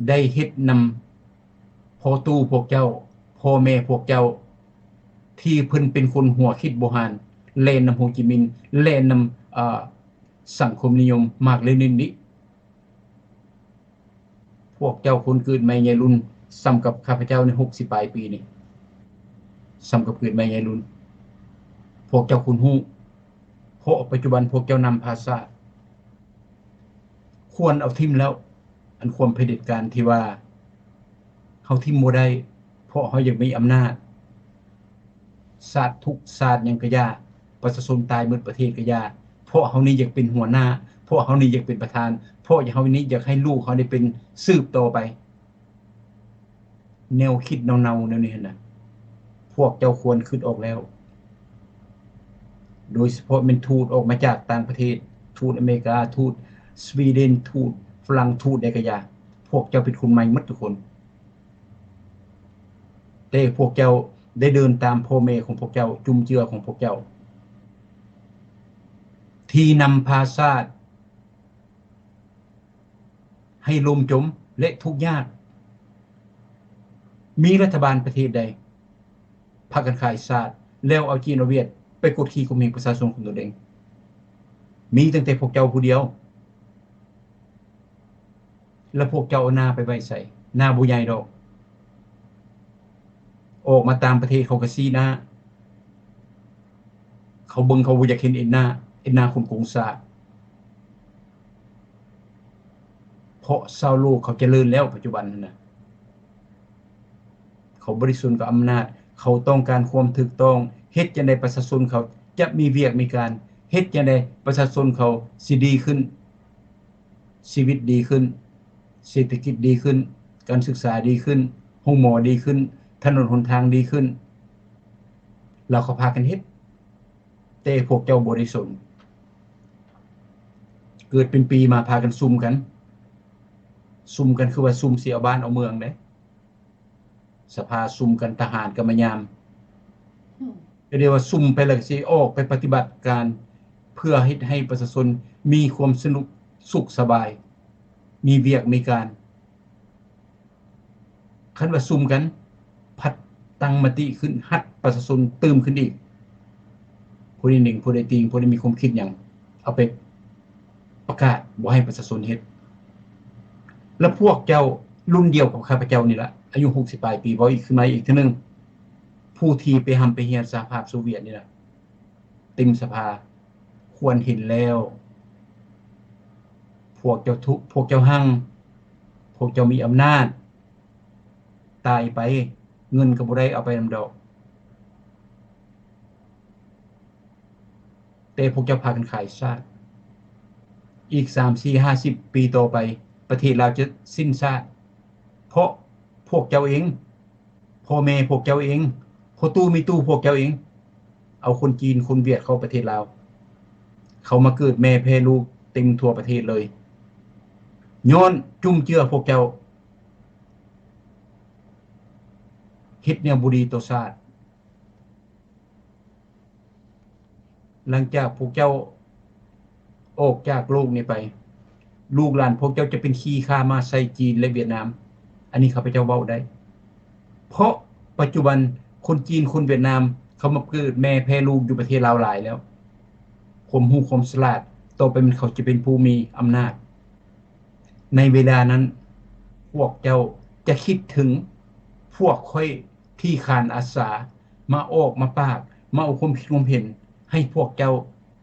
ໄດ້ເຮັດນຳພໍ່ຕູ້ພວກເຈົ້າ, ພໍ່ແມ່ພວກເຈົ້າ ທີ່ເພິ່ນເປັນຄົນຫົວຄິດບໍ່ຫານ, ແລ່ນນຳໂຮຈິມິນ, ແລ່ນນຳ ເອີ ສັງຄົມນິຍົມ ມາກເລນິນນີ້. ພວກເຈົ້າຄົນເກີດໃໝ່ໃຫຍ່ລຸນ ສ່ຳກັບຂ້າພະເຈົ້າໃນຫົກສິບປາຍປີນີ້, ສ່ຳກັບເກີດໃໝ່ໃຫຍ່ລຸນ. ພວກເຈົ້າຄົນຮູ້, ເພາະປັດຈຸບັນພວກເຈົ້ານຳພາຊາດ. ຄວນເອົາຖິ້ມແລ້ວ, ອັນຄວາມຜະເດັດການທີ່ວ່າເຮົາຖິ້ມບໍ່ໄດ້ ເພາະເຮົາຢາກມີອຳນາດ. ຊາດທຸກຊາດຫຍັງກະຢ່າ, ປະຊາຊົນຕາຍໝົດປະເທດກະຢ່າ, ເພາະເຮົານີ້ຢາກເປັນຫົວໜ້າ, ເພາະເຮົານີ້ຢາກເປັນປະທານ, ເພາະເຮົານີ້ຢາກໃຫ້ລູກເຮົາໄດ້ເປັນສືບຕໍ່ໄປ. ແນວຄິດເນົ່າໆແນວນີ້ຫັ້ນນະ, ພວກເຈົ້າຄວນຄິດອອກແລ້ວ. ໂດຍສະເພາະແມ່ນທູດອອກມາຈາກຕ່າງປະເທດ, ທູດອາເມລິກາ, ທູດສະວີເດັນ, ທູດຝຣັ່ງ, ທູດໃດກະຢ່າ, ພວກເຈົ້າເປັນຄົນໃໝ່ໝົດທຸກຄົນ. ແຕ່ພວກເຈົ້າໄດ້ເດີນຕາມພໍ່ແມ່ຂອງພວກເຈົ້າ, ຈຸ້ມເຈືອຂອງພວກເຈົ້າ ທີ່ນຳພາຊາດໃຫ້ລົ້ມຈົມ ແລະ ທຸກຍາກ. ມີລັດຖະບານປະເທດໃດພາກັນຂາຍຊາດ ແລ້ວເອົາຈີນເອົາຫວຽດໄປກົດຂີ່ຂົ່ມເຫງປະຊາຊົນຂອງຕົນເອງ? ມີຕັ້ງແຕ່ພວກເຈົ້າຜູ້ດຽວ. ແລ້ວພວກເຈົ້າເອົາໜ້າໄປໄວ້ໃສ? ໜ້າບໍ່ໃຫຍ່ດອກ. ອອກມາຕ່າງປະເທດເຂົາກໍຊີ້ໜ້າ. ເຂົາເບິ່ງເຂົາບໍ່ຢາກເຫັນເອັນໜ້າ, ເອັນໜ້າຄົນໂກງຊາດ. ເພາະຊາວໂລກເຂົາຈະເລີນແລ້ວປັດຈຸບັນຫັ້ນນະ. ເຂົາບໍ່ໄດ້ສົນກັບອຳນາດ, ເຂົາຕ້ອງການຄວາມຖືກຕ້ອງ. ເຮັດຈັ່ງໃດປະຊາຊົນເຂົາຈະມີວຽກມີການ? ເຮັດຈັ່ງໃດປະຊາຊົນເຂົາຊິດີຂຶ້ນ? ຊີວິດດີຂຶ້ນ, ເສດຖະກິດດີຂຶ້ນ, ການສຶກສາດີຂຶ້ນ, ໂຮງໝໍດີຂຶ້ນ, ຖະໜົນຫົນທາງດີຂຶ້ນ, ລາວກໍພາກັນເຮັດ, ແຕ່ພວກເຈົ້າບໍ່ໄດ້ສົນ. ເກີດເປັນປີມາພາກັນຊຸມກັນ, ຊຸມກັນຄືວ່າຊຸມຊິເອົາບ້ານເອົາເມືອງເດ້. ສະພາຊຸມກັນ, ທະຫານກໍມາຍາມ. ອືມ. ກໍເລີຍວ່າຊຸມໄປແລ້ວກໍຊິອອກໄປປະຕິບັດການ ເພື່ອເຮັດໃຫ້ປະຊາຊົນມີຄວາມສະໜຸກສຸກສະບາຍ, ມີວຽກມີການ. ຄັນວ່າຊຸມກັນ ພັດຕັ້ງມະຕິຂຶ້ນ, ຮັດປະຊາຊົນຕື່ມຂຶ້ນອີກ. ຜູ້ໃດໜິງ, ຜູ້ໃດຕິງ, ຜູ້ໃດມີຄວາມຄິດຫຍັງ, ເອົາໄປ ປະກາດບໍ່ໃຫ້ປະຊາຊົນເຮັດ. ແລະພວກເຈົ້າລຸ້ນດຽວກັບຂ້າພະເຈົ້ານີ້ລະ ອາຍຸຫົກສິບປາຍປີ ເວົ້າອີກ ຂຶ້ນມາອີກເທື່ອໜຶ່ງ, ຜູ້ທີ່ໄປຮ່ຳໄປຮຽນສະຫະພາບໂຊວຽດນີ້ລະ ເຕັມສະພາ ຄວນເຫັນແລ້ວ. ພວກເຈົ້າທຸ ພວກເຈົ້າຮັ່ງ ພວກເຈົ້າມີອຳນາດ. ຕາຍໄປ ເງິນກໍບໍ່ໄດ້ເອົາໄປນຳດອກ, ແຕ່ພວກເຈົ້າພາກັນຂາຍຊາດ. ອີກສາມ ສີ່ ຫ້າສິບປີຕໍ່ໄປ ປະເທດລາວຈະສິ້ນຊາດ ເພາະພວກເຈົ້າເອງ, ພໍ່ແມ່ພວກເຈົ້າເອງ, ພໍ່ຕູ້ແມ່ຕູ້ພວກເຈົ້າເອງ ເອົາຄົນຈີນ ຄົນຫວຽດເຂົ້າປະເທດລາວ, ເຂົ້າມາເກີດແມ່ແຜ່ລູກເຕັມທົ່ວປະເທດເລີຍ ຍ້ອນຈຸ້ມເຈືອພວກເຈົ້າ ເຮັດແນວບໍ່ດີຕໍ່ຊາດ. ຫຼັງຈາກພວກເຈົ້າອອກຈາກໂລກນີ້ໄປ, ລູກຫຼານພວກເຈົ້າຈະເປັນຂີ້ຂ້າມ້າໃສ່ຈີນ ແລະ ຫວຽດນາມ. ອັນນີ້ຂ້າພະເຈົ້າເວົ້າໄດ້ ເພາະປັດຈຸບັນຄົນຈີນ ຄົນຫວຽດນາມ ເຂົາມາເກີດແມ່ແຜ່ລູກຢູ່ປະເທດລາວຫຼາຍແລ້ວ. ຄວາມຮູ້ຄວາມສະຫຼາດ ຕໍ່ໄປມັນ ເຂົາຈະເປັນຜູ້ມີອຳນາດ. ໃນເວລານັ້ນ ພວກເຈົ້າຈະຄິດເຖິງພວກຂ້ອຍທີ່ຄານອາສາ ມາອອກມາປາກ ມາເອົາຄວາມຄິດຄວາມເຫັນໃຫ້ພວກເຈົ້າ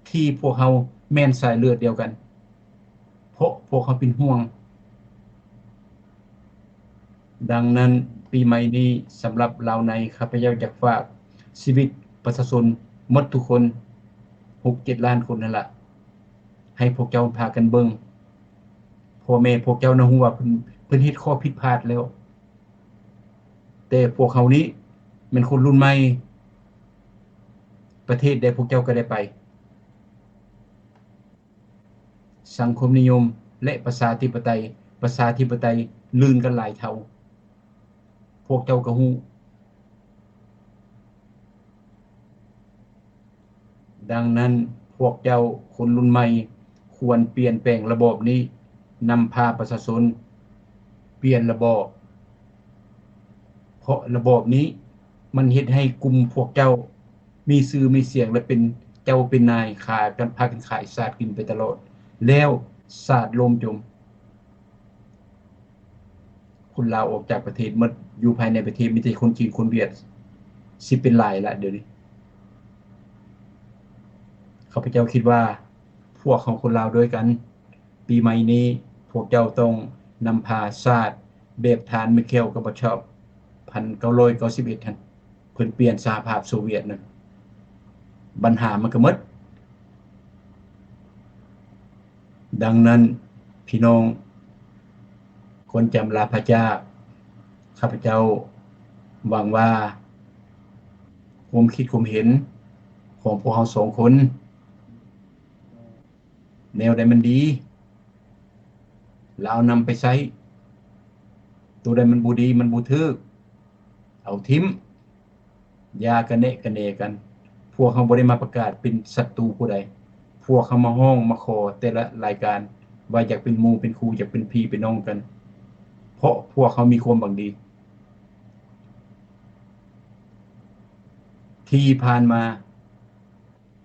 ທີ່ພວກເຮົາແມ່ນສາຍເລືອດດຽວກັນ ເພາະພວກເຮົາເປັນຫ່ວງ. ດັ່ງນັ້ນ ປີໃໝ່ນີ້ ສຳລັບລາວໃນ ຂ້າພະເຈົ້າຢາກຝາກຊີວິດປະຊາຊົນໝົດທຸກຄົນ ຫົກເຈັດລ້ານຄົນນັ້ນລະ ໃຫ້ພວກເຈົ້າພາກັນເບິ່ງ. ພໍ່ແມ່ພວກເຈົ້ານະ ຮູ້ວ່າເພິ່ນ ເພິ່ນເຮັດຂໍ້ຜິດພາດແລ້ວ, ແຕ່ພວກເຮົານີ້ແມ່ນຄົນລຸ້ນໃໝ່, ປະເທດໃດພວກເຈົ້າກໍໄດ້ໄປ. ສັງຄົມນິຍົມ ແລະ ປະຊາທິປະໄຕ, ປະຊາທິປະໄຕລື່ນກັນຫຼາຍເທົ່າ, ພວກເຈົ້າກໍຮູ້. ດັ່ງນັ້ນ ພວກເຈົ້າຄົນລຸ້ນໃໝ່ ຄວນປ່ຽນແປງລະບອບນີ້, ນຳພາປະຊາຊົນປ່ຽນລະບອບ, ເພາະລະບອບນີ້ມັນເຮັດໃຫ້ກຸ່ມພວກເຈົ້າ ມີຊື່ມີສຽງ ແລະ ເປັນເຈົ້າເປັນນາຍ, ຂາຍກັນ, ພາກັນຂາຍຊາດກິນໄປຕະຫຼອດ ແລ້ວຊາດລົ້ມຈົມ. ຄົນລາວອອກຈາກປະເທດໝົດ, ຢູ່ພາຍໃນປະເທດມີແຕ່ຄົນຈີນຄົນຫວຽດ ຊິເປັນຫຼາຍລະດຽວນີ້. ຂ້າພະເຈົ້າຄິດວ່າ ພວກເຮົາຄົນລາວດ້ວຍກັນ ປີໃໝ່ນີ້ ພວກເຈົ້າຕ້ອງນຳພາຊາດແບບທ່ານ Mikhail Gorbachev ພັນເກົ້າຮ້ອຍເກົ້າສິບເອັດຫັ້ນ, ເພິ່ນປ່ຽນສະຫະພາບໂຊວຽດນັ້ນ, ບັນຫາມັນກໍໝົດ. ດັ່ງນັ້ນ ພີ່ນ້ອງ ກ່ອນຈຳລາພະຈາກ, ຂ້າພະເຈົ້າຫວັງວ່າ ຄວາມຄິດຄວາມເຫັນຂອງພວກເຮົາສອງຄົນ ແນວໃດມັນດີ ລະເອົານຳໄປໃຊ້, ໂຕໃດມັນບໍ່ດີ ມັນບໍ່ຖືກ ເອົາຖິ້ມ, ຢ່າກະແນະກະແໜກັນ. ພວກເຮົາບໍ່ໄດ້ມາປະກາດເປັນສັດຕູຜູ້ໃດ, ພວກເຮົາມາຮ້ອງມາຂໍແຕ່ລະລາຍການວ່າຢາກເປັນໝູ່ເປັນຄູ່, ຢາກເປັນພີ່ເປັນນ້ອງກັນ, ເພາະພວກເຮົາມີຄວາມຫວັງດີ. ທີ່ຜ່ານມາ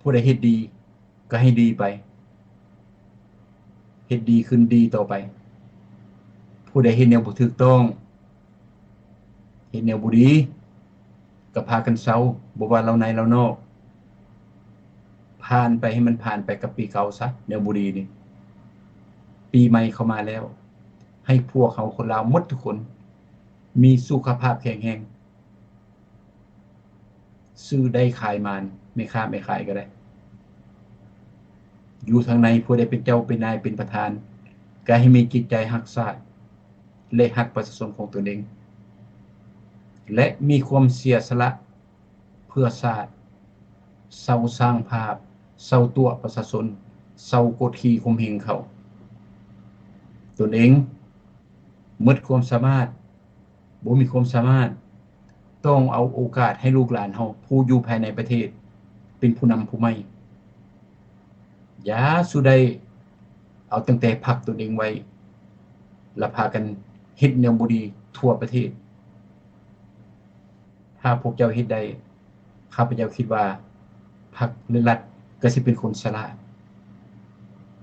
ຜູ້ໃດເຮັດດີກໍໃຫ້ດີໄປ, ເຮັດດີຂຶ້ນດີຕໍ່ໄປ. ຜູ້ໃດເຮັດແນວບໍ່ຖືກຕ້ອງ, ເຮັດແນວບໍ່ດີ, ກໍພາກັນເຊົາ, ບໍ່ວ່າລາວໃນລາວນອກ. ຜ່ານໄປ, ໃຫ້ມັນຜ່ານໄປກັບປີເກົ່າຊະ, ແນວບໍ່ດີນີ້. ປີໃໝ່ເຂົ້າມາແລ້ວ, ໃຫ້ພວກເຮົາຄົນລາວໝົດທຸກຄົນ ມີສຸຂະພາບແຂງແຮງ. ຊື້ໄດ້ຂາຍໝານ, ແມ່ຄ້າແມ່ຂາຍກໍໄດ້. ຢູ່ທາງໃນ ຜູ້ໃດເປັນເຈົ້າເປັນນາຍເປັນປະທານ, ກໍໃຫ້ມີຈິດໃຈຮັກຊາດ ແລະ ຮັກປະຊາຊົນຂອງຕົນເອງ ແລະ ມີຄວາມເສຍສະຫຼະເພື່ອຊາດ, ເຊົາສ້າງພາບ, ເຊົາຕົວະປະຊາຊົນ, ເຊົາກົດຂີ່ຂົ່ມເຫງເຂົາ. ຕົນເອງໝົດຄວາມສາມາດ, ບໍ່ມີຄວາມສາມາດ, ຕ້ອງເອົາໂອກາດໃຫ້ລູກຫຼານເຮົາຜູ້ຢູ່ພາຍໃນປະເທດເປັນຜູ້ນຳຜູ້ໃໝ່. ຢ່າສູ່ໄດ້ເອົາຕັ້ງແຕ່ພັກຕົນເອງໄວ້ ແລະ ພາກັນເຮັດແນວບໍ່ດີທົ່ວປະເທດ. ຖ້າພວກເຈົ້າເຮັດໄດ້, ຂ້າພະເຈົ້າຄິດວ່າພັກ ແລະ ລັດກໍຊິເປັນຄົນສະຫຼາດ.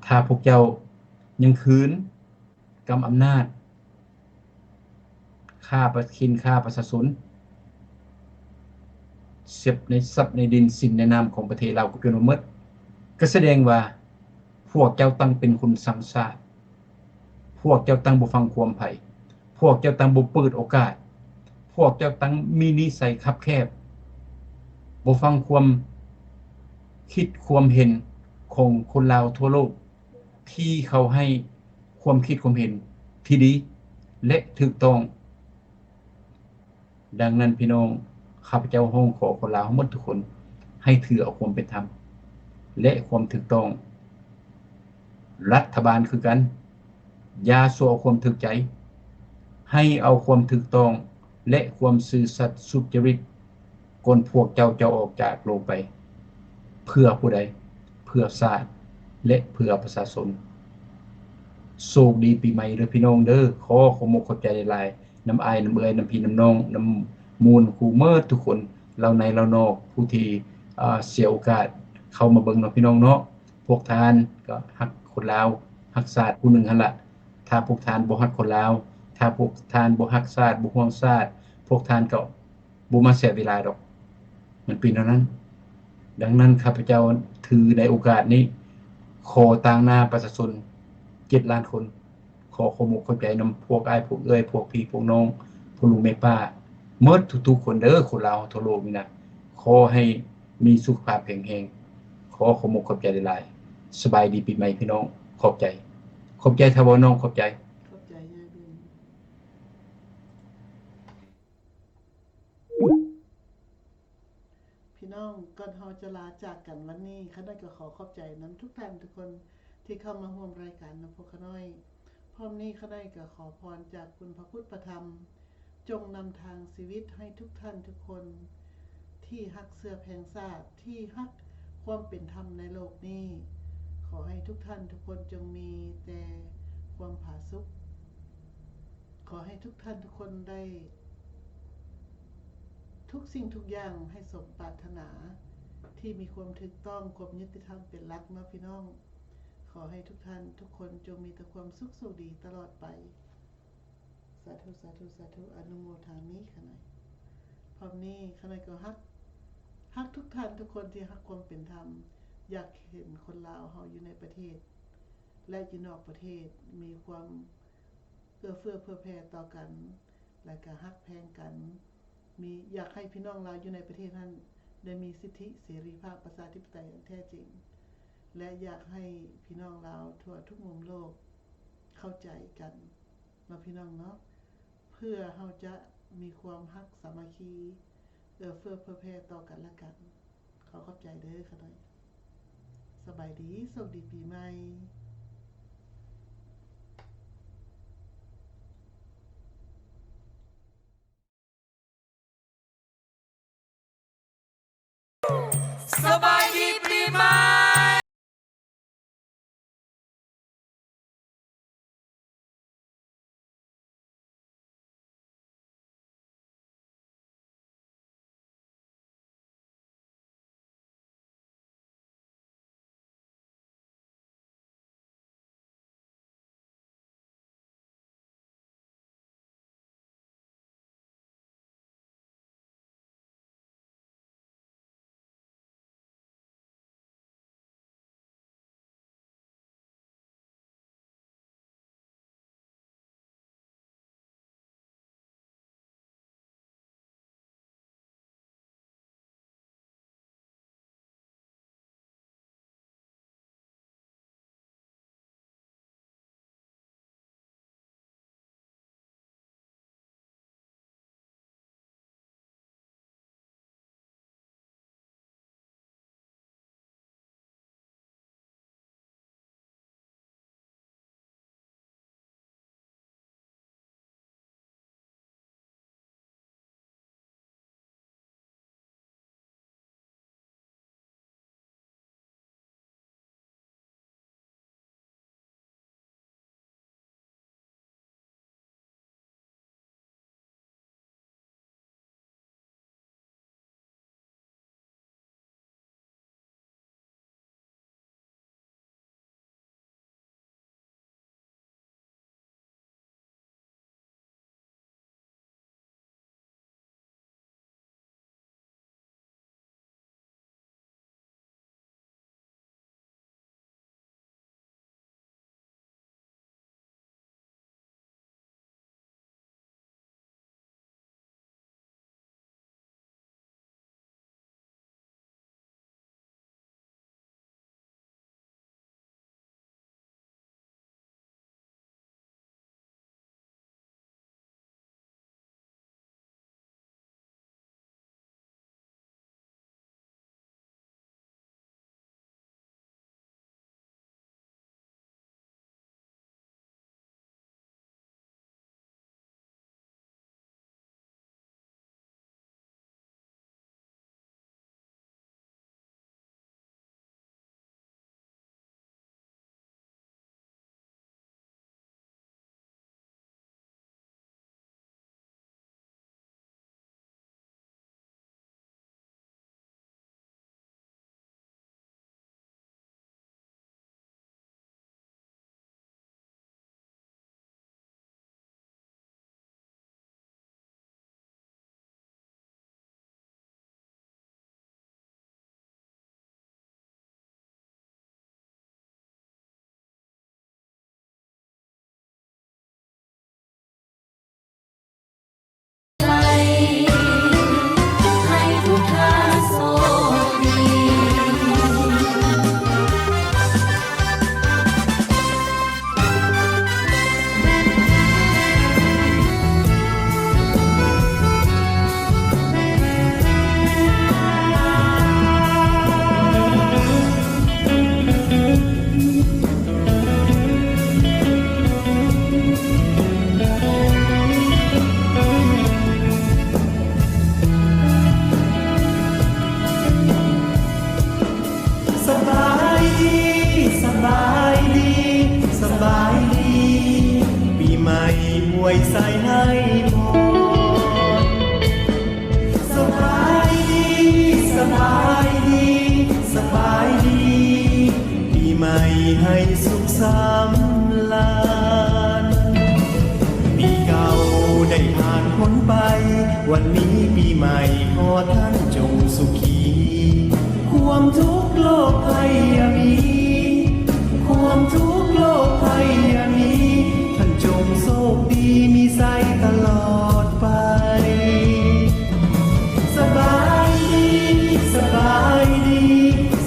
ຖ້າພວກເຈົ້າ ຍັງຄືນກຳອຳນາດ ຂ້າປະ ເຂັ່ນຂ້າປະຊາຊົນ, ເຊັບໃນຊັບໃນດິນສິນໃນນາມຂອງປະເທດລາວກໍຈົນວ່າໝົດ, ກໍສະແດງວ່າພວກເຈົ້າຕັ້ງເປັນຄົນຊັງຊາດ, ພວກເຈົ້າຕັ້ງບໍ່ຟັງຄວາມໃຜ, ພວກເຈົ້າຕັ້ງບໍ່ເປີດໂອກາດ, ພວກເຈົ້າຕັ້ງມີນິໄສຄັບແຄບ, ບໍ່ຟັງຄວາມຄິດຄວາມເຫັນຂອງຄົນລາວທົ່ວໂລກ ທີ່ເຂົາໃຫ້ຄວາມຄິດຄວາມເຫັນທີ່ດີ ແລະ ຖືກຕ້ອງ. ດັ່ງນັ້ນ ພີ່ນ້ອງ, ຂ້າພະເຈົ້າຮ້ອງຂໍຄົນລາວເຮົາໝົດທຸກຄົນ ໃຫ້ຖືເອົາຄວາມເປັນທຳ ແລະ ຄວາມຖືກຕ້ອງ. ລັດຖະບານຄືກັນ, ຢ່າຊົ່ວເອົາຄວາມຖືກໃຈ, ໃຫ້ເອົາຄວາມຖືກຕ້ອງ ແລະ ຄວາມຊື່ສັດສຸດຈະລິດ ກ່ອນພວກເຈົ້າຈະອອກຈາກໂລກໄປ. ເພື່ອຜູ້ໃດ? ເພື່ອຊາດ ແລະ ເພື່ອປະຊາຊົນ. ໂຊກດີປີໃໝ່ເດີພີ່ນ້ອງເດີ. ຂໍຂອບອົກຂອບໃຈຫຼາຍໆ ນຳອ້າຍ ນຳເອື້ອຍ ນຳພີ່ ນຳນ້ອງ ນຳໝູ່ຄູ່ເໝິດທຸກຄົນ ລາວໃນລາວນອກ ຜູ້ທີ່ ເອີ ເສຍໂອກາດເຂົ້າມາເບິ່ງເນາະ ພີ່ນ້ອງເນາະ. ພວກທ່ານກໍຮັກຄົນລາວ ຮັກຊາດຜູ້ໜຶ່ງຫັ້ນລະ. ຖ້າພວກທ່ານບໍ່ຮັກຄົນລາວ, ຖ້າພວກທ່ານບໍ່ຮັກຊາດ, ບໍ່ຫ່ວງຊາດ, ພວກທ່ານກໍ ບໍ່ມາເສຍເວລາດອກ. ມັນເປັນແນວນັ້ນ. ດັ່ງນັ້ນ ຂ້າພະເຈົ້າຖືໃນໂອກາດນີ້ ຂໍຕາງໜ້າປະຊາຊົນເຈັດລ້ານຄົນ ຂໍຂອບອົກຂອບໃຈນຳພວກອ້າຍ ພວກເອື້ອຍ ພວກພີ່ ພວກນ້ອງ ພໍ່ລຸງແມ່ປ້າ ໝົດທຸກໆຄົນເດີ. ຄົນລາວທົ່ວໂລກນີ້ນະ ຂໍໃຫ້ມີສຸຂະພາບແຂງແຮງ. ຂໍຂອບອົກຂອບໃຈຫຼາຍໆ. ສະບາຍດີປີໃໝ່ ພີ່ນ້ອງ. ຂອບໃຈ. ຂອບໃຈ ທ່ານເວົ້ານ້ອງ. ຂອບໃຈ. ຂອບໃຈ ຍາຍເບັນ. ພີ່ນ້ອງ, ກ່ອນເຮົາຈະລາຈາກກັນວັນນີ້, ຂ້ານ້ອຍກໍຂໍຂອບໃຈນຳທຸກທ່ານທຸກຄົນທີ່ເຂົ້າມາຮ່ວມລາຍການນຳພວກຂ້ານ້ອຍ. ພ້ອມນີ້, ຂ້ານ້ອຍກໍຂໍພອນຈາກຄຸນພະພຸດພະທຳ ຈົ່ງນຳທາງຊີວິດໃຫ້ທຸກທ່ານທຸກຄົນທີ່ຮັກເຊື້ອແພງຊາດ, ທີ່ຮັກຄວາມເປັນທຳໃນໂລກນີ້. ຂໍໃຫ້ທຸກທ່ານທຸກຄົນຈົ່ງມີແຕ່ຄວາມຜາສຸກ. ຂໍໃຫ້ທຸກທ່ານທຸກຄົນໄດ້ທຸກສິ່ງທຸກຢ່າງໃຫ້ສົມປາດຖະໜາ, ທີ່ມີຄວາມຖືກຕ້ອງ, ຄວາມຍຸຕິທຳເປັນຫຼັກເນາະພີ່ນ້ອງ. ຂໍໃຫ້ທຸກທ່ານທຸກຄົນຈົ່ງມີແຕ່ຄວາມສຸກໂຊກດີຕະຫຼອດໄປ. ສາທຸ ສາທຸ ສາທຸ ອະນຸໂມທາມິຂ້ານ້ອຍ. ພ້ອມນີ້ຂ້ານ້ອຍກໍຮັກ, ຮັກທຸກທ່ານທຸກຄົນທີ່ຮັກຄວາມເປັນທຳ, ຢາກເຫັນຄົນລາວເຮົາຢູ່ໃນປະເທດ ແລະ ຢູ່ນອກປະເທດ ມີຄວາມ ເອື້ອເຟື້ອເຜື່ອແຜ່ຕໍ່ກັນ ແລະ ກະຮັກແພງກັນ. ມີ ຢາກໃຫ້ພີ່ນ້ອງລາວຢູ່ໃນປະເທດຫັ້ນ ໄດ້ມີສິດທິເສລີພາບປະຊາທິປະໄຕຢ່າງແທ້ຈິງ ແລະ ຢາກໃຫ້ພີ່ນ້ອງລາວທົ່ວທຸກມຸມໂລກເຂົ້າໃຈກັນເນາະ ພີ່ນ້ອງເນາະ, ເພື່ອເຮົາຈະມີຄວາມຮັກສາມັກຄີ ເອື້ອເຟື້ອເຜື່ອແຜ່ຕໍ່ກັນແລະກັນ. ຂໍຂອບໃຈເດີຂ້ານ້ອຍ. ສະບາຍດີ, ໂຊກດີປີໃໝ່. ສະບາຍດີປີໃໝ່. ສະບາຍດີ ສະບາຍດີ ສະບາຍດີ ປີໃໝ່ໃຫ້ສຸກສຳລານ ປີເກົ່າໄດ້ຜ່ານພົ້ນໄປ ວັນນີ້ປີໃໝ່ຂໍທ່ານຈົ່ງສຸຂີ ຄວາມທຸກໂລກໄພຢ່າມີ ຄວາມທຸກໂລກໄພຢ່າມີ ທ່ານຈົ່ງໂຊກດີມີໄຊຕະຫຼອດໄປ ສະບາຍດີ ສະບາຍດີ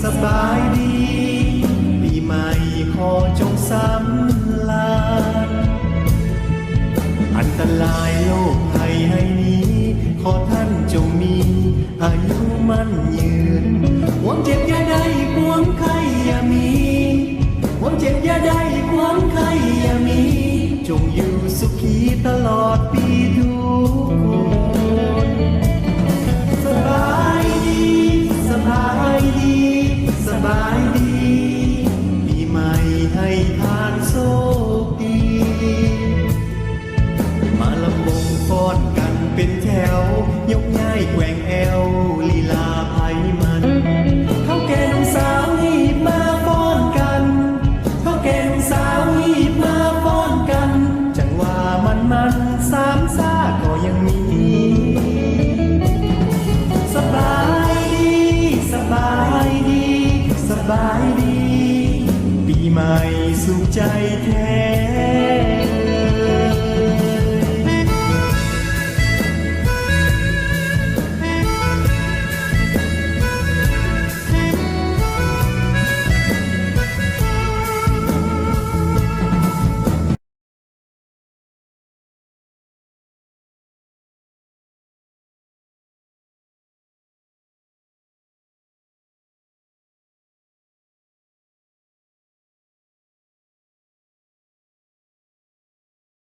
ສະບາຍດີ ປີໃໝ່ຂໍຈົ່ງສຳລານ ອັນຕະລາຍໂລກໄພໃຫ້ໜີ ຂໍທ່ານຈົ່ງມີອາຍຸໝັ້ນຍືນ ຄວາມເຈັບຢ່າໄດ້ ຄວາມໄຂ້ຢ່າມີ ຄວາມເຈັບຢ່າໄດ້ ຄວາມໄຂ້ຢ່າມີ ຈົ່ງຢູ່ສຸຂີຕະຫຼອດປີທຸກຄົນ ສະບາຍດີ ສະບາຍດີ ສະບາຍດີ ປີໃໝ່ໃຫ້ທ່ານໂຊກດີ ມາລຳວົງຟ້ອນກັນເປັນແຖວ ຍົກຍ້າຍແກວ່ງແອວ ລີລາໄພມັນ ເຖົ້າແກ່ໜຸ່ມສາວຮີ